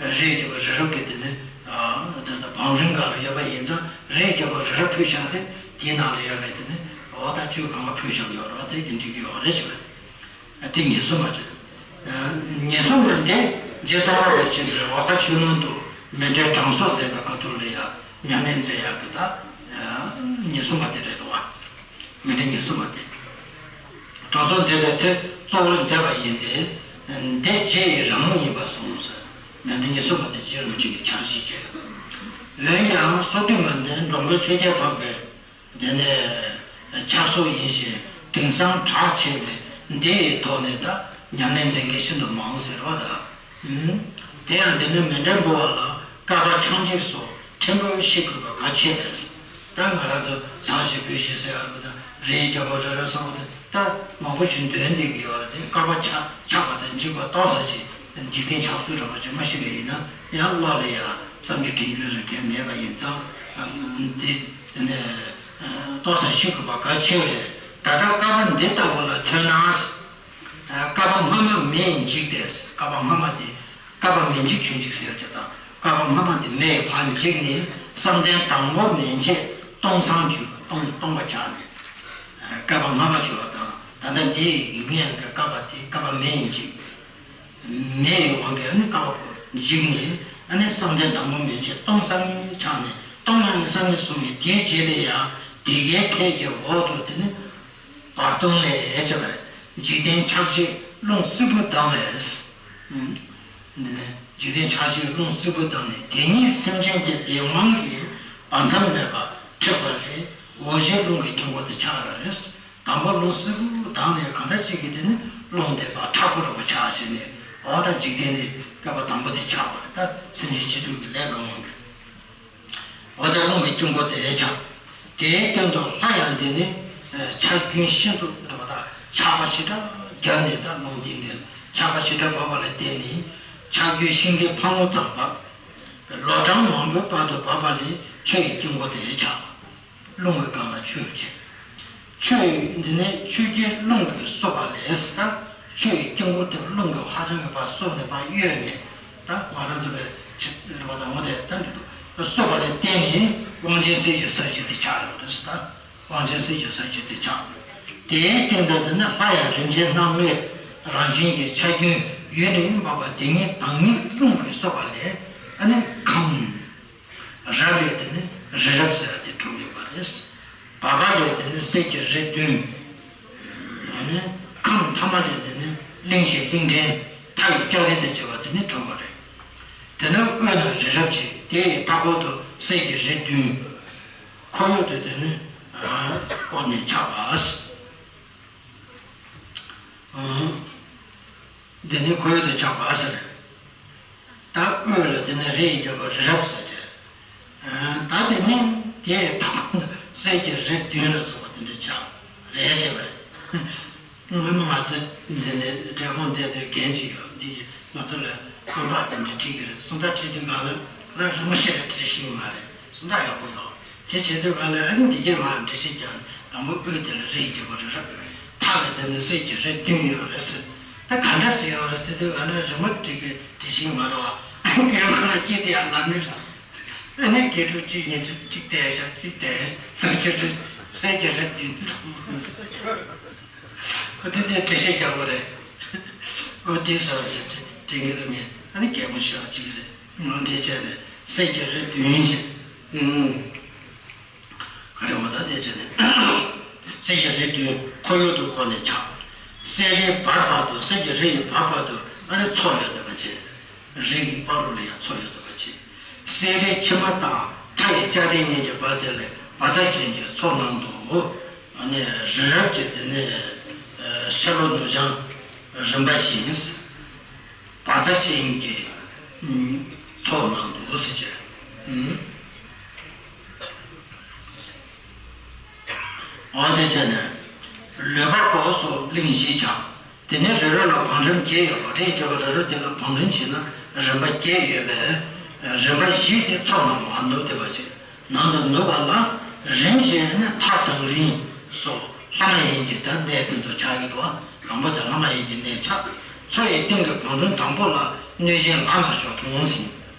རིགས་ཀྱི་བ་རི་རབ་ཀྱི་དེ་ནི། ཨ། དེ་ལྟར་བང་རིམ་སྒང་ལ་ཡོད་པ་ཡིན་ཙང་རིགས་ཀྱི་བ་རི་རབ་ཕུལ་བཞག་སྟེ་དེའི་ནང་ལ་ཡོད་པའི་དེ་ནི་འོ་ད་བཅུ་གང་ག་ཕུལ་བཞག་ཡོད་རེད་བ། དེ་གི་འགྲིག་གི་ཡོད་རེད་ཅེས་པ་རེད། དེ་ཉེར་གསུམ་པ་ཅིག་ཉེར་གསུམ་པ་འདི་རྗེ་ཙོང་ཁ་པ་ཆེན་པོས་འོལ་ཁ་ཆོས་ལུང་དུ་མཎྜལ་གྲངས་གསོག་མཛད་པའི་སྐབས་དུ་ལ་ཡང་ཉམས་ལེན་མཛད་ཡག་གི་ད་ཉེར་གསུམ་པ་དེ་རེད་དོ། མཎྜལ་ཉེར་གསུམ་པ་དེ། གྲངས་གསོག་མཛད་པའི་ཚེ་གཙོ་བོར་མཛད་པ་ཡིན་ཏེ། འདི་རྗེ་ཡི་རང་ངོ་ཡིན་པར་གསུངས་སོ། མཎྜལ་ཉེར་གསུམ་པ་དེ་རྗེ་རིན་པོ་ཆེ་གི་ཕྱག་བཞེས་བྱས། འོན་ཀྱང་སོ་བདུན་མ་འདི་འགྲོ་མགོན་ཆོས་རྒྱལ་འཕགས་པའི་དེ་ནས་ཕྱག་སྲོལ་ཡིན་ཞིང་དེང་སང་གྲགས་ཆེ་བས་འདི་ཡི་ཐོག་ནས་ད་ཉམས་ལེན་མཛད་མཁན་ཤིན་ཏུ་མང་ཟེར་བ་དང་། དེ་ཡང་འདི་ནི་མཎྜལ་འབུལ་བ་ལ་བསྐལ་པ་ཆག་འཇིག་སོགས་ཕྲན་བུ་ཤི་དགོས་པ་གལ་ཆེ་བས། ད་ང་རང་ཚོ་ཚང་ཞིག་བོད་ཞིག་ཟེར་ཡ་རེད་པ་དང་རི་ཡི་རྒྱལ་པོ་རི་རབ་གསུམ་པོ་དེ་ད་མང་པོ་ཞིག་འདོན་བསྡད་ཀྱི་ཡོད་རེད་དེ། བསྐལ་པ་ཆག་ཆག་པ་དང་འཇིག་པ་ཏོག་ཙམ་ཞིག་འཇིག་རྟེན་ཆགས་ཚུལ་རེད་པ་ཅིག་མ་ཤི་བ་ཡིན་ན་ཡང་བློ་ལ་ཡང་བསམ་རྒྱུ་དྲན་རྒྱུ་རེ་གལ་མེད་པ་ཡིན་ཙང་། འདི་ནས་ཏོག་ཙམ་ཤི་དགོས་པ་གལ་ཆེ་བས། ད་ལྟ་བསྐལ་པ་འདི་ལྟ་བུ་ལ་མཚོན་ན། བསྐལ་པ་སྔ་མ་མེས་འཇིག་སྟེ། བསྐལ་པ་སྔ་མ་དེ་བསྐལ་པ་མེ་འཇིག་ཆུ་འཇིག་ཟེར་གྱི་དང་། བསྐལ་པ་སྔ་མ་དེ་མེས་ཕར་འཇིག་ནས་བསམ་གཏན་དང་པོ་མན་ཆད་སྟོང་སང་གྱུར། སྟོང་སྟོང་པ་ཆགས་ནས་བསྐལ་པ་སྔ་མ་གྱུར་བ་དང་། ད་ལྟ་འདི་ཡི་སྔོན་གྱི་བསྐལ་པ་དེ་བསྐལ་པ་མེས་འཇིག་མེ་ཡི་དབང་གིས་ནི་བསྐལ་པ་པོ་འཇིག་ནས་ཨ་ནི་བསམ་གཏན་དང་པོ་མན་ཆད་སྟོང་སང་ཆགས་ནས་སྟོང་སང་སང་ནས་བཟུང་ནས་དེའི་རྗེས་ལ་ཡང་དེ་གའི་ཐད་ཀྱི་འོག་ཏུ་དེ་ནི་བར་སྟོང་ལས་བྱས་པ་རེད། འཇིག་རྟེན་ཆགས་ཞེན་རླུང་བསིལ་བུ་ལྡང་བས། འདི་ནི་འཇིག་རྟེན་ཆགས་ཞེན་རླུང་བསིལ་བུ་ལྡང་ནས་དེ་ཉིད་སེམས་ཅན་གྱི་ལས་དབང་གིས་བར་མཚམས་མེད་པར་འཁྲིགས་པ་ལས་འོད་གཞིའི་རླུང་གི་དཀྱིལ་འཁོར་དུ་ཆགས་པ་རེད། དང་པོ་རླུང་བསིལ་བུ་ལྡང་ནས་གང་ལྟར་ཅིག་གིས་དེ་ནི་རླུང་དེ་ཕར་མཁྲེགས་པོ་རུ་ཆགས་བྱས་ནས་འོ་ད་འཇིག་རྟེན་འདི་བསྐལ་པ་དང་པོ་དེ་ཆགས་པ་རེད། ད་སེམས་ཅན་སྤྱི་མཐུན་གྱི་ལས་དབང་གིས། འོ་ད་རླུང་གི་དཀྱིལ་འཁོར་དེ་ཆགས། དེའི་སྟེང་དུ་ལྷ་ཡང་འདི་ནི་ཆགས་རྒྱུན་ཤིན་ཏུ་འགྲོ་བ་དང་ཆགས་པ་ཞེ་དྲག་བརྒྱབ་ནས། ད་རླུང་འདི་ནི་ཆགས་པ་ཞེ་དྲག་བབས་པ་ལ་བརྟེན་ནས་ཆགས་རྒྱུན་ཤིང་གི་ཕག་མོ་ཙམ་བབས། ལོ་གྲངས་མང་པོའི་བར་དུ་བབས་པ་ལས་ཆུ་ཡི་དཀྱིལ་འཁོར་དེ་ཆགས། རླུང་གི་སྒང་ལ་ཆུ་ཡོད་ཅེས། ཆུ་ཡི་འདི་ནི་ཆུ་རྐྱེན་རླུང་གིས་གསོས་པ་ལས། ད་ཆུ་ཡི་དཀྱིལ་འཁོར་དེ་རླུང་གིས་ཧ་ཅང་གི་ཕར་གསོས་ནས་ཕར་གཡོས་ནས། ད་ང་རང་ཚོ་བའི་ཆུ་རེད་པ་དང་འོ་དེ་ད་འདི་འདུག་གསོས་པ་ལས་བརྟེན་ནས་དབང་ཆེན་གསེར་གྱི་ས་གཞི་དེ་ཆགས་ཡོད་རེད། ད་དབང་ཆེན་གསེར་གྱི་ས་གཞི་དེ་ཆགས། དེའི་སྟེང་དུ་འདི་ནི་ལྷ་ཡང་རིན་ཆེན་སྣ་ལྔའི་རང་བཞིན་གྱི་ཆགས་རྒྱུན་ཡུན་རིང་འབབ་པ་དེ་ཉིད་དྭངས་སྙིགས་རླུང་གིས་གསོས་པ་ལས་ཨ་ནི་ཁམས། རབ་ལས་དེ་ནི་རི་རབ་ཟེར་བ་དེ་གྲུབ་ཡོད་པ་རེད། བར་པ་ལས་དེ་ནི་གསེར་གྱི་རི་བདུན། ཨ་ནི་ཁམས་ཐ་མ་ལས་དེ་ནི་གླིང་བཞི་གླིང་ཕྲན་མཐའ་ཡི་ལྕགས་རི་དང་བཅས་པ་དེ་ནི་གྲུབ་པ་རེད། དེ་ནི་དབུས་ན་རི་རབ་ཅིག་དེ་ཡི་མཐའ་སྐོར་དུ་གསེར་གྱི་རི་བདུན། ཁོར་ཡུག་ཏུ་དེ་ནི་བསྐོར་ནས་ཆགས་པ། འདི་ནི་ཁོར་ཡུག་ཏུ་ཆགས་པ་ཟེར། ད་དབུས་ལ་དེ་ནི་རི་ཡི་རྒྱལ་པོ་རི་རབ་ཟེར་ཏེ། ད་དེ་ནི་དེའི་མཐའ་སྐོར་དུ་གསེར་གྱི་རི་བདུན་ལ་སོགས་པ་དེ་འདྲ་ཆགས་རེད་ཟེར་བ་རེད། ངོ་མ་ང་ཚོ་འདི་ནི་འབྲས་སྤུངས་བསྡད་དུས་རྒན་ཅིག་ཡོད། འདི་ང་ཚོ་ལ་ སུམ་རྟགས་དེ་འདྲ་བྲིས་ཀྱི་རེད། སུམ་རྟགས་བྲིས་དུས་གང་ལ་རང་རི་མོ་ཤེས་རེད་བྲིས་ཤེས་ཀྱི་མ་རེད། སུམ་རྟགས་ཡག་པོ་ཡོད། དེ་བྱེད་དུས་གང་ལ་ཨ་ནི་འདི་གས་མར་འགྲེལ་བཤད་རྒྱག་དང་པོ་དབུས་དེ་ལ་རིགས་རྒྱས་པ་རེ་རེ་མཐའ་ལ་དེ་ནི་གསེར་གྱི་རི་བདུན་ཡོད་རེད་ཟེར། ད་ག་འདྲ་ཟེར་ཡོད་རེད་ཟེར་དུས་གང་ལ་རི་མོ་བྲིས་པའི་བྲིས་ཤེས་ཀྱི་མ་རེད་བ། སྐད་ཁོ་ན་སྐྱེས་དེ་ཡང་ལབ་མི་རེད། ཨ་ནི་སྐད་ཕྲུག་གཅིག་གཉིས་ཚེ་གཅིག་བལྟས་ཤག་གཅིག་བལྟས་གསེར་གྱི་རི་གསེར་གྱི་རི་བདུན། ཨོ་དེ་དེ་འགྲེལ་བཤད་རྒྱག་དགོས་རེད། ཨོ་དེ་སོགས་ཀྱི་དྲན་གྱི་འདུག་ངས། ཨ་ནི་རྒྱལ་པོ་ཤོག་ཅིག་རེད། ཨོ་དེ་བྱས་ནས་གསེར་གྱི་རི་བདུན་ཞིག་ཨུམ། ག་རེ་འོ་ད་དེ་བྱས་ནས་གསེར་གྱི་རི་བདུན་ཁོར་ཡུག་ཏུ་བསྐོར་ནས་ཆགས། གསེར་རིའི་བར་བར་དུ་གསེར་གྱི་རི་ཡི་བར་བར་དུ་ཨ་ནི་མཚོ་ཡོད་བསྡད་པ་བྱས། རི་གི་བར་རུ་ལ་ཡང་མཚོ་ཡོད་བསྡད་པ་བྱས། གསེར་རིའི་ཕྱི་མ་དང་མཐའ་ཡི་ལྕགས་རི་གཉིས་ཀྱི་བར་དེ་ལ་བཛྲ་ཅན་གྱི་མཚོ་ནང་དུ། ཨ་ནི་རི་རབ་ཀྱི་དེ་ནི་ཤར་ལྷོ་ནུབ་བྱང་རིམ་པ་བཞིན། བཛྲ་ཅན་གྱི་མཚོ་ནང་དུ་ཟེར་བྱས། འོ་དེ་བྱས་ནས་ལུས་འཕགས་པོ་སོགས་གླིང་བཞི་ཆགས། དེ་ནས་རི་རབ་ལ་བང་རིམ་བརྒྱད་ཡོད་པ་རེད། རྒྱལ་བ་རི་རབ་དེ་ལ་བང་རིམ་བྱས་ན་རིམ་པ་བརྒྱད་ཡོད་པས། རིམ་པ་བཞི་དེ་མཚོ་ནང་དུ་ནུབ་བསྡད་པ་བྱས། ནང་དུ་ནུབ་པ་ལ་རིམ་བཞིན་ནི་ལྷ་བཟང་རིང་སོགས་ལྷ་མ་ཡིན་གྱི་ད་གནས་དེ་ཚོ་ཆགས་ཀྱི་འདུག་དང་པོ་དེ་ལྷ་མ་ཡིན་གྱི་གནས་ཆགས། མཚོ་ཡི་གཏིང་གི་བང་རིམ་དང་པོ་ལ་གནོད་སྦྱིན་ལག་ན་ཞོགས་དུང་ཟེར།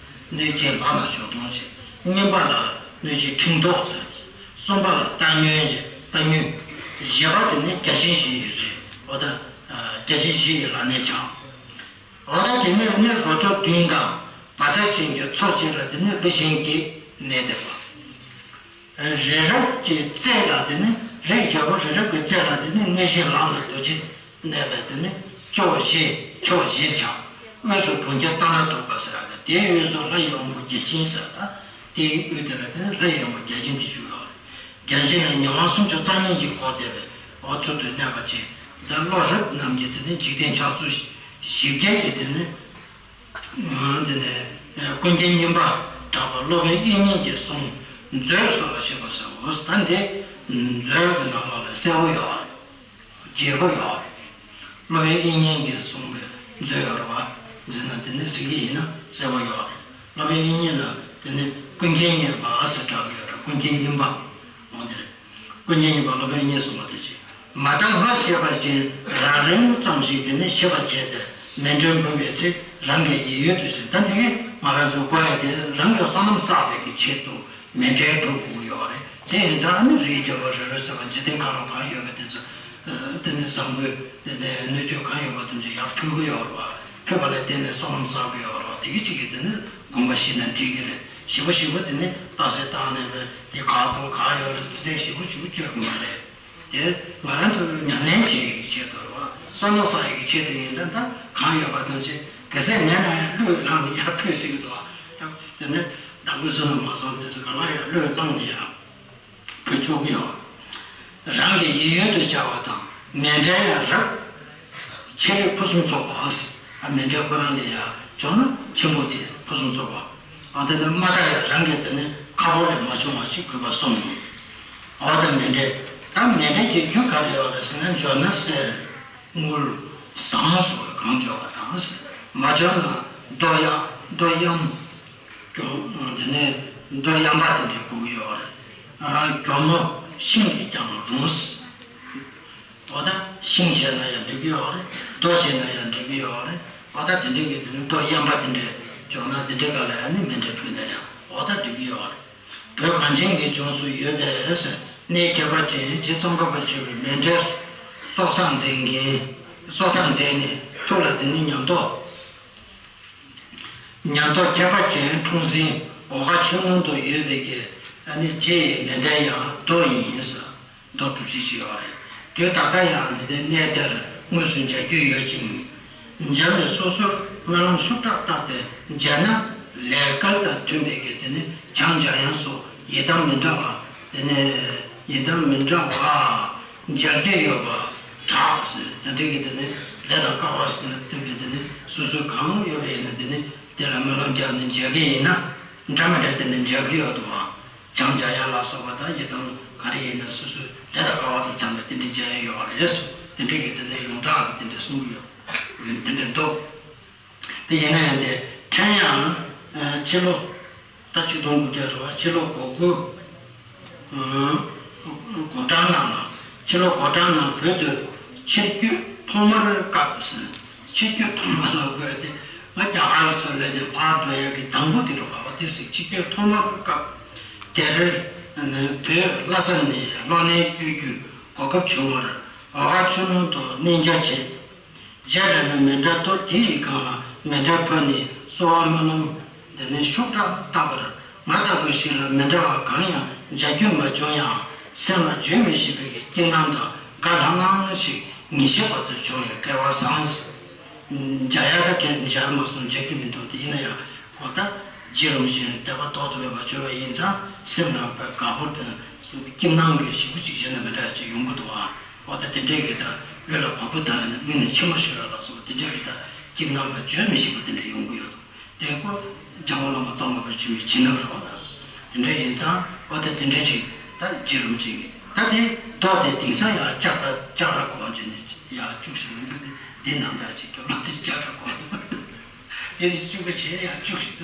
གནོད་སྦྱིན་ལག་ན་ཞོགས་དུང་ཟེར། གཉིས་པ་ལ་གནོད་སྦྱིན་ཁྲིམས་ཐོགས་ཟེར། གསུམ་པ་ལ་རྟ་སྨྱོན་ཟེར། རྟ་སྨྱོན། བཞི་པ་དེ་ནི་བརྒྱ་བྱིན་བཞི་ཡི་རི། འོ་ད་བརྒྱ་བྱིན་བཞི་ཡི་ལག་ནས་ཆགས། འོ་ད་དེ་ནས་ནི་རོ་ཚོགས་བདུན་དང་བཛྲ་ཅན་གྱི་མཚོ་གཅིག་ལ་དེ་ནི་ཀླུ་ཆེན་བརྒྱད་གནས་བསྡད་པ། རི་རབ་ཀྱི་རྩེ་ལ་དེ་ནི་རི་རྒྱལ་པོ་རི་རབ་ཀྱི་རྩེ་ལ་དེ་ནི་གནོད་སྦྱིན་ལག་ན་རྡོ་རྗེ་གནས་པས་དེ་ནི་ཕྱོགས་བཞི་ཕྱོགས་བཞི་ཆགས། དབུས་སུ་གྲོང་ཁྱེར་ཏཱ་ལ་ཐུབ་པ་ཟེར་ཡག་དང་དེའི་དབུས་སུ་ལྷ་ཡི་དབང་པོ་བརྒྱ་བྱིན་ཟེར་ཡག་དང་དེའི་དབུས་དེ་ལ་དེ་ནི་ལྷ་ཡི་དབང་པོ་བརྒྱ་བྱིན་དེ་བཞུགས་ཡོད་རེད། བརྒྱ་བྱིན་ལ་ཉེ་དབང་སུམ་ཅུ་རྩ་གཉིས་ཀྱིས་བསྐོར་བསྡད་པའི་འོ་ཚུལ་དུ་གནས་པ་ཅིག་ད་བློ་རབ་རྣམས་ཀྱིས་དེ་ནི་འཇིག་རྟེན་ཆགས་ཚུལ་བཞི་བརྒྱད་ཀྱི་དེ་ནི། དེ་ནས་ཀུན་མཁྱེན་སྙིམ་པ་གྲགས་པ་སློབ་དཔོན་དབྱིག་གཉེན་གྱི་གསུང་མཛོད་སོགས་ལ་བཤད་པ་སོགས་ད་འདི་མཛོད་ཀྱི་ནང་ལོགས་ལ་གསལ་པོ་ཡོད་རེད། རྒྱས་པོ་ཡོད་རེད། སློབ་དཔོན་དབྱིག་གཉེན་གྱིས་གསུངས་པའི་མཛོད་ཡོད་རེད་བ། མཛོད་ན་དེ་ནི་གཟིགས་ཀྱི་ཡིན་ན་གསལ་པོ་ཡོད་རེད། སློབ་དཔོན་དབྱིག་གཉེན་ལ་དེ་ནི་ཀུན་མཁྱེན་སྙིམ་པ་ཟེར་གྲགས་ཀྱི་ཡོད་རེད། ཀུན་མཁྱེན་སྙིམ་པ། འོ་དེ་རེད། ཀུན་མཁྱེན་སྙིམ་པ་སློབ་དཔོན་དབྱིག་གཉེན་གསུངས་པ་དེ་བཞིན། མ་དག་སྔར་བཤད་པ་ཅན་རང་རིམ་ཙམ་ཞིག་དེ་ནི་ཤེས་པར་བྱས་ཏེ་མཎྜལ་འབུལ་བའི་ཚེ་རང་གི་ཡིད་ཡུལ་དུ་ཞེན། ད་འདི་གིས་ང་རང་ཚོ་དགོས་ཡ་དེ་རང་གི་བསོད་ནམས་བསགས་པའི་གི་ཆེད་དུ་མཎྜལ་སྒྲུབ་དགོས་ཀྱི་ཡོད་རེད། དེ་ཡིན་ཙང་ཨ་ནི་རིའི་རྒྱལ་པོ་རི་རབ་ཟེར་བ་འཇིག་རྟེན་གང་ལ་གང་ཡོད་པ་དེ་ཚོ་དེ་ནི་བཟང་པོའི་དེ་ནི་སྣོད་བཅུད་གང་ཡོད་པ་དེ་ཚོ་ཡར་ཕུལ་གྱི་ཡོད་རེད་བ། ཕུལ་བ་ལ་བརྟེན་ནས་བསོད་ནམས་བསགས་ཀྱི་ཡོད་རེད་བ། དེ་གི་གཅིག་གིས་དེ་ནི་དགོངས་པ་བཞེས་ན་འགྲིག་གི་རེད། ཞིབ་པོ་ཞིབ་པོ་དེ་ནི་རྟགས་གསལ་བཏང་ནས་དེ་ག་དང་ག་ཡོད་རེད་ཚིག་གསལ་ཞིབ་པོ་ཞིབ་པོ་བཅོས་དགོས་མ་རེད། དེ་ང་རང་ཚོས་ཉམས་ལེན་བྱེད་ཀྱི་ཆེད་དུ་རེད་བ། བསོད་ནམས་བསགས་ཡག་གི་ཆེད་དུ་ཡིན་ད། ད་གང་ཡོད་པ་ཐམས་ཅད་གལ་སྲིད་མེད་ན་ཡང་བློས་བསླངས་ནས་ཡར་ཕུལ་སྲིད་ཀྱི་འདུག་བ། ད་དེ་ནི་བདག་པོའི་བསོད་ནམས་མ་སོང་དེ་ཚོ་གང་ལ་ཡང་བློས་བསླངས་ནས་ཡང་ཕུལ་ཆོག་གི་ཡོད། རང་གི་ཡིད་ཡུལ་དུ་བྱ་བ་དང་མཎྜལ་ཡང་རབ། ཆེ་ལེགས་ཕུན་སུམ་ཚོགས་པ། ཨ་མཎྜལ་ཁོ་རང་ལ་ཡང་བྱུང་ན་ཆེན་པོ་དེ་ཕུན་སུམ་ཚོགས་པ། ཨ་དེ་ནི་མ་དག་ཡང་རང་གི་དེ་ནི་ཁ་ཕོར་ལས་མ་བྱུང་བ་ཞིག་དགོས་པ་གསུངས་ནས། འོ་ད་མཎྜལ། ད་མཎྜལ་གྱི་རྒྱུ་ག་རེ་ཡོད་རེད་ཟེར་ན་འབྱོར་ན་གསེར། དངུལ། ཟངས་སོགས་ལ་གང་འབྱོར་བ་དང་། མ་འབྱོར་ན་རྡོ་གཡའ་རྡོ་གཡམ། གྱོ། དེ་ནས་རྡོ་གཡམ་པ་དེ་འདྲའི་དགོས་ཀྱི་ཡོད་རེད། ཨ་གྱོ་མོ་ཤིང་གིས་ཀྱང་རུང་། འོ་ད་ཤིང་བྱས་ན་ཡང་འགྲིག་གི་ཡོད་རེད། རྡོ་བྱས་ན་ཡང་འགྲིག་གི་ཡོད་རེད། འོ་ད་དེ་འདྲའི་གི་དེ་ནི་རྡོ་གཡམ་པ་དེ་འདྲའི་འབྱོར་ན་དེ་འདྲའི་སྒང་ལ་ཡང་ནི་མཎྜལ་ཕུལ་ན་ཡང་འོ་ད་འགྲིག་གི་ཡོད་རེད། བོད་གངས་ཅན་གྱི་ལྗོངས་སུ་ཡོད་པའི་གནས་ཁྱད་པར་ཅན་རྗེ་ཙོང་ཁ་པ་ཆེན་པོའི་མཎྜལ་སོ་སོར་མཛད་མཁན། སོ་སོར་མཛད་ནས་ཐུགས་ལ་དེ་ནི་ཉམས་རྟོགས། ཉམས་རྟོགས་ཁྱད་པར་ཅན་འཁྲུངས་ཟིན་འོལ་ཁ་ཆོས་ནང་དུ་ཡོད་པའི་གི་ཨ་ནི་རྗེ་ཡི་མཎྜལ་ཡང་རྡོ་ཡིན་ཟེར། རྡོ་གྲུབ་ཅིག་ཅིག་ཡོད་རེད། དུས་ད་ལྟ་ཡང་འདི་ནས་གནས་དེར་དངོས་སུ་མཇལ་རྒྱུ་ཡོད་ཅིང་། མཇལ་བའི་སོ་སོར་སྨོན་ལམ་ཤུགས་དྲག་བཏབ་སྟེ་མཇལ་ན་ལས་སྐལ་དང་མཐུན་པའི་གི་དེ་ནི་བྱམས་འཇམ་དབྱངས་སོགས་ཡི་དམ་མི་འདྲ་བ། དེ་ནས་ཡི་དམ་མི་འདྲ་བ་མཇལ་རྒྱུ་ཡོད་པ་གྲགས་ཟེར། དེ་འདྲའི་གི་དེ་ནི་ལས་དང་སྐལ་བ་སོགས་ལ་བསྟུན་པའི་དེ་ནི་སོ་སོའི་གང་ཡོད་པ་ཡིན་ན་དེ་ནི་དེ་ལ་སྨོན་ལམ་བརྒྱབ་ནས་མཇལ་གི་ཡིན་ན་འདྲ་མི་འདྲ་དེ་འདྲ་མཇལ་གི་ཡོད་འདུག་བ། བྱམས་འཇམ་དབྱངས་ལ་སོགས་པ་དང་ཡི་དམ་ག་རེ་ཡིན་ན་སོ་སོའི་ལས་དང་སྐལ་བ་དང་འཚམས་པའི་དེ་འདྲའི་མཇལ་ཡ་ཡོད་རེད་ཟེར། དེ་འདྲའི་གི་དེ་ནི་ཡོངས་གྲགས་ཀྱི་དེ་འདྲ་གསུང་གི་ཡོད། དེ་འདྲ་འདུག་ཡིན་ན་ཡང་དེ་ཕྲན་ཡང་ཕྱི་ལོ། ད་ཆིག་སྟོང་དགུ་བརྒྱ་རེད་བ། ཕྱི་ལོ་གོ་དགུ། ཨ་གོ་གྲངས་ནང་ལ། ཕྱི་ལོ་གོ་གྲངས་ནང་བོད་དུ་ཕྱིར་བསྐྱོད་ཐོག་མར་སྐབས་ཟེར། ཕྱིར་བསྐྱོད་ཐོག་མ་ལ་དགོས་ཏེ། ང་རྒྱ་གར་ཚོ་ལས་ནས་ཕར་འགྲོ་ཡག་གི་དང་པོ་དེ་རུ་བ་བ་དེ་ཟིག་ཕྱིར་བསྐྱོད་ཐོག་མར་སྐབས། དེར་བོད་ལྷ་ས་ནས་གློ་ནད་བསྐྱོད་རྒྱུའི་གོ་སྐབས་བྱུང་བར་འོ་ག་ཆུ་ནང་དུ་གནས་མཇལ་བྱས། རྗེ་རིན་པོ་མཎྜལ་གཏོར། དེ་ཡི་སྒང་ལ་མཎྜལ་ཕུལ་ནས་གསོལ་བ་སྨོན་ལམ་དེ་ནས་ཤུགས་དྲག་བཏབ་པར། ང་ལྟ་བུ་ཞིག་ལ་མཎྜལ་བ་གང་ཡང་མཇལ་རྒྱུ་མ་བྱུང་ཡང་། སེམས་ལ་བརྗོད་མི་ཤེས་པའི་སྐྱིད་སྣང་དང་དགའ་ལྷང་ལྷང་ཞིག་ངེས་ཤེས་བར་དུ་བྱུང་བའི་སྐལ་བ་བཟང་། མཇལ་ཡག་ད་གས་མཇལ་མ་སོང་། མཇལ་རྒྱུ་མི་འདུག་དེ་ཡིན་ན་ཡང་འོ་ད་རྗེ་རིན་པོ་ཆེ་དད་པ་ཏོག་ཏུ་མེད་པ་བྱོས་པ་ཡིན་ཙང་སེམས་ནང་དཔེ་དགའ་པོ་དང་སྐྱིད་སྣང་གི་ཞེ་པོ་ཅིག་བྱས་ན་མི་འདྲ་ཅིག་ཡོང་གི་འདུག་ཨ། འོ་ད་དེ་འདྲས་ཀྱི་ད་ལུས་ལ་བ་སྤུ་ལྡང་ནས་མིག་ནས་མཆི་མ་ཤོར་ཡ་ལ་སོགས་པ་དེ་འདྲས་ཀྱི་ད་སྐྱིད་སྣང་དང་བརྗོད་མི་ཤེས་པ་དེ་འདྲས་ཡོང་གི་ཡོད་འདུག་དེ་ཁོ་འཇམ་མགོན་བླ་མ་གཙང་པ་པའི་བྱིན་པའི་བྱིན་རླབས་རེད་བ། ད་དེ་འདྲས་ཡིན་ཙང་འོ་ད་དེ་འདྲས་ཅིག་ད་རྗེ་རིན་པོ་ཆེ་གིས་ད་དེ་རྡོ་དེ་དེང་སང་ཡང་ལྕགས་དྲ་ལྕགས་དྲ་གོང་བྱས་ནས་ཡར་བཅུག་ཞིག་ཡོང་གི་དེ་དེ་ནང་ལྟར་ཅིག་རྒྱབ་ལོགས་དེ་ལྕགས་དྲ་གོང་དེ་ནས་བཅུག་པ་བྱས་ཡར་བཅུག་ཞིག་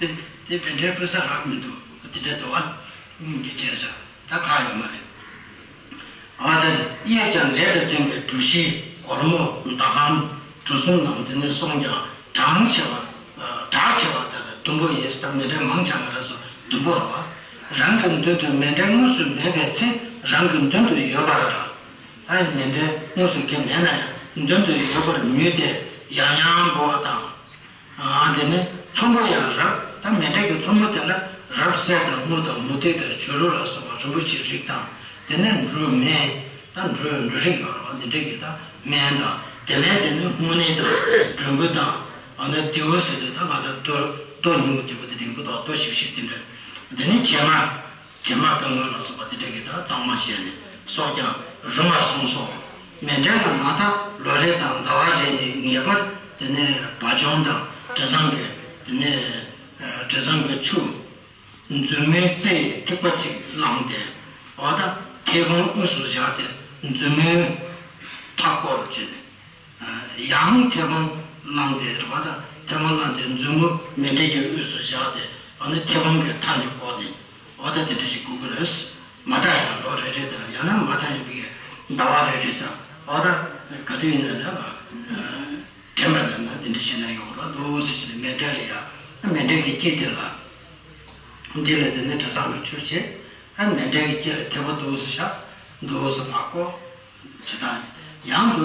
དེ་དེ་བན་དེ་དཔེ་ས་རག་མི་འདུག་དེ་འདྲ་འདུག་བ། ངས་བྱས་ཤག་ད་ག་ཡོད་མ་རེད། ཨ་ད་དེ་གཡས་ཀྱང་ལས་དང་ལྡན་པའི་གྲུ་བཞི་སྒོར་མོ་ཟླ་གམ་གྲུ་གསུམ་ནང་དེ་ནས་སོང་ཀྱང་གྲངས་ཆེ་བ། གྲགས་ཆེ་བ་ལྟར་བདུན་པོ་ཡིན་ཟེར། ད་མཎྜལ་མང་ཆེ་བ་ལ་སོགས་བདུན་པོ་རེད་བ། རང་གི་མདུན་དུ་མཎྜལ་དངོས་སུ་མེད་པའི་ཚེ་རང་གི་མདུན་དུ་ཡོད་པར། ད་མཎྜལ་དངོས་སུ་ག་མེད་ན་ཡང་མདུན་དུ་ཡོད་པར་མོས་ཏེ་ཡང་ཡང་འབུལ་བ་དང་། ཨ་དེ་ནས་ཚོམ་བུ་ཡང་རབ། ད་མཎྜལ་གྱི་ཚོམ་བུ་དེ་ལ་རབ་གསེར་དང་དངུལ་དང་མུ་ཏིག་དང་བྱུ་རུ་ལ་སོགས་པ་རིན་པོ་ཆེའི་རིགས་དང་། དེ་ནས་འབྲུ་སྨན། ད་འབྲུ་འབྲུ་རིགས་ཡོད་རེད་བ། འདི་འདྲ་གི་ད་སྨན་དང་། དེ་ནས་དེ་ནས་དངོས་གནས་དང་མགྲོན་པོ་དང་། ཨ་ནི་རྡེའུ་ཟེར་དུས་ད་ང་ཚོ་རྡོ་རྡོ་སྙིང་པོ་རྡེའུ་དེ་རིང་པོ་དང་རྡོ་ཞིབ་ཞིབ་དེ་འདྲ། དེ་ནས་བྱེ་མ། བྱེ་མ་དང་དངུལ་ལ་སོགས་པ་དེ་འདྲ་གི་ད་གཙང་མ་བྱས་ནས་གསོག་ཀྱང་རུང་བར་གསུངས་སོ། མཎྜལ་ལ་མ་མཐའ་ལོ་རེ་དང་ཟླ་བ་རེ་ནས་ངེས་པར་དེ་ནས་བ་ལྗང་དང་དྲི་བཟང་གི་དེ་ནས་དྲི་བཟང་གི་ཆུ། མཛུབ་མོའི་རྩེ་ཐིགས་པ་གཅིག་བླངས་ཏེ། འོ་ད་མཐེ་བོང་དབུས་སུ་བཞག་སྟེ་མཛུབ་མོའི་མཐའ་སྐོར་བྱས་ཏེ། ཡང་མཐེ་བོང་བླངས་ཏེ་རེད་བ། ད་མཐེ་བོང་བླངས་ཏེ་མཛུབ་མོ་མཎྜལ་གྱི་དབུས་སུ་བཞག་སྟེ། འོ་ན་མཐེ་བོང་གི་མཐའ་ནི་བསྐོར་ཏེ། འོ་ད་དེ་འདྲ་ཞིག་དགོས་ཀྱི་རེད། མ་མཐའ་ཡང་ལོ་རེ་རེ་དང་ཡང་ན་མ་མཐའ་ཡིན་པའི་ཟླ་བ་རེ་རེ་ཙམ། འོ་ད་ག་དུས་ཡིན་ན་ད་དྲན་པ་དང་ན་དེ་འདྲ་བྱས་ན་ཡོང་གི་རེད་འདུག་ཟེར་བྱས་ནས་མཎྜལ་ལ་ཡང་མཎྜལ་གྱི་དཀྱིལ་དེ་ལ། འདི་ལ་དེ་ནས་དྲི་བཟང་གི་ཆུ་བྱས། ཨ་མཎྜལ་གྱི་དཀྱིལ་ལ་མཐེ་བོ་འདུག་སེ་བཞག་འདུག་སེ་ཕར་བསྐོར། ཇི་ལྟར་ཡང་དུ་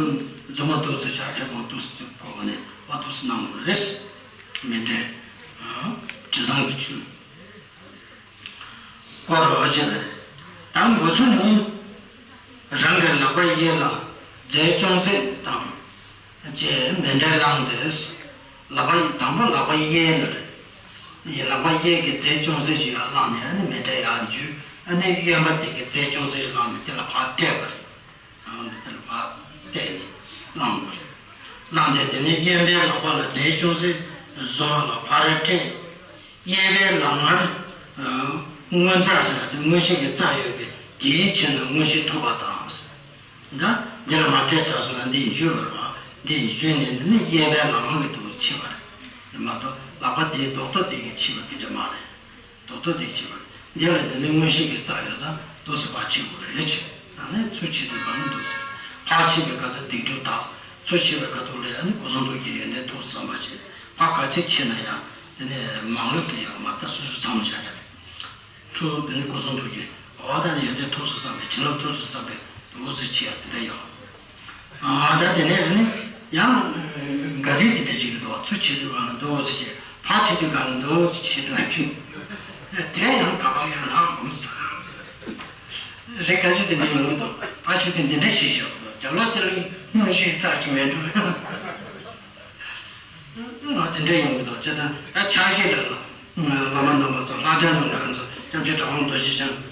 མཛུབ་མོ་འདུག་སེ་བཞག་མཐེ་བོ་འདུག་སེ་བསྐོར་བ་ནས་འོ་འདུག་སེ་གནང་དགོས་རེད། མཎྜལ། ཨ་དྲི་བཟང་གི་ཆུ། བསྐོར་རོ་ཅེས་པ་རེད། ད་འགོ་ཚུགས་ནི། རང་གི་ལག་པ་གཡས་ལ་རྫས་ཅུང་ཟད་དང་བཅས་མཎྜལ་བླངས་ཏེ། ལག་པ་དང་པོ་ལག་པ་གཡས་ལ་རེད། ལག་པ་གཡས་ཀྱི་རྫས་ཅུང་ཟད་ཞིག་ཡར་བླངས་ནས་ཨ་ནི་མཎྜལ་ཡར་འཇུས། ཨ་ནི་གཡོན་པ་དེ་གི་རྫས་ཅུང་ཟད་ཞིག་བླངས་ནས་དེ་ལ་ཕར་སྤྲད་པ་རེད། ཨ་ནི་དེ་ལ་ཕར་གཏད་ནས་བླངས་པ་རེད། བླངས་ཏེ་དེ་ནས་གཡོན་པའི་ལག་པ་ལ་རྫས་ཅུང་ཟད་བཟུང་བ་ལ་ཕར་སྤྲད། གཡས་པའི་ལག་ངར། ཨ་མངོན་རྫས་ཟེར་བ་དེ་མངོན་ཤེས་ཀྱི་རྩ་ཡོད་པས་དེའི་ཕྱིར་ན་མངོན་ཤེས་ཐོབ་པ་དང་། ད་འདི་ལ་མ་སྤྲད་ཚར་སོང་ན་འདི་འཇུས་པ་རེད་བ། འདི་འཇུས་ནས་འདི་ནི་གཡས་པའི་ལག་ངར་གྱི་ཐོག་ཕྱིས་པ་རེད། མ་གཏོགས་ལག་པ་དེའི་རྡོག་ཐོ་དེ་གིས་ཕྱིས་པ་སྐད་ཆ་མ་རེད། རྡོག་ཐོ་དེ་གིས་ཕྱིས་པ་རེད། འདི་ལ་འདི་ནི་མངོན་ཤེས་ཀྱི་རྩ་ཡོད་ཙང་འདུག་སེ་ཕར་ཕྱིས་དགོས་རེད་ཅེས། ད་ནི་ཚུར་ཕྱིས་དུས་གང་འདུག་སེ་ཕར་ཕྱིས་པའི་ཁ་ཐུག་སྡིག་སྒྲིབ་དག་ཚུར་ཕྱིས་པའི་ཁ་ཐུག་ལ་ཡང་ནི་སྐུ་གསུང་ཐུགས་ཀྱི་ཡོན་ཏན་ཐོབ་བསམ་པ་བྱེད། ཕར་ག་ཚད་ཕྱིན་ན་ཡང་དེ་ནི་མང་ལོས་ཀྱི་ཡོད་མ་རེད། ད་སོ་སོའི་མཚམས་བཞག་ཡ་རེད། ཚུར་དེ་ནི་སྐུ་གསུང་ཐུགས་ཀྱི་འོ་ད་ནི་ཡོན་ཏན་ཐོབ་སོང་བསམ་པའི་བྱིན་རླབས་ཐོབ་སོང་བསམ་པའི་འདུག་སེ་ཕྱིན་ཡ་དེ་འདྲ་ཡོད། ཨ་ད་དེ་ནས་ནི་ཡང་ག་རེ་དེ་འདྲ་ཞིག་འདུག་ཚུར་ཕྱིན་དུས་གང་ན་འདུག་སེ་ཕྱིན། ཕར་ཕྱིན་དུས་གང་ན་འདུག་སེ་ཕྱིན་འདུག་ཅིང་། དེ་ཡང་ག་པར་ཡང་ལྷག་དགོས་སོ། རེ་ཁ་ཅིག་དེ་འདྲ་ཡོང་གི་འདུག་ཕར་ཕྱིན་དུས་འདི་འདྲ་ཞིག་བྱེད་དགོས་འདུག་རྒྱབ་ལོགས་དེ་ལ་མངོན་ཤེས་རྩ་ཅིག་མེད་འགྲོ། ང་དེ་འདྲ་ཡོང་གི་འདུག་ཅེས་དང་ད་ཕྱག་བཞེས་ལ་ལ་བླ་མ་རྣམ་པ་ཚོ་ལྷ་ལྡན་རྣམས་ལ་ཚོ་སྐྱབས་རྗེ་གྲགས་པ་རྡོ་རྗེ་འཆང་།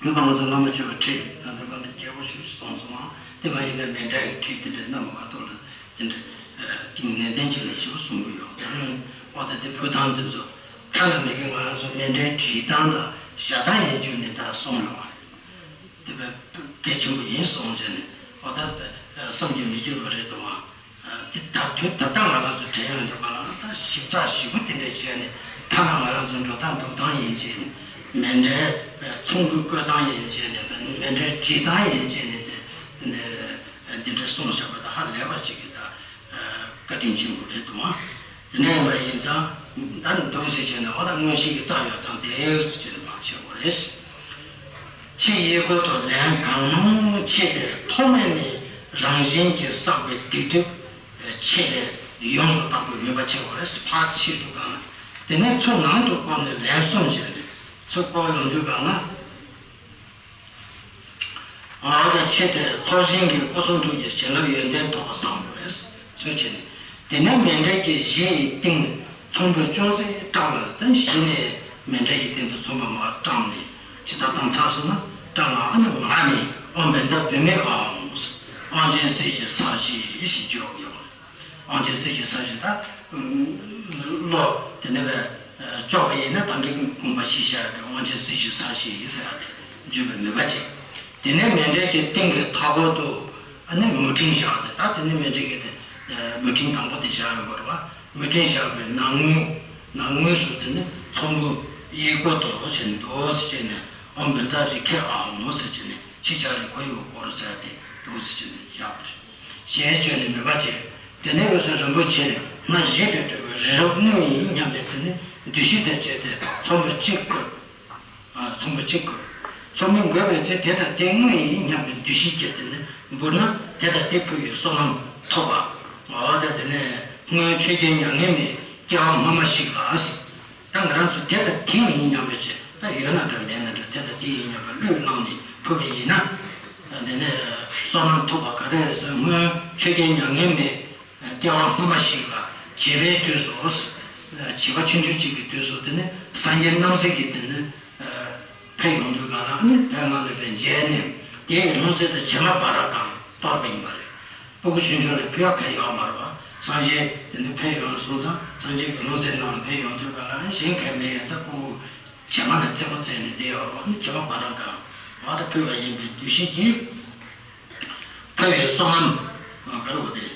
ང་ཚོ་བླ་མ་མཆོད་པ་ཁྲིད་ང་ཚོ་བླ་མ་རྒྱལ་པོ་ཞིག་སོང་སོང་ང་། དེ་མ་ཡིན་པའི་མཎྜལ་གྱི་ཁྲིད་དེ་འདྲའི་རྣམ་པ་ཁ་ཐོག་ལ་དེ་འདྲའི་ཏིང་ནན་ཏན་ཅིག་ལ་ཞིབ་པ་གསུང་གི་ཡོད། འོ་ད་དེ་ཕུལ་སྟངས་དེ་ཚོ་ཐ་ན་མི་དགེ་ང་རང་ཚོ་མཎྜལ་བྲིས་སྟངས་དང་བཞག་སྟངས་ཡིན་རྒྱུ་ནི་ད་གསུངས་ཡོད་པ་རེད། དེ་བས་གལ་ཆེན་པོ་ཡིན་གསུངས་བྱས་ནས་འོ་ད་བསམ་གྱིས་མི་ཁྱབ་པ་རེད་འདུག་ཨང་། དེ་ད་དུས་ད་ལྟ་ང་རང་ཚོ་དྲན་ཡོང་དུས་ག་ལ་ད་ཞིབ་ཚགས་ཞིབ་པོ་དེ་འདྲ་བྱས་ནས། ཐ་ན་ང་རང་ཚོ་འགྲོ་སྟངས་འདུག་སྟངས་ཡིན་བྱས་ནས། མེ་འདྲའི་ཚོང་གི་བཀོལ་སྟངས་ཡིན་བྱས་ནས། མེ་འདྲའི་བྲིས་སྟངས་ཡིན་བྱས་ནས། དེ་འདི་འདྲ་གསུངས་བཞག་པ་ད་ཧ་ལས་པ་ཅིག་གི་ད་བཀའ་དྲིན་ཆེན་པོ་རེད་འདུག་ཨང་། དེ་འདྲ་ཡིན་པ་ཡིན་ཙང་། ད་འདུག་ཟེར་བྱས་ནས། འོ་ད་མངོན་ཤེས་ཀྱིས་བརྩམས་ཡོད་ཙང་དེ་ཟེར་བྱས་ནས་ཕར་བཤད་དགོས་རེད། ཕྱི་ཡི་སྒོ་དང་ལན་གང་མང་བྱས་ཏེ། ཐོག་མེད་ནས་རང་བཞིན་གྱིས་བསགས་པའི་སྡིག་སྒྲིབ་ཆེ་བས་ཡོངས་སུ་དག་པའི་མོས་པ་བྱེད་དགོས་རེད། ཕར་ཕྱི་དུ་གང་། དེ་ནས་ཚུར་ནང་དུ་བསྐོར་ནས་ལན་གསུམ་བྱས་ནས། ཚུར་བསྐོར་ཡོང་དུས་གང་ན། འོ་ད་ཕྱི་དེར་ཚོགས་ཞིང་གི་སྐུ་གསུང་ཐུགས་ཀྱི་བྱིན་རླབས་ཡོན་ཏན་ཐོབ་པ་བསམ་དགོས་རེད། ཚུལ་བྱས་ནས། དེ་ནས་མཎྜལ་གྱི་གཞི་ཡི་སྟེང་ཚོམ་བུ་ཅུང་ཟད་བཀྲམ་ལ། ད་གཞི་ནས་མཎྜལ་གྱི་སྟེང་དུ་ཚོམ་བུ་མར་བཀྲམ་ནས། ཇི་ལྟར་བཏང་ཚར་སོང་ན་བཀྲམ་ལ། ཨ་ནི་ངག་ནས་ཨོཾ་བཛྲ་བྷཱུ་མི་ཨཱཿཧཱུྃ། དབང་ཆེན་གསེར་གྱི་ས་གཞི་ཞེས་བརྗོད་ཡོད་པ་རེད། དབང་ཆེན་གསེར་གྱི་ས་གཞི་ད། བློ་དེ་ནས་བས་ལྕོགས་པ་ཡིན་ན་ད་གིན་དགོངས་པ་བཞི་བཞག་གི། དབང་ཆེན་གསེར་གྱི་ས་གཞི་ཟེར་ཡ་དེ་བརྗོད་པའི་མོས་པ་བྱེད། དེ་ནས་མཎྜལ་གྱི་སྟེང་གི་མཐའ་སྐོར་དུ་ཨ་ནི་མུ་ཏིག་བཞག་ཟེར། ད་དེ་ནས་མཎྜལ་གྱི་དེ་མུ་ཏིག་དང་པོ་དེ་བཞག་ཡོང་བ་རེད་བ། མུ་ཏིག་བཞག་པའི་ནང་ངོས། ནང་ངོས་སུ་དེ་ནས་ཚོམ་བུ་གཡས་སྐོར་དུ་བྱས་ནས་འདུག་སེ་བྱས་ནས། ཨོཾ་བཛྲ་རེ་ཁེ་ཨཱཿཧཱུྃ་ཟེར་བྱས་ནས། ཕྱི་ལྕགས་རི་ཁོ་ཡི་སྐོར་ཟེར་ཏེ་འདུག་སེ་བྱས་ནས་བཞག་པ་རེད། ཞེས་བརྗོད་ནས་མོས་པ་བྱས། དེ་ནས་འོད་ཟེར་རིན་པོ་ཆེ་སྣ་བཞི་ལས་གྲུབ་པའི་རི་རབ་དངོས་ཡིན་སྙམ་པའི་དེ་ནི་འདུ་ཤེས་དང་བཅས་ཏེ་ཚོམ་བུ་གཅིག་བཀོད། ཨ། ཚོམ་བུ་གཅིག་བཀོད། ཚོམ་བུ་འགོད་པའི་ཚེ་དེ་དང་དེ་དངོས་ཡིན་སྙམ་པའི་འདུ་ཤེས་བསྐྱེད་དེ་ནི་འབུལ་ན། དེ་དང་དེ་ཕུལ་བའི་བསོད་ནམས་ཐོབ་པ། འོ་ད་དེ་ནས་སྔོན་ཆོས་རྒྱལ་མྱ་ངན་མེད་སྐྱེ་བ་སྔོན་མ་ཞིག་ལ། ད་ང་རང་ཚོ་དེ་དང་དེ་ཡིན་སྙམ་པའི་ཆེད། ད་ཡོད་ན་འདྲ་མེད་ན་འདྲ། དེ་དང་དེ་ཡིན་སྙམ་པའི་བློས་བསླངས་ནས་ཕུལ་བ་ཡིན་ན། དེ་ནས་བསོད་ནམས་ཐོབ་པ་ག་རེ་རེད་ཟེར། སྔོན་ཆོས་རྒྱལ་མྱ་ངན་མེད་སྐྱེ་བ་སྔ་མ་ཞིག་ལ་བྱིས་པའི་དུས་སུ། བྱིས་པ་ཆུང་ཆུང་གཅིག་གི་དུས་སུ་དེ་ནས་སངས་རྒྱས་རྣམ་སྲས་ཀྱི་དེ་ནས་ཕེབས་ཡོང་དུས་གང་ལ་ནི་ཕེབས་ང་ལ་ཕེབས་མཇལ་ནས། དེའི་ལྷུང་བཟེད་དང་བྱེ་མ་བ་ར་གང་གཏོར་བ་ཡིན་པ་རེད། སྤུ་གུ་ཆུང་ཆུང་ལ་ཕུལ་ཡག་ག་ཡོད་མ་རེད་བ། སངས་རྒྱས་དེ་ནས་ཕེབས་ཡོང་སོང་ཙང་། སངས་རྒྱས་ཀྱི་ལྷུང་བཟེད་ནང་ཕེབས་ཡོང་དུས་ག་ལ་གཞན་ག་མེད་ཡོང་ཙང་། སྤུ་གུ་བྱེ་མ་ལ་རྩེ་མོ་རྩེ་ནས་བསྡད་ཡོད་རེད་བ། ནི་བྱེ་མ་བ་ར་གང་བ་དང་ཕུལ་བ་ཡིན་པའི་འདུ་ཤེས་ཀྱིས། ཕུལ་བའི་བསོད་ནམས་ག་རེ་བ་དེ།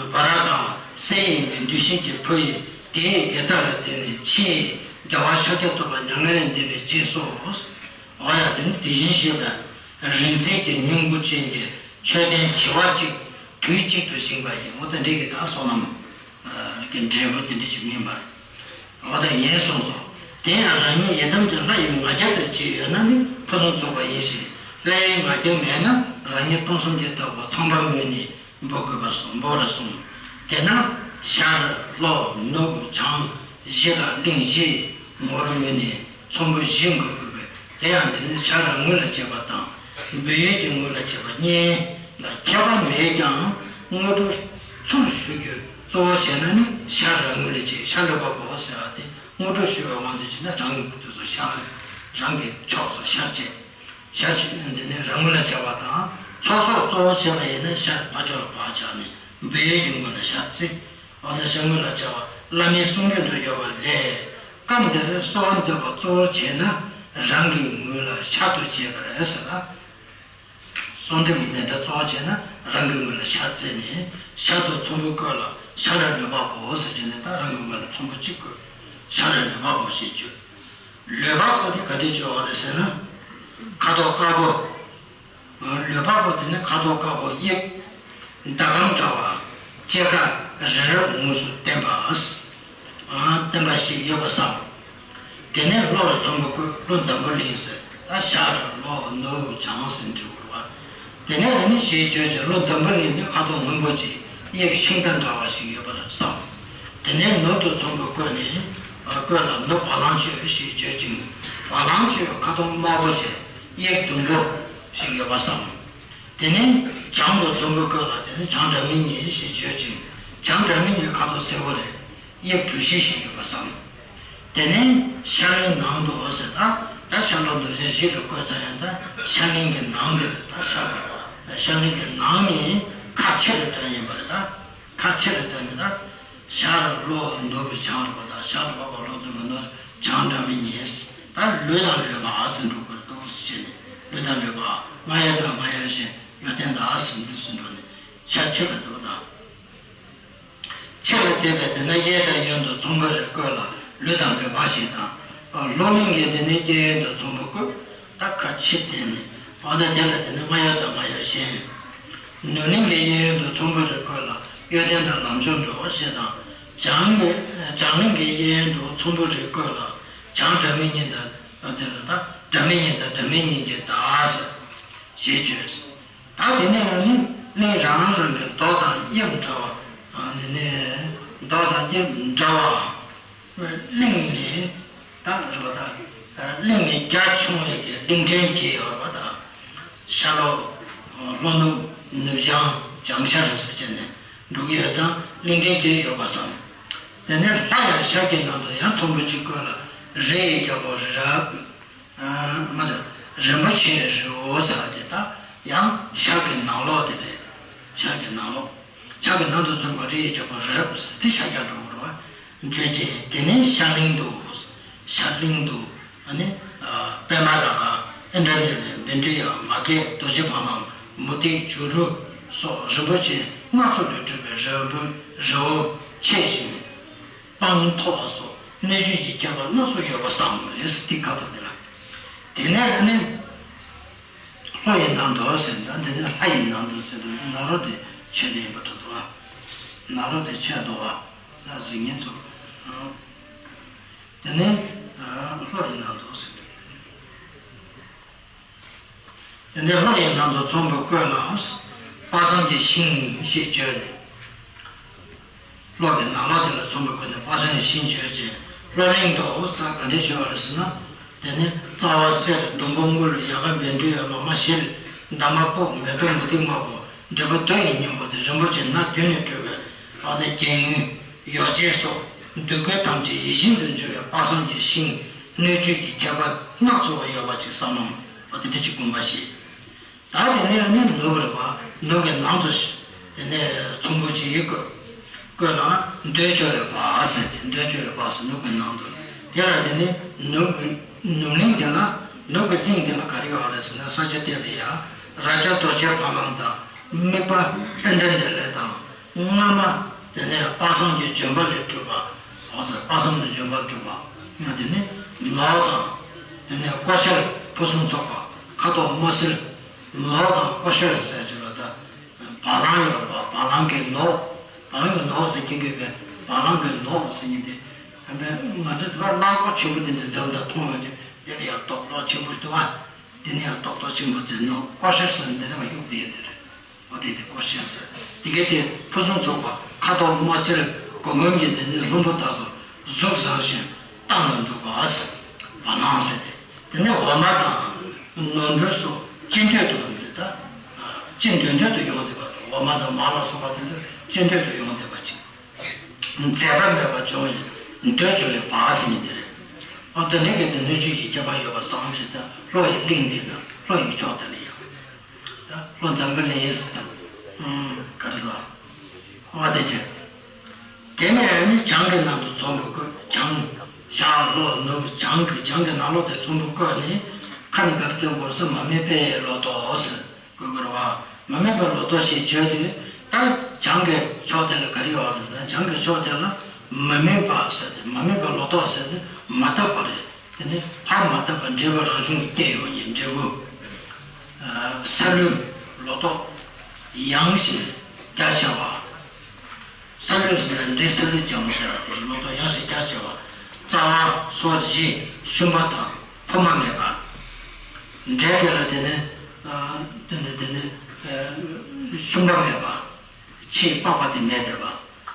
བ་ར་གང་གསེར་ཡིན་པའི་འདུ་ཤེས་ཀྱིས་ཕུལ་ཡི། དེའི་དགེ་རྩ་ལ་བརྟེན་ནས་ཕྱིའི་རྒྱལ་བ་ཤཱཀྱ་ཐུབ་པ་མྱ་ངན་ལས་འདས་པའི་རྗེས་སུ། འོ་ཡ། དེ་ནི་དེ་བཞིན་གཤེགས་པ་རིང་བསྲེལ་གྱི་སྙིང་པོ་ཅན་གྱི་མཆོད་རྟེན་བྱེ་བ་གཅིག་དུས་གཅིག་ཏུ་བཞེངས་པ་ཡིན། འོ་ད་འདི་གི་ད་བསོད་ནམས་ཀྱི་འབྲས་བུ་དེ་འདྲ་ཞིག་སྨིན་པ་རེད། འོ་ད་ཡིན་གསུངས་སོ། དེ་ཡང་རང་ཉིད་ཡི་དམ་གྱི་ལྷ་ཡི་ང་རྒྱལ་དང་བཅས་ཡོད་ན་ནི་ཕུན་སུམ་ཚོགས་པ་ཡིན་ཞིང་། ལྷ་ཡི་ང་རྒྱལ་མེད་ན་རང་ཉིད་སྟོང་གསུམ་གྱི་བདག་པོ་ཚངས་པ་དངོས་ནི་འབོད་དགོས་པར་གསུངས། འབོད་པར་གསུངས། དེས་ན་ཤར་ལྷོ་ནུབ་བྱང་བཞི་ལ་གླིང་བཞིའི་ངོ་བོར་མོས་ནས་ཚོམ་བུ་བཞི་འགོད་དགོས་པས། དེ་ཡང་འདི་ནི་ཤར་ར་ངོས་ལ་བྱེད་པ་དང་། འབུལ་ཡུལ་གྱི་ངོས་ལ་བྱེད་པ་གཉིས་ལ་ཁྱད་པར་མེད་ཀྱང་། དངོས་གྲུབ་ཚུར་ཞུ་རྒྱུ་གཙོ་བོ་བྱས་ན་ནི་ཤར་ར་ངོས་ལ་བྱེད། ཤར་ལྷོ་བ་པོ་ཟེར་བ་དེ་དངོས་གྲུབ་ཞུ་བའི་དབང་དུ་བྱས་ན་རང་གི་དུས་སུ་ཤར། རང་གི་ཕྱོགས་སུ་ཤར་བྱེད། ཤར་ཕྱོགས་འདི་ནི་ར་ངོས་ལ་བྱ་བ་དང་། ཚོགས་གསོག་གཙོ་བོ་བྱས་པ་ཡིན་ན་ཤར་ཕ་ཕྱོགས་ལ་བག་བྱས་ནས་འབུལ་ཡུལ་གྱི་ངོས་ལ་ཤར་བྱེད། འོ་ན་ཤར་ངོས་ལ་བྱ་བ་བླ་མའི་གསུང་རྒྱུན་དུ་ཡོད་པ་ལས། སྐབས་འདིར་གསོལ་བ་འདེབས་པ་གཙོ་བོར་བྱས་ན་རང་གི་ངོས་ལ་ཤར་དུ་བྱེད་པ་རེད་ཟེར་ལ། གསོལ་འདེབས་ཀྱི་མཎྜལ་གཙོ་བོར་བྱས་ན་རང་གི་ངོས་ལ་ཤར་བྱས་ནས། ཤར་དུ་ཚོམ་བུ་བཀོད་ལ་ཤར་ར་ལུས་འཕགས་པོ་ཟེར་བྱས་ནས། ད་རང་གི་ངོས་ལ་ཚོམ་བུ་གཅིག་བཀོད། ཤར་ར་ལུས་འཕགས་པོ་ཞེས་བརྗོད། ལུས་འཕགས་པོ་དེ་ག་འདྲས་བརྗོད་པ་རེད་ཟེར་ན། ཁ་དོག་དཀར་པོ། ལུས་འཕགས་པོ་དེ་ནི་ཁ་དོག་དཀར་པོ། དབྱིབས་ཟླ་གམ་འདྲ་བ། སྐྱེས་སྐར་རི་རབ་ངོས་སུ་བསྟན་པ། བསྟན་པ་ཞིག་ཡོད་པ་བསམ། དེ་ནས་ལྷོ་རུ་ཚོམ་བུ་བཀོད། ལྷོ་འཛམ་བུ་གླིང་ཟེར། ད་ཤར་ལྷོ་ནུབ་བྱང་ཟེར་འབྲི་དགོས་པ། དེ་ནས་ཨ་ནི་ཞེས་བརྗོད་ཅིང་། ལྷོ་འཛམ་བུ་གླིང་ནི་ཁ་དོག་སྔོན་པོ་ཅན། དབྱིབས་ཤིང་རྟ་འདྲ་བ་ཞིག་ཡོད་པར་བསམ། དེ་ནས་ནུབ་ཏུ་ཚོམ་བུ་བཀོད་ནས། བཀོད་ལ་ནུབ་བ་ལང་སྤྱོད་ཞེས་བརྗོད་ཅིང་། བ་ལང་སྤྱོད་ཁ་དོག་དམར་པོ་ཅན། དབྱིབས་ཟླུམ་པོ་ཞིག་ཡོད་པར་བསམ། དེ་ནས་བྱང་དུ་ཚོམ་བུ་བཀོད་ལ། དེ་ནས་བྱང་སྒྲ་མི་སྙན་ཞེས་བརྗོད་ཅིང་། བྱང་སྒྲ་མི་སྙན་ཁ་དོག་སེར་པོ་རེད། དབྱིབས་གྲུ་བཞི་ཞིག་ཡོད་པར་བསམ། དེ་ནས་ཤར་གླིང་ནང་དུ་ཟེར། ད་ད་ཤར་ལྷོ་ནུབ་བྱང་བཞི་རུ་བཀོད་ཚར་ཡང་། ད་ཤར་གླིང་གི་ནང་དེ་རེད། ད་ཤར་ཤར་གླིང་གི་ནང་ནས་ཁ་ཕྱིར་དོན་ཡིན་པ་རེད། ད་ཁ་ཕྱིར་དོན་ནི་ད་ཤར་ལྷོ་ནུབ་བྱང་རེད་པ། ད་ཤར་ལྷོ་བ་ལྷོ་ཚོམ་བུ། ནུབ་བྱང་སྒྲ་མི་སྙན། ད་ལུས་དང་ལུས་འཕགས་ཟེར་འགྲོ་དགོས་འདུག་ཟེར་བྱས་ནས། ལུས་དང་ལུས་འཕགས། རྔ་ཡབ་དང་རྔ་ཡབ་གཞན། ཡོན་ཏན་དང་ཟེར་འདི་ཟེར་འགྲོ་ནས་ཤར་ཕྱོགས་ལ་འདུག་ད། བསྡད་པའི་དེ་ནས་གཡས་དང་གཡོན་དུ་ཚོམ་བུ་རེ་བཀོད་ལ་ལུས་དང་ལུས་འཕགས་ཞེས་དང་། ལོག་གླིང་གི་དེ་ནས་གཡས་གཡོན་དུ་ཚོམ་བུ་བཀོད། ད་ཁ་ཕྱིར་བསྟན་ནས་འོ་ན་དེ་ལ་དེ་ནས་སྔ་ཡོད་དང་སྔ་ཡོད་གཞན། ནུབ་གླིང་གི་གཡས་གཡོན་དུ་ཚོམ་བུ་རེ་བཀོད་ལ་གཡོ་ལྡན་དང་ལམ་མཆོག་འགྲོ་ཞེས་དང་། བྱང་གི་བྱང་གླིང་གི་གཡས་གཡོན་དུ་ཚོམ་བུ་རེ་བཀོད་ལ་བྱང་སྒྲ་མི་སྙན་དང་དེ་ལ་ད་སྒྲ་མི་སྙན་དང་སྒྲ་མི་སྙན་གྱི་བདག་ཟེར་ཞེས་བརྗོད། ད་དེ་ནས་ནི་གླིང་རང་རང་གི་མདོག་དང་དབྱིབས་འདྲ་བ། ཨ་ནི་ནི་མདོག་དང་དབྱིབས་འདྲ་བ། གླིང་ནི་ད་རེད་པ་ད། གླིང་ནི་རྒྱ་ཆུང་བའི་གི་གླིང་ཕྲན་གྱི་ཡོད་རེད་པ་ད། ཤར་ལྷོ། ལྷོ་ནུབ། ནུབ་བྱང་། བྱང་ཤར་ཟེར་བྱས་ནས་འགྲོ་གི་ཡོད་ཙང་གླིང་ཕྲན་གྱི་ཡོད་པ་བསམ། དེ་ནས་ལྷ་ཡང་ཤར་གྱི་ནང་དུ་ཡང་ཚོམ་བུ་གཅིག་བཀོད་ལ་རི་ཡི་རྒྱལ་པོ་རི་རབ། མ་རེད། རིན་པོ་ཆེའི་རི་བོ་ཟེར་བ་དེ་དག་ཡང་ཤར་གྱི་ནང་ལོགས་དེ་རེད། ཤར་གྱི་ནང་ལོགས། ཤར་གྱི་ནང་དུ་སོང་བ་རི་ཡི་རྒྱལ་པོ་རི་རབ་ཟེར་དེ་ཤར་རྒྱག་འགྲོ་གི་རེད་བ། བརྗོད་ཅིང་དེ་ནས་ཤར་གླིང་དུ། ཤར་གླིང་དུ། ཨ་ནི། པདྨ་རཱ་ག། ཨིནྡྲ་ནཱི་ལ། བཻ་ཌཱུརྱ། མ་སྐྱེས་རྡོ་རྗེ་ཕ་བླང་། མུ་ཏིག་བྱུ་རུ་སོགས་རིན་པོ་ཆེ་སྣ་ཚོགས་ལས་གྲུབ་པའི་རི་བོ་རི་བོ་ཆེ་ཞིང་། སྤང་མཐོ་བ་སོགས་སྣོད་བཅུད་ཀྱི་ཁྱད་པར་སྣ་ཚོགས་ཡོད་པ་བསམ་མོ་ལས་སི་ཏི་ཁ་དོག་དེ་ལ། དེ་ནས་ཨ་ནི། ལྷོ་ཡི་ནང་དུ་ཟེར་ད་དེ་ནས་ལྷ་ཡི་ནང་དུ་ཟེར་དུས་ནཱ་རོ་དེ་ཆེ་དེ་ཡིན་པ་འདྲ་འདུག་ཨ། ནཱ་རོ་དེ་ཆེ་འདུག་ཨ། ལྷ་གཟིགས་མཁན་ཚོ། དེ་ནས་ལྷོ་ཡི་ནང་དུ་ཟེར་དུས། དེ་ནས་ལྷོ་ཡི་ནང་དུ་ཚོམ་བུ་བཀོད་ལ། དཔག་བསམ་གྱི་ཤིང་ཞེས་བརྗོད་ནས། ལྷོ་གི་ནང་ལོགས་དེ་ལ་ཚོམ་བུ་བཀོད་ནས་དཔག་བསམ་གྱི་ཤིང་བརྗོད་ཅིང་། ལྷོ་གླིང་དུ་ཟེར་ག་འདྲས་བརྗོད་པ་རེད་ཟེར་ན། དེ་ནས་རྩ་བ་གསེར། ཟླུམ་པོ་དངུལ། ཡལ་ག་བཻ་ཌཱུརྱ། ལོ་མ་བཞི། འདབ་མ་ཕུབ། མེ་ཏོག་མུ་ཏིག་དམར་པོ། འབྲས་བུ་རྡོ་ཡི་སྙིང་པོ་དེ་རིན་པོ་ཆེ་སྣ་བདུན་ནས་གྲུབ་པའི་ཨ་ནི་རྒྱན། ཡོ་བྱད་སོགས་འདོད་དགུ་ཐམས་ཅད་ཡིད་བཞིན་དུ་འཇུག་པའི་དཔག་བསམ་གྱི་ཤིང་སྣོད་བཅུད་ཀྱི་ཁྱད་པར་སྣ་ཚོགས་པ་ཡོད་པ་ཅིག་བསམ་མོ། འོ་དེ་འདྲ་ཅིག་དགོངས་པ་བཞེས། ད་དེ་ནས་ནི་ནུབ་རེད་པ། ནུབ་ཀྱི་ནང་དུ་དེ་ནས་ཚོམ་བུ་ཅིག་བཀོད། བཀོད་ལ་འདོད་འཇོ་བའི་བ་ཟེར་ཏེ། འདོད་འཇོ་བའི་བ་ཟེར་ནུབ་ཀྱི་ནང་དུ། དེ་ལ་དེ་ནས་ནུབ་ནུབ་གླིང་དེ་ལ། ནུབ་ཀྱི་གླིང་དེ་ལ་ག་རེ་ཡོད་རེད་ཟེར་ན། ས་སྐྱ་ཐེག་པའི་ཡ་རཱ་ཛ་རྡོ་རྗེ་ཕ་བླང་དང་། དམིགས་པ་ཨིནྡྲ་ནཱི་ལ་དང་། སྔ་མ་དེ་ནས་དཔག་བསམ་གྱི་ལྗོན་པ་ལས་གྲུབ་པ། འོ་ཟེར་དཔག་བསམ་གྱི་ལྗོན་པ་ལས་གྲུབ་པ། ཡང་དེ་ནས་ནོར་དང་། དེ་ནས་ཀོ་ཤར་ཕུན་སུམ་ཚོགས་པ། ཁ་དོག་སྨོ་སིལ། ནོར་དང་ཀོ་ཤར་ཟེར་གྱི་ལ་ད། བ་ལང་ཡོད་རེད་པ། བ་ལང་གི་ནོར། བ་ལང་གི་ནོར་ཟེར་གྱིན་གྱི་པས། བ་ལང་གི་ནོར་ཟེར་གྱིན་ཏེ། ང་ཚོས་ད་གླང་གོག་ཆེན་པོ་དེ་འདྲ་འཛོམས་དང་མཐོང་ཡོང་དུས་དེ་ལ་ཡང་རྡོག་རྡོག་ཆེན་པོ་འདུག་བ། དེ་ནས་ཡང་རྡོག་རྡོག་ཆེན་པོ་དེ་ནོར་ཀོ་ཤར་ཟེར་ནས་དེ་ནས་མ་གཡུག་དེ་ཡོད་དེ་རེད། འོ་དེ་དེ་ཀོ་ཤར་ཟེར། དེ་གའི་དེ་ཕུན་སུམ་ཚོགས་པ། ཁ་དོག་སྨོ་སིལ། གོང་འོག་གི་དེ་ནས་ལྷུན་པོ་ལྟ་བུ། གཟུགས་བཟང་ཞིང་བཏང་ལ་འདུག་པ་ཟེར། བ་ལང་ཟེར་ཏེ། དེ་ནས་འོ་མ་དང་ནོར་འཁྲུལ་སོགས་ཅི་འདོད་དུ་འདི་ལྟ། ཅི་འདོད་འདོད་དུ་ཡོང་བསྡད་པ་དང་། འོ་མ་དང་མར་ལ་སོགས་པ་དེ་ཚོ་ཅི་འདོད་དུ་ཡོང་བསྡད་པ་ཅིག་འཛད་པ་མེད་པར་འབྱུང་བའི་འདོད་འཇོ་བའི་བ་ཟེར་མཁན་དེ་རེད། ཨ་དེ་འདྲ་གི་དེ་སྣོད་བཅུད་ཀྱི་ཁྱད་པར་ཡོད་པ་བསམ་བྱས་ད་ལྷོ་ཡི་གླིང་འདི་དང་ལྷོ་ཡི་ཕྱོགས་དེ་ལ་ཡང་། ད་ལྷོ་འཛམ་བུ་གླིང་ཟེར་དང་། ཨུམ། ག་རེ་ལ། ཨ་དེ་ཅི། དེ་ནས་ནི་བྱང་གི་ནང་དུ་ཚོམ་བུ་བཀོད། བྱང་། ཤར་ལྷོ་ནུབ་བྱང་གི། བྱང་གི་ནང་ལོགས་དེ་ཚོམ་བུ་བཀོད་ནས་ཁ་ནས་ག་རེ་སྟོན་དགོས་ཟེར། མ་དམིགས་པའི་ལོ་ཏོག་ཟེར། བཀོད་དགོས་རེད་བ། མ་དམིགས་པའི་ལོ་ཏོག་ཞེས་བརྗོད་དུས་ད་བྱང་གི་ཕྱོགས་དེ་ལ་ག་རེ་ཡོད་རེད་ཟེར་ན། བྱང་གི་ཕྱོགས་དེ་ལ་མ་དམིགས་པ་ཟེར་ཏེ། མ་དམིགས་པའི་ལོ་ཏོག་ཟེར་ཏེ་མ་དག་པ་རེད། དེ་ནི་ཕར་མ་དག་པ་འབྲས་བུ་རང་བྱུང་གི་སྐྱེ་ཡོང་ཡིན། འབྲས་བུ། ས་ལུད་ལོ་ཏོག་ཡངས་ཤིང་རྒྱ་ཆེ་བ། ས་ལུད་ཟེར་ན་འབྲས། ས་ལུད་ལྗང་མོ་ཟེར་བ་དེ་ལོ་ཏོག་ཡངས་ཤིང་རྒྱ་ཆེ་བ། རྩ་བ་སོ་བཞི་ཤུན་པ་དང་ཕུབ་མ་མེད་པ། འབྲས་དེ་ལ་དེ་ནི། དེ་ནི་དེ་ནི། ཤུན་པ་མེད་པ། ཕྱིའི་པགས་པ་དེ་མེད་བསྡད་པ།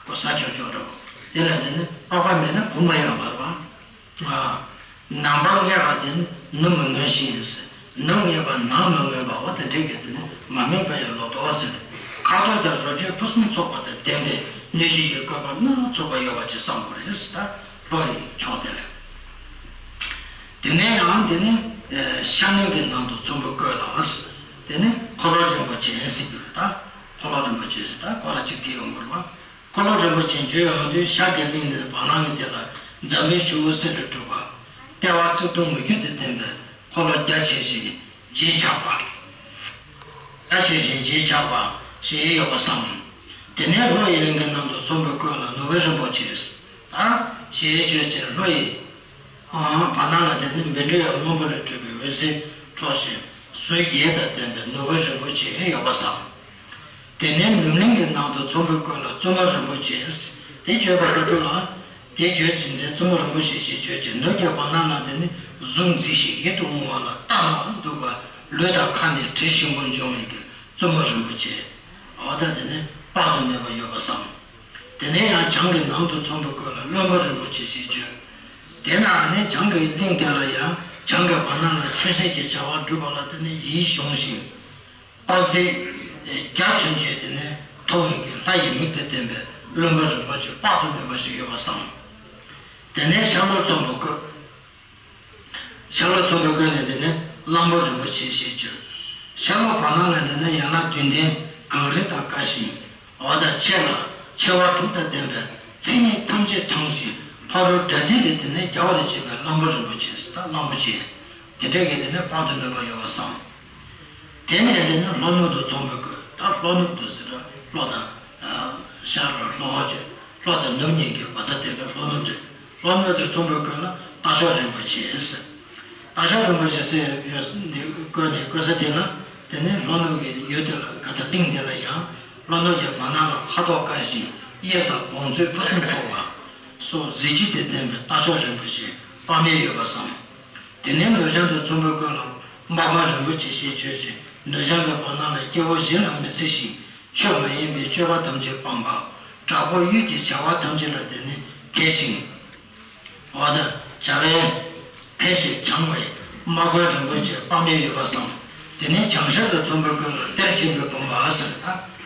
ཁོ་ཟ་ཆོག་ཆོག་འདྲ་པོ། དེ་ལ་དེ་ནི་པགས་པ་མེད་ན་ཕུབ་མ་ཡོང་བ་རེད་པ། ནང་པ་མངར་བ་དེ་ནི་ནུབ་མི་མངོན་ཞིང་ཟེར། ནུབ་མངར་བ་ནང་མི་མངོན་པ། འོ་དེ་འདྲ་གི་དེ་ནི་མ་དམིགས་པ་ཡི་ལོ་ཏོག་ཟེར། ཁ་དོག་དང་རོ་བཅུད་ཕུན་སུམ་ཚོགས་པ་དང་ལྡན་པའི་སྣོད་བཅུད་ཀྱི་བཀོད་པ་སྣ་ཚོགས་པ་ཡོད་པ་ཅིག་བསམ་དགོས་རེད་ཟེར། ད་ལྷོ་ཡི་ཕྱོགས་དེ་ལ། དེ་ནས་ཡང་དེ་ནི་ཤར་གླིང་གི་ནང་དུ་ཚོམ་བུ་བཀོད་ལ་ཟེར། དེ་ནི་འཁོར་ལོ་རིན་པོ་ཆེ་ཟེར་གྱི་རེད། ད་འཁོར་ལོ་རིན་པོ་ཆེ་ཟེར། ད་འཁོར་ལོ་གཅིག་དེ་ཡོང་དགོས་རེད་པ། འཁོར་ལོ་རིན་པོ་ཆེ་བརྗོད་ཡོང་དུས་ཤར་གྱི་གླིང་ནས་བ་ལང་གི་དེ་ལ་འཛམ་བུའི་ཆུ་བོ་གསེར་ལས་གྲུབ་པ། ལྟེ་བ་གཙུག་ཏོར་མུ་ཁྱུད་དུ་ལྡན་པའི་འཁོར་ལོ་རྒྱ་ཆེ་ཞིང་བརྗིད་ཆགས་པ། རྒྱ་ཆེ་ཞིང་བརྗིད་ཆགས་པ་ཞིག་ཡོད་པ་བསམ། དེ་ནས་ལྷོ་ཡི་གླིང་གི་ནང་དུ་ཚོམ་བུ་བཀོད་ལ་ནོར་བུ་རིན་པོ་ཆེ། ད་ཞེས་བརྗོད་ཅིང་ལྷོ་ཡི་བར་སྣང་ལ་དེ་ནས་བཻ་ཌཱུརྱ་སྔོན་པོ་ལས་གྲུབ་པའི་འོད་ཟེར་འཕྲོ་ཞིང་ཟུར་བརྒྱད་དང་ལྡན་པའི་ནོར་བུ་རིན་པོ་ཆེ་ཡོད་པ་བསམ། དེ་ནས་ནུབ་གླིང་གི་ནང་དུ་ཚོམ་བུ་བཀོད་ལ་བཙུན་མོ་རིན་པོ་ཆེ། དེ་བརྗོད་པ་ག་དུས་ལ། དེ་བརྗོད་ཅིང་མཛད་བཙུན་མོ་རིན་པོ་ཆེ་ཞེས་བརྗོད་ཅིང་ནུབ་ཀྱི་བར་སྣང་ལ་དེ་ནས་གཟུགས་མཛེས་ཤིང་ཡིད་དུ་འོང་བ་ལ་ལྟ་མ་འདུག་པ་ལུས་དང་ཁ་ནས་དྲི་ཞིམ་པོ་འབྱུང་བའི་གི་བཙུན་མོ་རིན་པོ་ཆེ། འོ་ད་དེ་ནི་དཔག་ཏུ་མེད་པ་ཡོད་པ་བསམ། དེ་ནས་ཡང་བྱང་གི་ནང་དུ་ཚོམ་བུ་བཀོད་ལ་བློན་པོ་རིན་པོ་ཆེ་ཞེས་བརྗོད། དེ་ནས་ནི་བྱང་གི་གླིང་དེ་ལ་ཡང་བྱང་གི་བར་སྣང་ལ་ཆོས་སྲིད་ཀྱི་བྱ་བ་སྒྲུབ་པ་ལ་དེ་ནི་ཡིད་གཞུངས་ཤིང་། དཔག་ཚད་བརྒྱ་ཚུན་ཆད་དེ་ནི་མཐོང་བའི་གི་ལྷ་ཡི་མིག་དང་ལྡན་པའི་བློན་པོ་རིན་པོ་ཆེ་དཔག་ཏུ་མེད་པ་ཞིག་ཡོད་པ་བསམ། དེ་ནས་ཤར་ལྷོ་ཚོམ་བུ་བཀོད། ཤར་ལྷོ་ཚོམ་བུ་བཀོད་ནས་དེ་ནས་གླང་པོ་རིན་པོ་ཆེ་ཞེས་བརྗོད། ཤར་ལྷོ་བར་སྣང་ལ་དེ་ནས་ཡན་ལག་བདུན་ལྡན་གངས་རི་དང་དགའ་ཞིང་འོ་ད་ཆེ་ལ་ཆེ་བ་དྲུག་དང་ལྡན་པའི་མཚན་ཉིད་ཐམས་ཅད་ཚང་ཞིང་ཕ་རོལ་དགྲ་སྡེ་ལས་དེ་ནས་རྒྱལ་བ་ལས་བྱེད་པའི་གླང་པོ་རིན་པོ་ཆེ་ཟེར་ད་གླང་པོ་ཆེ། དེ་འདྲ་གི་དེ་ནས་དཔག་ཏུ་མེད་པ་ཡོད་པ་བསམ། དེ་ནས་དེ་ནས་ལྷོ་ནུབ་ཏུ་ཚོམ་བུ་བཀོད། ད་ལྷོ་ནུབ་ཏུ་ཟེར་ན་ལྷོ་དང་ཤར་ལ་ལྷོ་ཅེས་ལྷོ་དང་ནུབ་གཉིས་ཀྱི་བར་མཚམས་དེ་ལ་ལྷོ་ནུབ་ཅེས། ལྷོ་ནུབ་ཏུ་ཚོམ་བུ་བཀོད་ལ་རྟ་མཆོག་རིན་པོ་ཆེ་ཟེར། རྟ་མཆོག་རིན་པོ་ཆེ་ཟེར་ཡོད་འདི་བཀོད་ནས་བཀོད་ས་དེ་ལ་དེ་ནས་ལྷོ་ནུབ་ཀྱི་ཡུལ་དེ་ལ་ག་ད་གླིང་དེ་ལ་ཡང་ལྷོ་ནུབ་ཀྱི་བར་སྣང་ལ་ཁ་དོག་དཀར་ཞིང་གཡས་དང་བོང་མཛོད་ཕུན་སུམ་ཚོགས་པ་སོགས་གཟི་བརྗིད་དང་ལྡན་པའི་རྟ་མཆོག་རིན་པོ་ཆེ་དཔག་མེད་ཡོད་པ་བསམ། དེ་ནས་ནུབ་བྱང་དུ་ཚོམ་བུ་བཀོད་ལ་དམག་དཔོན་རིན་པོ་ཆེ་ཞེས་བརྗོད་ཅིང་ནུབ་བྱང་གི་བར་སྣང་ལ་སྐྱེ་བོ་གཞན་ལ་མི་འཚེ་ཞིང་ཆོས་མ་ཡིན་པའི་སྤྱོད་པ་ཐམས་ཅད་སྤངས་པ། དྲག་པོ་གཡུལ་གྱི་བྱ་བ་ཐམས་ཅད་ལ་དེ་ནི་མཁས་ཤིང་། འོ་ད་བྱ་བའི་མཁས་ཤིང་བྱང་བའི་དམག་དཔོན་རིན་པོ་ཆེ་དཔག་མེད་ཡོད་པ་བསམ། དེ་ནས་བྱང་ཤར་དུ་ཚོམ་བུ་བཀོད་ལ་གཏེར་ཆེན་པོའི་བུམ་པ་ཟེར་ད།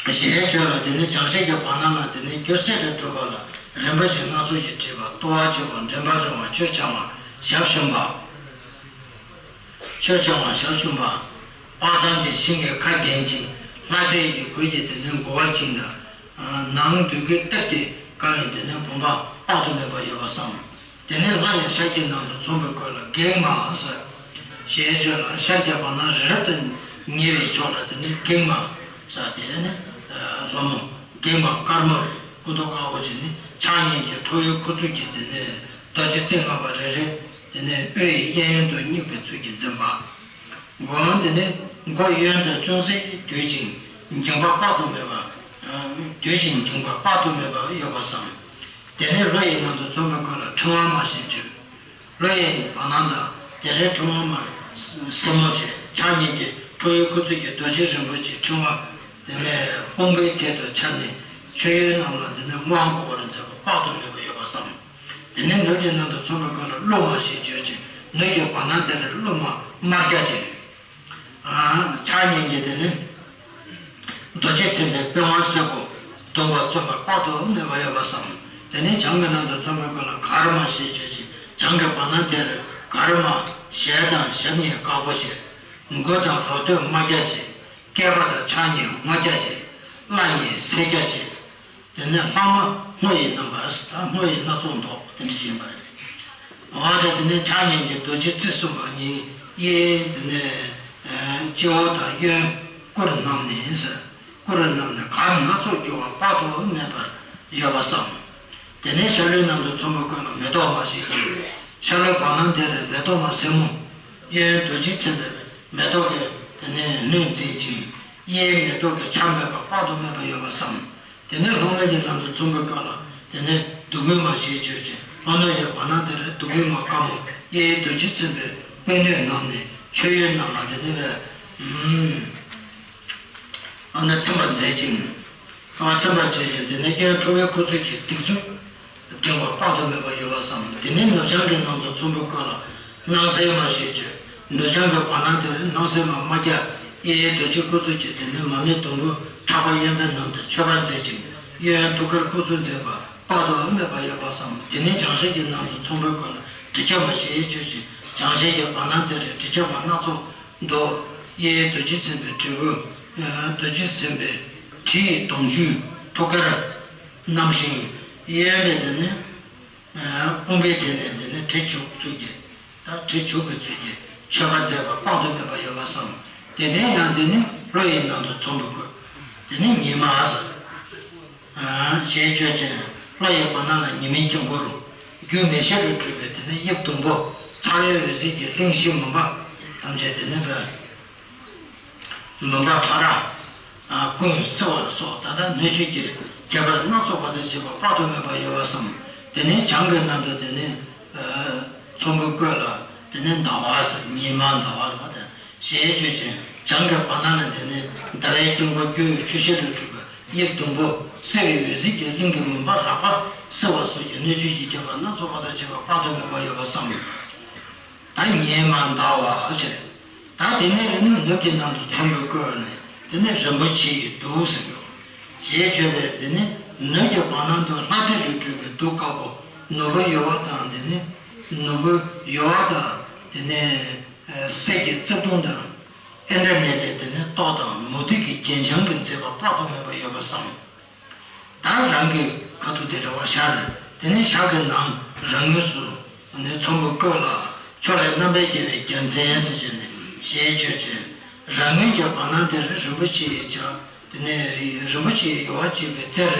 ཞེས་བརྗོད་ལ་དེ་ནི་བྱང་ཤར་གྱི་བར་སྣང་ལ་དེ་ནི་རྒྱུ་གསེར་ལས་གྲུབ་པ་ལ་རིན་པོ་ཆེ་སྣ་ཚོགས་ཀྱིས་བྲིས་པ་ཏོ་བ་ཆེ་བ་འདྲེན་པ་རིང་བ་ཆོས་འཆང་བ་ཞབས་ཞུམ་པ། ཆོས་འཆང་བ་ཞབས་ཞུམ་པ། དཔག་བསམ་གྱི་ཤིང་གི་ཁ་གྱེན་ཅིང་ལྷ་རྫས་ཀྱི་གོས་ཀྱིས་དེ་ནི་མགོ་བ་བཅིངས་དང་། ནང་འདོད་རྒུའི་གཏེར་གྱིས་བཀང་བའི་དེ་ནི་བུམ་པ་དཔག་ཏུ་མེད་པ་ཡོད་པ་བསམ། དེ་ནས་སླར་ཡང་ཤར་གྱི་ནང་དུ་ཚོམ་བུ་བཀོད་ལ་གེགས་མ་ཟེར། ཞེས་བརྗོད་ལ་ཤར་གྱི་བར་སྣང་རི་རབ་ཏུ་ཉེ་བའི་ཕྱོགས་ལ་དེ་ནི་གེགས་མ་ཟེར་དེ་ནི་ལྷ་མོ་གེགས་མ་དཀར་མོ་རེད། སྐུ་མདོག་དཀར་པོ་ཅིག་ནི་ཕྱག་གཉིས་ཀྱི་ཁྲོ་བོའི་ཁུ་ཚུར་གྱིས་དེ་ནི་རྡོ་རྗེ་རྩེ་ལྔ་པ་རེ་རེ་དེ་ནི་དབུ་ཡི་གཡས་གཡོན་དུ་བསྙེགས་པའི་ཚུལ་གྱིས་འཛིན་པ། མགོ་དེ་ནི་མགོ་གཡོན་དུ་ཅུང་ཟད་དུད་ཅིང་འགྱིང་བག་དཔག་ཏུ་མེད་པ། དུད་ཅིང་འགྱིང་བག་དཔག་ཏུ་མེད་པ་ཡོད་པ་བསམ། དེ་ནས་ལྷོ་ཡི་ནང་དུ་ཚོམ་བུ་བཀོད་ལ་ཕྲེང་བ་མ་ཞེས་བརྗོད། ལྷོ་ཡི་བར་སྣང་དང་དེ་རེ་ཕྲེང་བ་མ་སེར་མོ་བྱས་ཕྱག་གཉིས་ཀྱི་ཁྲོ་བོའི་སྐུ་ཚུལ་གྱི་རྡོ་རྗེ་རིན་པོ་ཆེའི་ཕྲེང་བ། དེ་ནས་དཔུང་པའི་ཐད་དུ་འཕྱར་ནས་མཆོད་ཡོན་རྣམས་ལ་དེ་ནས་དབང་བསྐུར་བར་མཛད་པ་དཔག་ཏུ་མེད་པ་ཡོད་པ་བསམ། དེ་ནས་ནུབ་ཀྱི་ནང་དུ་ཚོམ་བུ་བཀོད་ལ་ཀླུ་མ་ཞེས་བརྗོད་ཅིང་ནུབ་ཀྱི་བར་སྣང་དེར་ཀླུ་མ་དམར་སྐྱ་ཅན། ཕྱག་གཉིས་ཀྱིས་དེ་ནི་རྡོ་རྗེ་འཛིན་པའི་པི་ཝང་སེར་པོ་བརྡུངས་པ་མཚོན་པ་དཔག་ཏུ་མེད་པ་ཡོད་པ་བསམ། དེ་ནས་བྱང་གི་ནང་དུ་ཚོམ་བུ་བཀོད་ལ་གར་མ་ཞེས་བརྗོད་ཅིང་བྱང་གི་བར་སྣང་དེར་གར་མ་ཞལ་དང་ཞབས་གཉིས་དཀར་པོ་བྱས། མགུལ་དང་རོ་སྟོད་དམར་སྐྱ་བྱས། སྐེད་པ་དང་ཕྱག་གཉིས་དམར་སྐྱ་བྱས། བརླ་གཉིས་སེར་སྐྱ་བྱས། དེ་ནས་ལྷག་མ་སྔོ་ཡི་རྣམ་པ་ཟེར་ད་སྔོ་ཡི་སྣ་ཚོགས་མདོག་དེ་འདྲ་ཡིན་པ་རེད། འོ་ད་དེ་ནས་ཕྱག་གཉིས་ཀྱི་རྡོ་རྗེ་རྩེ་གསུམ་པ་གཉིས་གཡས་དེ་ནས་སྤྱི་བོ་དང་གཡོན་སྐུ་རུ་བསྣམས་ནས་ཟེར། སྐུ་རུ་བསྣམས་ནས་གར་སྣ་ཚོགས་རྒྱུ་བ་དཔག་ཏུ་མེད་པར་ཡོད་པ་བསམ། དེ་ནས་ཤར་ལྷོའི་ནང་དུ་ཚོམ་བུ་བཀོད་ལ་མེ་ཏོག་མ་ཞེས་བརྗོད། ཤར་ལྷོའི་བར་སྣང་དེར་མེ་ཏོག་མ་སེར་མོ། གཡོན་རྡོ་རྗེ་འཛིན་པའི་མེ་ཏོག་གི་དེ་ནས་སྣོད་འཛིན་ཅིང་གཡས་མེ་ཏོག་གི་ཆར་མེད་པ་དཔག་ཏུ་མེད་པ་ཡོད་པ་བསམ། དེ་ནས་ལྷོ་ནུབ་ཀྱི་ནང་དུ་ཚོམ་བུ་བཀོད་ལ་དེ་ནས་བདུག་སྤོས་མ་ཞེས་བརྗོད་ཅིང་ལྷོ་ནུབ་ཀྱི་བར་སྣང་དེར་བདུག་སྤོས་མ་དཀར་མོ་གཡས་རྡོ་རྗེ་འཛིན་པའི་པད་སྣོད་བསྣམས་ནས་མཆོད་ཡོན་རྣམས་ལ་དེ་ནས་ཨ་ནི་ཚིམ་པར་མཛད་ཅིང་། ཨ་ཚིམ་པར་བྱེད་ཅིང་དེ་ནས་གཡོན་ཁྲོ་བོའི་སྐུ་ཚུལ་གྱི་སྡིགས་མཛུབ་བསྒྲེང་བ་དཔག་ཏུ་མེད་པ་ཡོད་པ་བསམ། དེ་ནས་ནུབ་བྱང་གི་ནང་དུ་ཚོམ་བུ་བཀོད་ལ་སྣང་གསལ་མ་ཞེས་བརྗོད། ནུབ་བྱང་གི་བར་སྣང་དེར་སྣང་གསལ་མ་དམར་སྐྱ་གཡས་རྡོ་རྗེ་སྐུ་ཚུལ་གྱི་དེ་ནས་མར་མེ་ཟླུམ་པོ་ཕྲག་པ་གཡོན་པའི་ནང་དུ་མཆོད་པར་མཛད་ཅིང་གཡོན་ཐུགས་ཀར་སྐུ་གཟུགས་མཛད་པ་དཔག་ཏུ་མེད་པ་ཡོད་པ་བསམ། དེ་ནས་བྱང་ཤར་གྱི་ནང་དུ་ཚོམ་བུ་བཀོད་ལ་དྲི་ཆབ་མ་ཞེས་བརྗོད་ཅིང་བྱང་ཤར་གྱི་བར་སྣང་དེར་དྲི་ཆབ་མ་སྣ་ཚོགས་མདོག་གཡས་རྡོ་རྗེ་འཛིན་པའི་དྲིལ་བུ། རྡོ་རྗེ་འཛིན་པའི་དྲིལ་གྱི་མདོངས་བཅུད་ཐུགས་ཀར་བསྣམས་ཤིང་གཡོན་པས་དེ་ནི་དཔུང་པའི་གྲས་ནས་དེ་ནི་གྲི་བྱུག་ཚུལ་གྱིས་ད་གྲི་བྱུག་པའི་ཚུལ་གྱིས་མཆོད་པ་མཛད་པ་དཔག་ཏུ་མེད་པ་ཡོད་པ་བསམ། དེ་ནས་ཡང་དེ་ནི་ལྷོ་ཡི་ནང་དུ་ཚོམ་བུ་བཀོད། དེ་ནས་ཉི་མ་ཟེར། ཞེས་བརྗོད་ཅིང་ལྷ་ཡི་བར་སྣང་ལ་ཉི་མའི་དཀྱིལ་འཁོར་རྒྱུན་མི་ཆད་པར་སྤྲུལ་པའི་དེ་ནས་དབྱིབས་ཟླུམ་པོ་ཚ་བའི་འོད་ཟེར་གྱིས་གླིང་བཞི་མུན་པ་ཐམས་ཅད་དེ་ནས་མུན་པ་ཕྲ་རགས་ཀུན་སེལ་བ་ལ་སོགས་ད་ལྟ་སྣོད་བཅུད་ཀྱི་ཁྱད་པར་སྣ་ཚོགས་པ་དང་བཅས་པ་དཔག་ཏུ་མེད་པ་ཡོད་པ་བསམ། དེ་ནས་བྱང་གི་ནང་དུ་དེ་ནས་ཚོམ་བུ་བཀོད་ལ་དེ་ནས་ཟླ་བ་ཟེར། ཉི་མ་ཟླ་བ་ལ་དེ་ཞེས་བརྗོད་ཅིང་བྱང་གི་བར་སྣང་ལ་དེ་ནས་ཟླ་བའི་དཀྱིལ་འཁོར་སྐྱེ་བོའི་ཆུ་ཤེལ་ལས་གྲུབ་པའི་དབྱིབས་ཟླུམ་པོ་སེར་བའི་འོད་ཟེར་གྱིས་གླིང་གི་མུན་པ་རགས་པ་སེལ་བ་སོགས་ཀྱི་སྣོད་བཅུད་ཀྱི་ཁྱད་པར་སྣ་ཚོགས་པ་དང་བཅས་པ་དཔག་ཏུ་མེད་པ་ཡོད་པ་བསམ། ད་ཉི་མ་ཟླ་བ་ཟེར། ད་དེ་ནས་ནུབ་ཀྱི་ནང་དུ་ཚོམ་བུ་བཀོད་ནས་དེ་ནས་རིན་པོ་ཆེ་ཡི་གདུགས་ཟེར་ཡོད། ཞེས་བརྗོད་པས་དེ་ནས་ནུབ་ཀྱི་བར་སྣང་དུ་ལྷ་རྫས་ལས་གྲུབ་པའི་གདུགས་དཀར་པོ་ནོར་བུ་ཡུ་བ་དང་དེ་ནས་ནོར་བུ་ཡུ་བ་དང་དེ་ནས་གསེར་གྱི་རྩིབས་སྟོང་དང་། ཨིནྡྲ་ནཱི་ལའི་དེ་ནས་ཏོག་དང་མུ་ཏིག་གི་རྒྱན་ཆ་གིས་མཛེས་པ་དཔག་ཏུ་མེད་པ་ཡོད་པ་བསམ། ད་རང་གི་ཁ་ཐུག་དེ་རེ་བ་ཤར། དེ་ནས་ཞག་གི་ནང་རང་ངོས་སུ་ནས་ཚོམ་བུ་བཀོད་ལ་ཕྱོགས་ལས་རྣམ་པར་རྒྱལ་བའི་རྒྱལ་མཚན་ཟེར་བྱས་ནས་ཞེས་བརྗོད་ཅིང་རང་ངོས་ཀྱི་བར་སྣང་དེར་རིན་པོ་ཆེ་ཡི་ཆ། དེ་ནས་རིན་པོ་ཆེ་ཡི་ཡུ་བ་བྱས་པའི་རྩེར་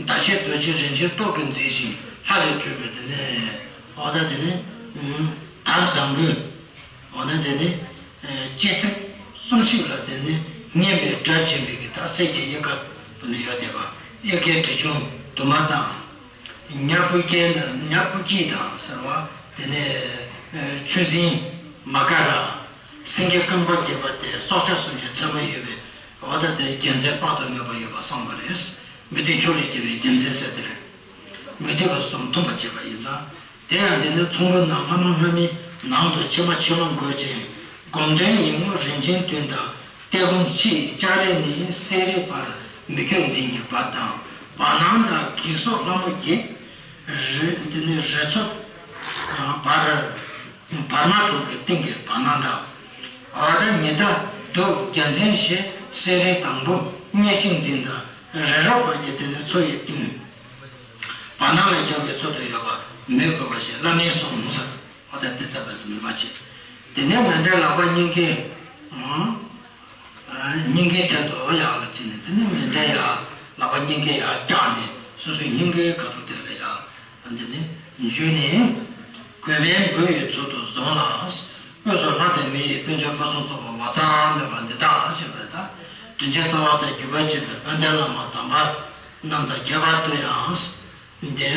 ཟླ་ཕྱེད་རྡོ་རྗེ་རིན་ཆེན་ཏོག་གིས་མཛེས་ཤིང་ལྷ་ལས་གྲུབ་པའི་དེ་ནས་འོ་ད་དེ་ནས་དར་བཟང་པོའི། འོ་ན་དེ་ནི་སྤྱི་ཚིགས་གསུམ་ཞིག་ལ་དེ་ནི་སྙན་པའི་སྒྲ་འབྱིན་པའི་གི་ད་གསེར་གྱི་དབྱེ་ཁ་དེ་ནི་ཡོད་བསྡད་པ། དབྱེ་ཁའི་དྲིལ་ཆུང་དུ་མ་དང་། ཉ་སྤུ་རྒྱལ་ཉ་སྤུ་སྐྱིད་དང་ཟེར་བ། དེ་ནས་ཆུ་སྲིན་མ་ཀ་ར། སེང་གེ་རྐང་པ་བརྒྱད་པ་སྟེ་སྲོག་ཆགས་གསུམ་གྱི་མཚན་མ་ཡོད་པའི་འོ་ད་དེ་རྒྱལ་མཚན་དཔག་ཏུ་མེད་པ་ཡོད་པ་གསུངས་པ་རེད། མི་མཐུན་ཕྱོགས་ལས་རྒྱལ་བའི་རྒྱལ་མཚན་ཟེར་དེ་རེད། མི་མཐུན་པ་གསུམ་མཐུན་པར་བྱེད་པ་ཡིན་ཙང་། དེ་ཡང་དེ་ནི་ཚོམ་བུ་ནང་ལྷ་མ་ལྔ་མའི་ནང་དུ་ཕྱི་མ་ཕྱི་མ་འགོད་ཅིང་སྒོམ་དོན་ཡིན་ངོ་། རིན་ཆེན་བདུན་དང་གཏེར་བུམ་ཕྱི་ཡི་ལྕགས་རི་ནི་གསེར་རི་བར་མི་བསྐྱོད་འཛིན་གྱི་བར་དང་བར་སྣང་དང་བགེགས་སོགས་ལྷ་མོ་བརྒྱད། རི་འདི་ནི་རི་མཚོ་བར་བར་མ་དྲུག་གི་སྟེང་གི་བར་སྣང་དང་། འོ་ད་ཉི་ཟླ་གདུགས་རྒྱལ་མཚན་ཞེས་གསེར་རི་དང་པོ་གཉེར་ཞིང་འཛིན་དང་རི་རབ་བར་གྱི་དེ་ནི་མཚོ་ཡི་སྟེང་། བར་སྣང་ལ་རྒྱབ་པའི་ཚུལ་དུ་ཡོད་པ་མི་དགོས་པ་ཞེས་བླ་མས་གསུངས་ཟེར། འོ་ད་དེ་ལྟ་བུ་མིན་པ་བྱེད། དེ་ནས་མཎྜལ་ལག་པ་སྙིང་གའི་སྙིང་གའི་གྲལ་དུ་ཡར་ལ་བྱས་ནས་དེ་ནས་མཎྜལ་ཡར་ལག་པ་སྙིང་གའི་ཡར་བཀྱགས་ནས་སོ་སོའི་སྙིང་གའི་ཁ་ཐུག་དེ་ལ་ཡར་འདི་ནི་འཇུས་ནས། གུས་པས་མགོ་ཡི་ཚུལ་དུ་བཟུང་ལ། དངོས་སུ་ལྷ་དང་མི་ཡི་དཔལ་འབྱོར་ཕུན་སུམ་ཚོགས་པ་མ་ཚང་མེད་པ་འདི་དག་ཞེས་པ་ལྟར། དྲིན་ཅན་རྩ་བ་དང་བརྒྱུད་པ་ཅན་དང་དཔལ་ལྡན་བླ་མ་དམ་པ་རྣམས་དང་ཁྱད་པར་དུ་ཡང་། འདི་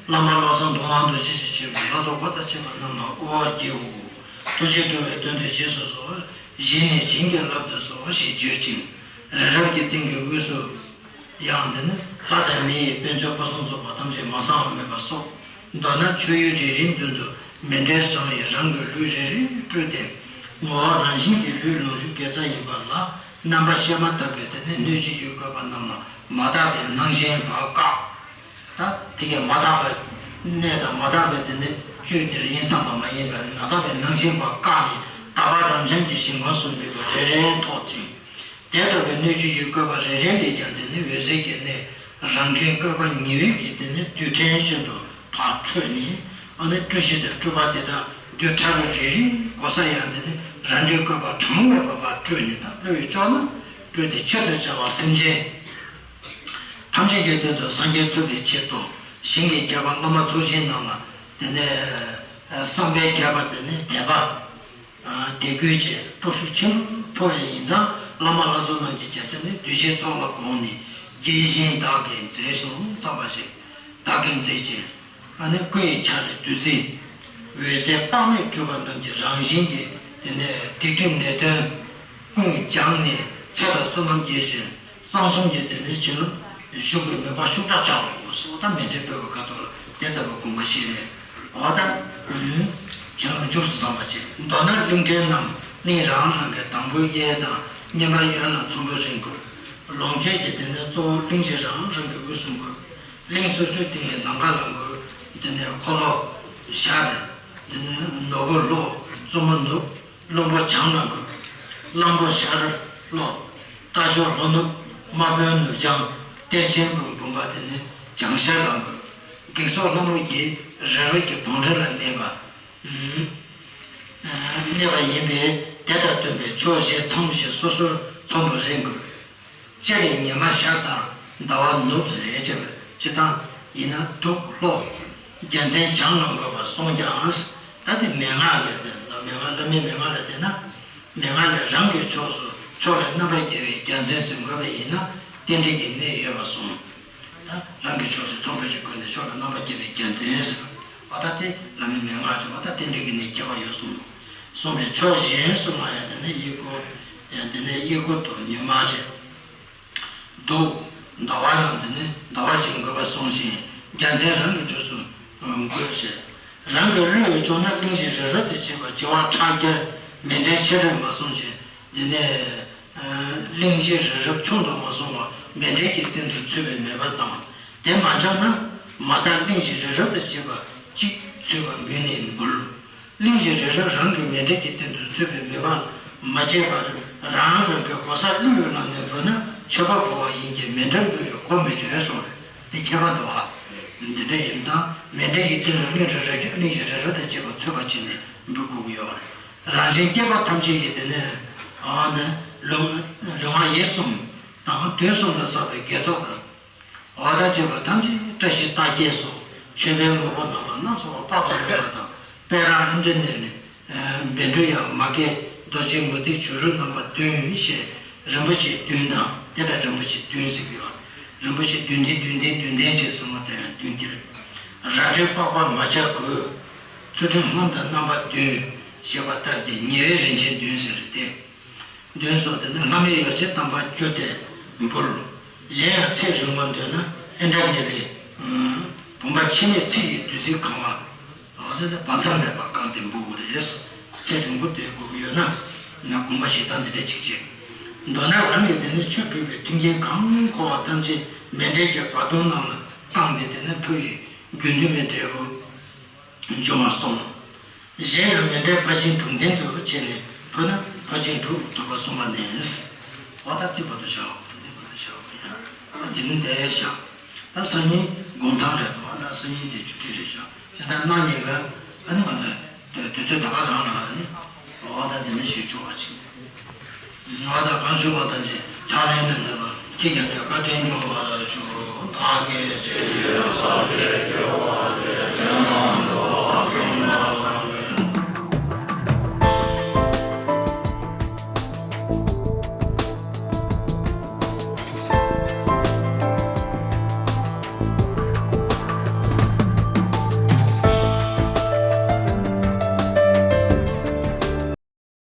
བླ་མ་བློ་བཟང་གདོང་དབང་རྡོ་རྗེ་ཞེས་བྱ་བའི་ལྷ་ཚོགས་པ་དང་བཅས་པ་རྣམས་ལ་དབུ་བར་བགྱིའོ། ཐུགས་རྗེས་སྤྲུལ་པའི་དོན་དུ་རྗེས་སུ་གསོལ། བཞེས་ནས་བྱིན་གྱིས་བརླབ་ཏུ་གསོལ་ཞེས་བརྗོད་ཅིང་རི་རབ་ཀྱི་སྟེང་གི་དབུས་སུ་ཡང་འདི་ནི་ལྷ་དང་མི་ཡི་དཔལ་འབྱོར་ཕུན་སུམ་ཚོགས་པ་ཐམས་ཅད་མ་ཚང་བ་མེད་པ་སོགས། མདོར་ན་མཆོད་ཡུལ་རེ་རེའི་མདུན་དུ་མཎྜལ་བཟུང་བའི་རང་གི་ལུས་རེ་རེ་སྤྲུལ་ཏེ། ངོ་བོ་རང་བཞིན་གྱིས་ལུས་ལོངས་སྤྱོད་དགེ་རྩ་ཡིན་པ་ལ་རྣམ་པར་ཤེས་མ་ཐག་པའི་དེ་ནི་སྣོད་བཅུད་ཀྱི་བཀོད་པ་རྣམས་ལ་མ་དག་པའི་སྣང་ཞེན་པ་བཀག་ད་དེ་གས་མ་དག་པའི་གནས་དང་མ་དག་པའི་དེ་ནི་བཅུད་དེར་ཡིན་བསམ་པ་མ་ཡིན་པའི་མ་དག་པའི་སྣང་ཞེན་པ་བཀག་ནས་དག་པ་རབ་འབྱམས་ཀྱི་ཞིང་ཁམས་སུ་མོས་པ་རེ་རེ་ཐོགས་ཅིང་། དེ་ལྟ་བུའི་སྣོད་བཅུད་ཀྱི་བཀོད་པ་རེ་རེ་ལས་ཀྱང་དེ་ནི་འོད་ཟེར་གྱི་གནས་རང་གི་བཀོད་པ་ཉི་འོད་ཀྱི་དེ་ནི་རྡུལ་ཕྲན་བཞིན་དུ་ཕར་འཕྲོས་ནས་ཨ་ནི་སྤྲུལ་གཞི་དང་སྤྲུལ་པ་དེ་དག་རྡུལ་ཕྲ་རབ་རེ་རེའི་གོ་ས་ཡང་དེ་ནི་རང་གི་བཀོད་པ་གྲངས་མེད་པ་ཕར་སྤྲོས་ནས་དང་བློས་བཅོས་ན་སྤྲོས་ཏེ་ཆེད་དུ་བྱ་བ་སེམས་ཅན། ཐམས་ཅད་ཀྱི་དོན་དུ་སངས་རྒྱས་ཐུབ་པའི་ཆེད་དུ་ཞིང་གི་རྒྱལ་པོ་བླ་མ་ཚོགས་ཆེན་རྣམས་ལ་དེ་ནས་བསམ་པའི་ཁྱད་པར་དེ་ནི་དད་པ་དད་གུས་ཀྱི་སྟོབས་ཤུགས་ཆེན་པོ་ཕོག་པ་ཡིན་ཙང་བླ་མ་ལྷ་ཚོགས་རྣམས་ཀྱིས་ཀྱང་དེ་ནི་གདུལ་བྱའི་ཚོགས་ལ་དགོངས་ནས་དགྱེས་བཞིན་བདག་གིས་མཛད་གསུངས་བསམ་པ་ཞིག་བདག་གིས་མཛད་ཅིང་ཨ་ནི་སྐུ་ཡི་ཆ་ལས་བདུད་རྩི་འོད་ཟེར་དཔག་མེད་སྤྲུལ་པ་རྣམས་ཀྱི་རང་བཞིན་གྱིས་དེ་ནས་སྡིག་སྒྲིབ་ནད་གདོན་ཀུན་སྦྱངས་ནས་ཚེ་དང་བསོད་ནམས་རྒྱས་ཤིང་། གསང་གསུམ་གྱི་དེ་ནས་བྱིན་རླབས་ཞུགས་པའི་མོས་པ་ཤུགས་དྲག་བྱ་བ་ཡོད་སོགས་དང་མཎྜལ་སྤོས་པའི་ཁ་ཐུག་ལ་དེ་ལྟ་བུ་དགོངས་པ་བཞེས་ནས་འོ་ད་བྱིན་རླབས་འཇུག་སུ་བསམ་པ་བྱེད། མདོར་ན་གླིང་ཕྲན་རྣམས་གླིང་རང་རང་གི་དང་པོའི་གཡས་དང་གཉིས་པ་གཡོན་ལ་ཚོམ་བུ་རེ་དགོས། ལོངས་སྤྱོད་ཀྱི་དེ་ནས་གཙོ་བོ་གླིང་བཞི་རང་རང་གི་དབུས་སུ་དགོས། གླིང་སོ་སོའི་སྟེང་གི་ནམ་མཁའ་ལ་དགོས། དེ་ནས་འཁོར་ལོ་ཤར། དེ་ནས་ནོར་བུ་ལྷོ། གཙོ་མོ་ནུབ། བློན་པོ་བྱང་ལ་འགོད། གླང་པོ་ཤར་ལྷོ། རྟ་མཆོག་ལྷོ་ནུབ། དམག་དཔོན་ནུབ་བྱང་། གཏེར་ཆེན་བུམ་པ་དེ་ནི་བྱང་ཤར་ལ་འགོད། བགེགས་སོགས་ལྷ་མོ་བརྒྱད་རི་རབ་ཀྱི་བང་རིམ་ལ་གནས་པ། གནས་པ་ཡིན་པས་དེ་དང་བསྟུན་པའི་ཕྱོགས་བཞི་མཚམས་བཞི་སོ་སོར་ཚོམ་བུ་རེ་འགོད། སྤྱིར་ཉི་མ་ཤར་དང་ཟླ་བ་ནུབ་ཟེར་ཡས་ཅེས་པ་ཅི་དང་ཡིན་ན་དུག་ལྷོ། རྒྱལ་མཚན་བྱང་ལ་འགོད་པར་གསུངས་ཀྱང་། ད་དེ་མན་ངག་ལས་དེ་ལ་མན་ངག་བླ་མའི་མན་ངག་ལས་དེ་ན། མན་ངག་ལས་རང་གི་ཕྱོགས་སུ་ཕྱོགས་ལས་རྣམ་པར་རྒྱལ་བའི་རྒྱལ་མཚན་ཟེར་འགོད་པ་ཡིན་ན་རྟེན་འབྲེལ་གྱི་གནད་ཡོད་པར་གསུངས། ད་རང་གི་ཕྱོགས་སུ་ཚོགས་དཔོན་གྱི་སྒོ་ནས་ཕྱོགས་ལ་རྣམ་པར་རྒྱལ་བའི་རྒྱལ་མཚན་ཟེར་བ་ད་དེ་བླ་མའི་མན་ངག་ཅིག་བ་ད་རྟེན་འབྲེལ་གྱི་གནད་ཁྱད་པར་ཡོད་གསུངས། གསུངས་པའི་ཕྱོགས་གཞན་གསུམ་ལ་ཡང་དེ་ནས་དབྱེ་སྒོ། ཡང་དེ་ནས་དབྱེ་སྒོ་དང་ཉི་མ་བྱས། དུག་ཟླ་བ་རྣམས་དེ་ནི་ཟླ་བ་ཞིག་འགོད་པར་གསུངས་ཤིང་རྒྱལ་མཚན་རང་གི་ཕྱོགས་སུ་འགོད་ཅེས། རང་གི་བློས་བྱུང་ན་གླིང་བཞི་རི་རབ་ཏུ་བྱེད་པ་བྱེ་བ་ཕྲག་བརྒྱར་མཎྜལ་ཆེ་འབྲིང་མ་གསུངས་ཤིང་དེ་ནས་གླིང་བཞི་རི་རབ་ཆུང་དུ་མ་གསུངས་པར་མཎྜལ་གྱི་སྟེང་དུ་ཚུད་པའི་མོས་པ་དང་དེ་མ་འཆར་ན་མ་དག་གླིང་བཞི་རི་རབ་ཏུ་བྱེད་པ་གཅིག་ཚུད་པ་མོས་ནས་འབུལ། གླིང་བཞི་རི་རབ་རང་གི་མཎྜལ་གྱི་སྟེང་དུ་ཚུད་པའི་མོས་པ་མ་བྱས་པར་རང་རང་གི་གོ་ས་བློས་བླངས་ནས་འབུལ་ན་མཆོད་པ་ཕུལ་བ་ཡིན་གྱི་མཎྜལ་འབུལ་བའི་གོ་མི་ཆོད་གསུངས་པས་དེ་ཁྱད་པར་འདུག་ཨ། འདི་འདྲ་ཡིན་ཙང་མཎྜལ་གྱི་སྟེང་དུ་གླིང་རི་རབ་ཀྱི་གླིང་བཞི་རི་རབ་དང་བཅས་པ་ཚུད་པ་བྱས་ནས་འབུལ་དགོས་ཀྱི་ཡོད་རེད། རང་གཞན་སྐྱེ་བོ་ཐམས་ཅད་ཀྱི་དེ་ནས་ཨ་ནི་ལུས་ལུས་ངག་ཡིད་གསུམ་དང་དུས་གསུམ་དུ་བསགས་པའི་དགེ་ཚོགས་དང་། འོ་ད་བཅས་པ་ཐམས་ཅད་བཀྲ་ཤིས་རྟགས་བརྒྱད་སོགས་མཆོད་པའི་དངོས་པོ་རྣམ་པ་སྣ་ཚོགས་པ་དཔག་ཏུ་མེད་པ་དང་དཔལ་རང་ཨེ་འདྲ་ནས་ནི། བཻ་ཌཱུརྱ་མ་སྐྱེས་རྡོ་རྗེ་མུ་ཏིག་བྱུ་རུ་རྣམ་པ་བདུན་ཞེས་རིན་པོ་ཆེ་བདུན་དང་དེ་ལ་རིན་པོ་ཆེ་བདུན་ཟེར་གྱི་ཡོད། རིན་པོ་ཆེ་བདུན་ལྡན་བདུན་ལྡན་བདུན་ལྡན་ཞེས་གསུངས་པ་དེ་ཡང་བདུན་དེ་རེད། རལ་གྲི་པགས་པ་མ་ཆགས་གོས། ཚུལ་ཁྲིམས་དངངས་དང་རྣམ་པ་བདུན་ཞེས་པ་ལྟར་ཏེ་ཉེ་བའི་རིན་ཆེན་བདུན་ཟེར་ཏེ། འདོན་སོགས་དེ་ནི་ལྷ་མོའི་ཡོ་བྱད་དམ་པ་བཅུ་སྟེ་འབུལ། གཞན་ཡང་ཚེ་རིང་པོ་འདོད་ན་ཨིནྡྲ་ནཱི་ལའི་བུམ་པ་ཕྱེ་མའི་ཚིགས་ཀྱི་བདུད་རྩིས་གང་བ། འོ་དེ་ནི་བར་མཚམས་མེད་པར་བཀང་སྟེ་འབུལ་དགོས་རེད། ཚེ་རིང་པོ་སྡོད་དགོས་ཀྱི་ཡོད་ན་ན་དགོངས་པ་བཞེས་སྟངས་འདི་འདྲ་ཅིག་བྱེད། མདོར་ན་རང་གིས་དེ་ནི་ཆོས་སྒྲུབ་པའི་མཐུན་རྐྱེན་གང་མཁོ་བ་ཐམས་ཅད་མཎྜལ་གྱི་བར་དོང་རྣམས་ལ་བཀང་སྟེ་དེ་ནི་ཕུལ་བའི་དགེ་འདུན་པའི་འབྲས་བུ། འབྱུང་བར་གསུངས། གཞན་ཡང་མཎྜལ་ཕར་ཕྱིན་དྲུག་ལྡན་དུ་བྱས་ནས་ཕུལ་ན་ཕར་ཕྱིན་དྲུག་ཐོབ་པར་གསུངས་པ་ནས། འོ་ད་འདི་བར་དུ་བཞག་འདི་བར་དུ་བཞག་ཡ། ད་འདི་ནི་འདས་བཞག་ད་སང་ཉིན་དགུང་གྲངས་རེད་དོ། ད་སང་ཉིན་དེ་ཆུ་ཁྲི་རེད་བཞག་དེ་ལྟར་གནངས་ཉིན་ག་ཨ་ནི་ང་ཚོ་དུས་ཚོད་ད་ག་རང་ལ་ཨ་ནི། འོ་ད་འདི་ནི་ཞུ་ཆོག་པ་ཅིག་ང་དང་གང་ཞུ་བ་དང་ཅི་ཕྱག་ལེན་དང་འདོད་པ་ཅི་ཀྱང་ཡོད་བཀའ་དྲིན་སྐྱོང་བར་ཞུ། བདག་གིས་ཆེ་ཡོད་བསམ་པའི་སྐྱོ་བ་དེ་ཡང་